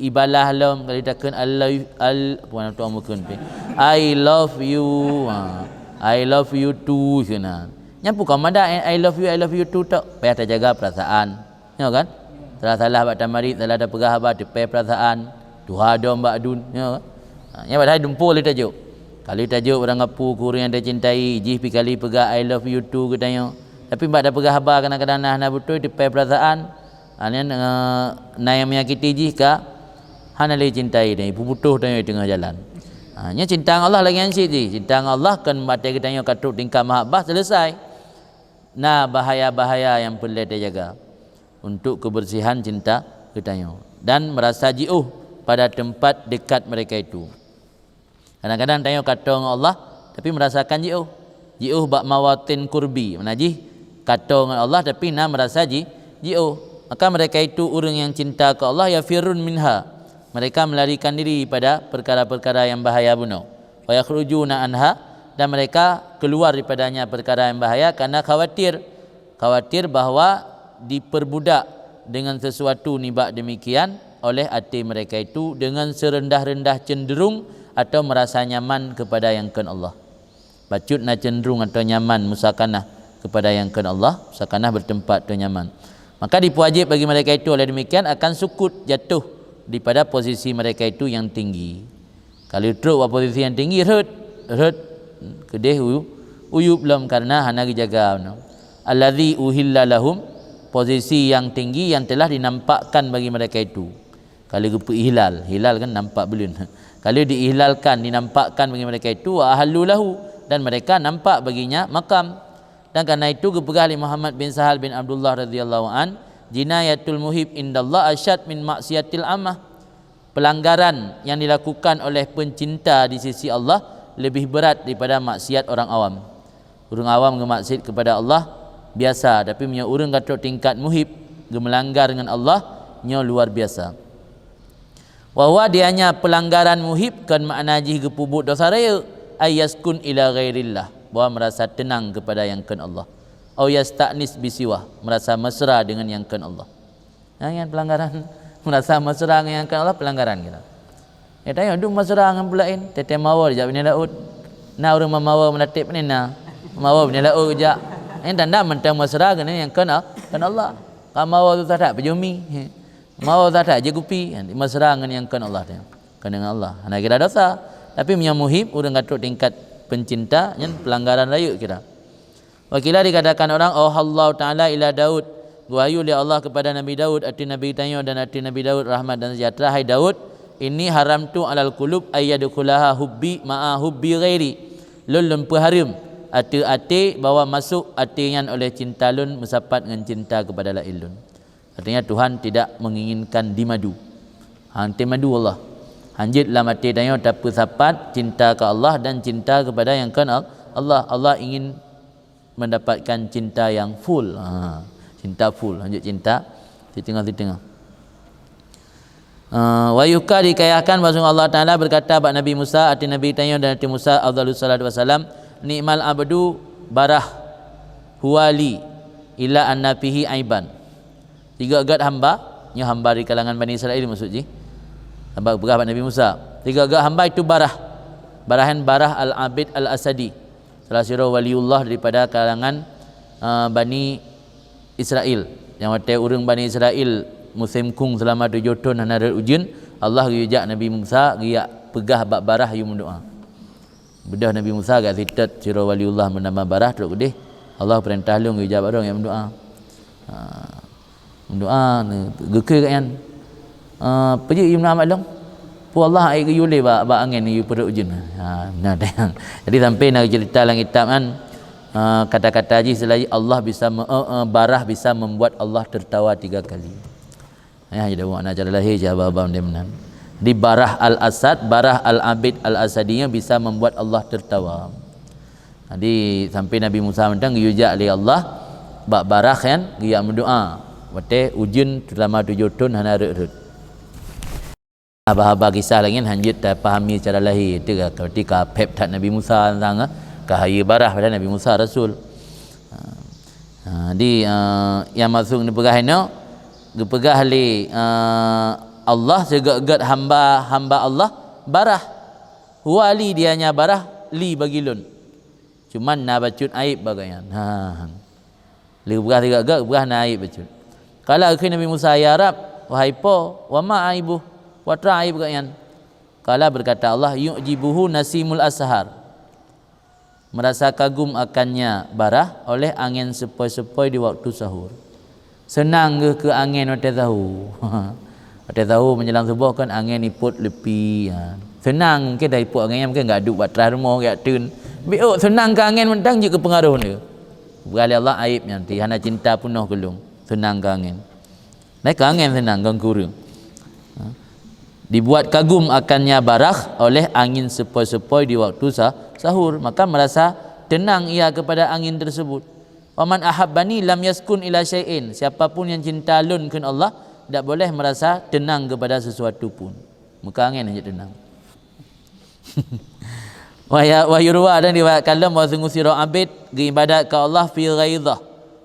ibalah lom, ka lheueh takheun, "I love, I, apa nama tuan mukheun pi? I love you. Ha. I love you too," kheun na. Nyan peue ka madan, "I love you, I love you too" tok. Payah tajaga perasaan. Nyoe kan? Salah-salah bak tamarit, salah tapeugah haba, teupée perasaan. Tuha dom bak dun. Nyoe kan? Ha, nyan padahai dumpeue lé tajok. Ka lheueh tajok barang gapu keu ureuëng nyang tacintai, jih pi kali peugah, "I love you too" keu tanyoe. Tapi bak tapeugah haba kadang-kadang na hana beutôi, teupée perasaan. Ha, nyan, eh, na nyang menyakiti jih ka hana lé cintai tanyoe, peuputoh tanyoe di teungoh jalan. Ha, nyan cinta ngon Allah lagée nyan cit jih. Cinta ngon Allah kon watée geutanyoe ka trok tingkat mahabbah, selesai. Na bahaya-bahaya nyang peureulée tajaga untuk kebersihan cinta geutanyoe dan merasa jiôh pada tempat dekat mereka itu. Kadang-kadang tanyoe ka toe ngon Allah, tapi merasakan jiôh. Jiôh bak mawatin kurbi, makna jih ka toe ngon Allah, tapi na merasa ji-, jiôh. Maka mereka itu ureuëng nyang cinta keu Allah, yafirrun minha. Mereka melarikan diri pada perkara-perkara yang bahaya bunoe. Wa yakhrujuna anha, dan mereka keluar daripadanya perkara yang bahaya karena khawatir. Khawatir bahwa diperbudak dengan sesuatu nibak demikian oleh até mereka itu dengan serendah-rendah cenderung atau merasa nyaman kepada nyang kon Allah. Bacut na cenderung atau nyaman musakanah kepada nyang kon Allah, musakanah bertempat atau nyaman. Maka dipuwajib bagi mereka itu oleh demikian akan sukut, jatuh daripada posisi mereka itu yang tinggi. Ka lheueh trok bak posisi nyang tinggi, rhot, rhot keudeh u-, uyueb lom karena hana geujaga. Allazi uhilla lahum, posisi nyang tinggi yang telah dinampakkan bagi mereka itu. Ka lheueh geupeu ihlal, hilal kan nampak buleuen. Ka lheueh diihlalkan, dinampakkan bagi mereka itu, wa ahallu lahu, dan mereka nampak baginya makam. Dan karena itu geupeugah lé Muhammad bin Sahal bin Abdullah radhiyallahu an, "Jinayatul muhib indallah asyad min maksiatil amah." Pelanggaran yang dilakukan oleh pencinta di sisi Allah lebih berat daripada maksiat orang awam. Ureuëng awam geumaksiat kepada Allah biasa, tapi meunyoe ureuëng ka trok tingkat muhib, geumeulanggar ngon Allah, nyoe luar biasa. Wa huwa, dianya pelanggaran muhib kon makna jih geupeubuet desya rayeuk, ay yaskun ila ghairillah, bahwa merasa tenang kepada nyang kon Allah. Au yasta'nis bisiwah, merasa mesra dengan nyang kon Allah. Nah, nyan pelanggaran. Merasa mesra ngon nyang kon Allah, pelanggaran kita. Ya, tanyoe dum mesra ngon peulaén, teuh-teuh mawö jak Bani Daud. Na ureuëng meumawe meulaték pane na. Mawö Bani Daud jak. Nyan tanda mantong mesra keunan nyang kon, kon Allah. Ka mawö susah that peujumi. Mawö susah that jeuet kupi. Mesra ngon nyang kon Allah teuh. Kon dengan Allah. Hana kira desya. Tapi meunyoe muhib, ureuëng ka trok tingkat pencinta, nyan pelanggaran rayeuk kira. Wa qila, dikatakan orang, auhallahu ta'ala ila Daud, geuwahyu lé Allah kepada Nabi Daud, ateueh Nabi tanyoe dan ateueh Nabi Daud, rahmat dan sejahtera, "Hai Daud, inni haramtu alal qulub ayyadkhulaha hubbi ma'a hubbi ghairi." Lôn, lôn peuhareuem ateueh até bahwa masôk até nyan oleh cinta lôn meusapat ngon cinta kepada laén lôn. Artinya, Tuhan tidak menginginkan dimadu. Hana madu Allah. Hanjeuet lam até tanyoe tapeusapat cinta keu Allah dan cinta kepada nyang kon Al-, Allah. Allah ingin mendapatkan cinta yang full. Ha, cinta full, hanjeuet cinta siteungoh-siteungoh. Ha, wa yuhka, dihikayahkan bahwasanya Allah Taala berkata bak Nabi Musa, ateueh Nabi tanyoe dan ateueh Musa, afdhalus salatu wassalam, "Ni'mal abdu barah huwa li illa anna fihi aiban." Sigeuk-geuk hamba, nyoe hamba di kalangan Bani Israel maksud jih. Hamba peugah bak Nabi Musa. Sigeuk-geuk hamba itu Barah. Barah nyan Barah Al-Abid Al-Asadi. Salah sidroe waliullah daripada kalangan, eh, Bani Israel. Nyang watée ureuëng Bani Israel musém kung seulama tujoh thon hana rhot ujeuen, Allah geuyue jak Nabi Musa geujak peugah bak Barah yue meudoá. Beudôh Nabi Musa geujak seutôt sidroe waliullah meunama Barah trok keudeh, Allah peurintah lôn geujak bak droe nyang meudoá. Ha, meudoá, geukheun gobnyan, "Ah, peue jeuet yue meudoá bak lôn? Peue Allah hana geuyue lé bak, bak angén yue peurhot ujeuen?" Ha, na teuh. Jadi sampai na cerita lam kitab kan, ah, kata-kata jih selain Allah bisa me-, eh, eh, Barah bisa membuat Allah tertawa tiga kali. Ya, jadi makna cara lahé je haba-haba meunan. Di Barah Al-Asad, Barah Al-Abid Al-Asadi nyan bisa membuat Allah tertawa. Jadi sampai Nabi Musa mantong geuyue jak lé Allah bak Barah nyan geujak meudoá. Watée ujeuen seulama tujoh thon hana rhot-rhot. Haba-haba kisah lagée nyan hanjeuet tapahami cara lahé, teuka berarti ka phép that Nabi Musa tentang, eh, keuhai Barah padahal Nabi Musa rasul. Ha. Ha, di, eh, nyang maksud neupeugah inoe, geupeugah lé, eh, Allah sigeuk-geuk hamba, hamba Allah Barah. Huwa li, dianya Barah, li bagi lôn. Cuman na bacut aib bak gobnyan. Ha. Lé geupeugah sigeuk-geuk, geupeugah na aib bacut. Qala, geukheun Nabi Musa, "Ya Rabb, wahai Po, wa ma aibuh? Peue teuma aib gobnyan?" Qala, berkata Allah, "Yu'jibuhu nasimul ashar." Merasa kagum akannya Barah oleh angén sepoi-sepoi di waktu sahur. Seunang geuh keu angén watée sahur. Watée sahur menjelang suboh kan angén ipot leupi, ha. Seunang mungkin dah ipot angén, mungkin geuduek bak teras rumoh, geuteun. Biôk seunang keu angén mantong jeuet keu peungaroh nyoe. Peugah lé Allah aib nyan, hana cinta peunoh keu lôn. Seunang keu angén. Nah, keu angén seunang, kon keu ureuëng. Ha. Dibuat kagum akannya Barah oleh angin sepoi-sepoi di waktu sa-, sahur, maka merasa tenang ia kepada angin tersebut. "Wa man ahabbani lam yaskun ila syai'in." Siapapun yang cinta lôn kheun Allah, tidak boleh merasa tenang kepada sesuatu pun. Meuka angén hana tenang. Wa ya, wa yurwa, dan diriwayatkan lom bahwa sungguh sidroe abéd geuibadat keu Allah fi ghaidhah.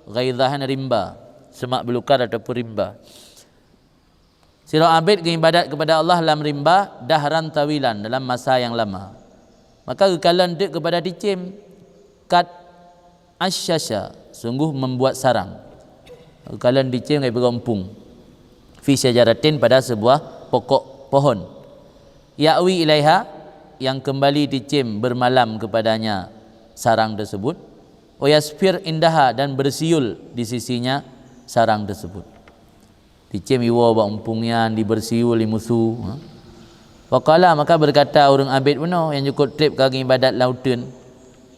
Ghaidhah nyan rimba, semak belukar ataupun rimba. Sidroe abéd geuibadat kepada Allah lam rimba dahran tawilan, dalam masa yang lama. Maka geukalon teuk kepada ticém, kat asyasha, sungguh membuat sarang. Geukalon ticém ngon peugah empung. Fi syajaratin, pada sebuah pokok pohon. Ya'wi ilaiha, yang kembali ticém bermalam kepadanya sarang tersebut. Wa yasfir indaha, dan bersiul di sisinya sarang tersebut. Ticém iwoe bak empung nyan, dibersiul, dimusu, ha. Faqala, maka berkata ureuëng abéd bunoe nyang jukot treb ka geuibadat lam uteuen,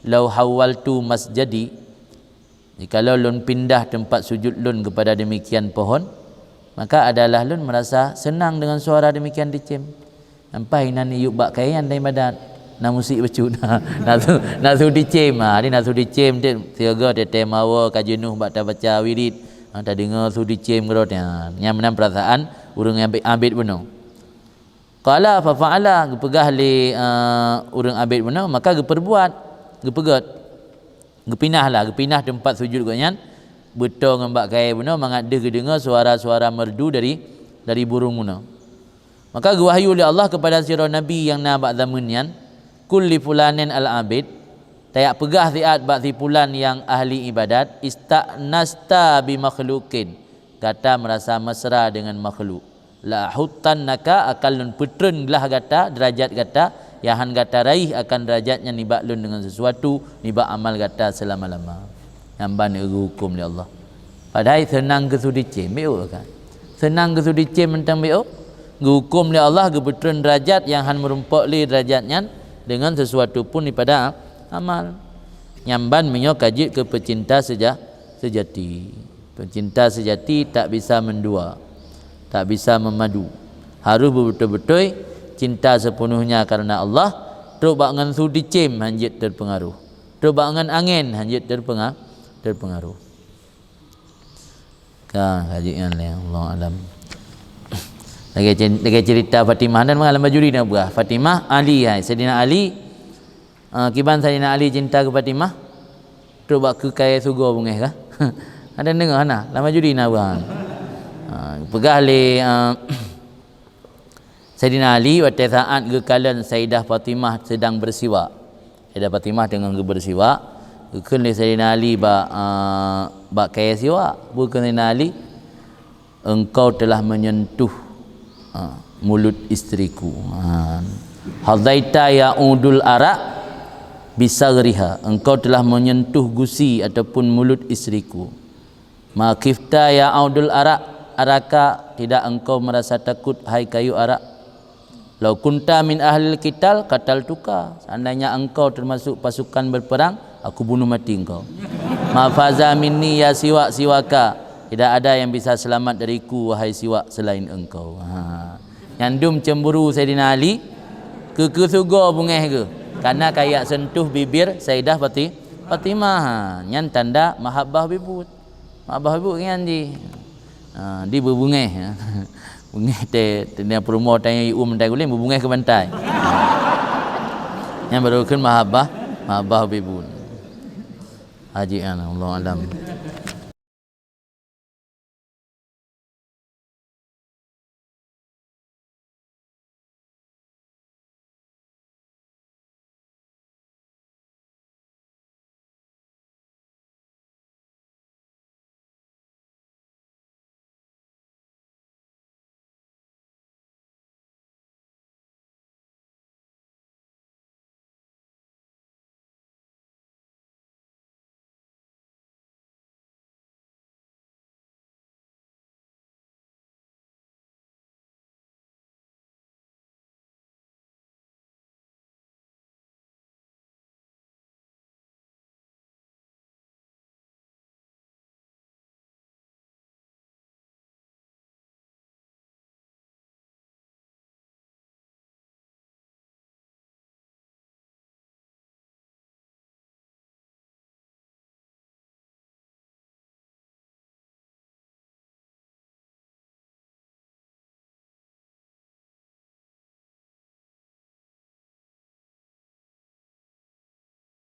"Lau hawwaltu masjidi, jikalau lôn pindah teumpat sujud lôn kepada demikian pohon, maka adalah lôn merasa senang dengan suara demikian ticém." Sampai inan iyup bak kayée nyan dan ibadat. Na musik bacut. Na su, na su ticém. Ha, jadi na su ticém teuk, siaga teuh-teuh mawoe ka jeuneuh bak tabaca wirid. Ha, tadeungoe su ticém keudroe nyan. Nyan meunan perasaan ureuëng abéd, abéd bunoe. Qala fa fa'ala, geupeugah lé, eh, ureuëng abéd bunoe, maka geupeurbuat, geupeugét. Geupinah lah, geupinah teumpat sujud gobnyan, beutoe ngon bak kayée bunoe mangat deuh geudeungoe suara-suara merdu dari, dari burung bunoe. Maka geuwahyu lé Allah keupada sidroe nabi nyang na bak zameun nyan, "Qul li fulanin al-abid," tajak peugah siat bak si fulan nyang ahli ibadat, "Istanasta bi makhluqin," gata merasa mesra dengan makhluk. "La ahuttannaka," akan lôn peutreun glah gata, derajat gata, nyang han gata raih akan derajat nyan nibak lôn deungon sesuatu, nibak amal gata seulama-lama. Nyan ban geuhuköm lé Allah. Padahai seunang keu su ticém, biôh kan? Seunang keu su ticém mantong biôh. Geuhuköm lé Allah, geupeutreun derajat nyang han meurumpok lé derajat nyan deungon sesuatu pun daripada amal. Nyan ban meunyoe ka jeuet keu peucinta seja-, sejati. Pencinta sejati tak bisa mendua, tak bisa memadu. Harus beutôi-beutôi cinta sepenuhnya karena Allah, trok bak ngon su ticém han jeuet terpengaruh. Trok bak ngon angén han jeuet terpenga-, terpengaruh. Ka, ka jeuet nyan lé, Allahu alam. Lagée cen-, lagée cerita Fatimah dan mengalam bajuri na buah. Fatimah, Ali, hai. Saidina Ali, ah, kiban Saidina Ali cinta keu Fatimah? Trok bak keu kayée sugo beungéh kah? Ada deungoe hana? Lam bajuri na buah. Peugah lé, eh, Saidina Ali watée saát geukalon Saidah Fatimah sedang bersiwak. Saidah Fatimah teungoh geubersiwak, geukheun lé Saidina Ali bak, eh, bak kayée siwak. Bukheun Saidina Ali, "Engkau telah menyentuh, eh, mulut istriku." Ha. "Hadaita ya udul arak bisagriha." Engkau telah menyentuh gusi ataupun mulut istriku. "Ma khifta ya udul arak, araka, tidak engkau merasa takut, hai kayu arak? Lau kunta min ahlil kital, katal tuka. Seandainya engkau termasuk pasukan berperang, aku bunuh mati engkau. Ma faza minni ya siwak siwaka, tidak ada yang bisa selamat dariku, wahai siwak, selain engkau." Ha. Nyan dum cemburu Saidina Ali, keu, keu sugo bungéh geuh. Karena kayak sentuh bibir Saidah Fati-, Fatimah. Ha. Nyan tanda mahabbah bibut. Mahabbah bibut nyan di. Ha, di beubungéh. Bungéh teuh, teuh peurumoh tanya ium tai guling, beubungéh keu bantai. Nyan baru kheun mahabbah, mahabbah bibut. Haji an, Allah alam.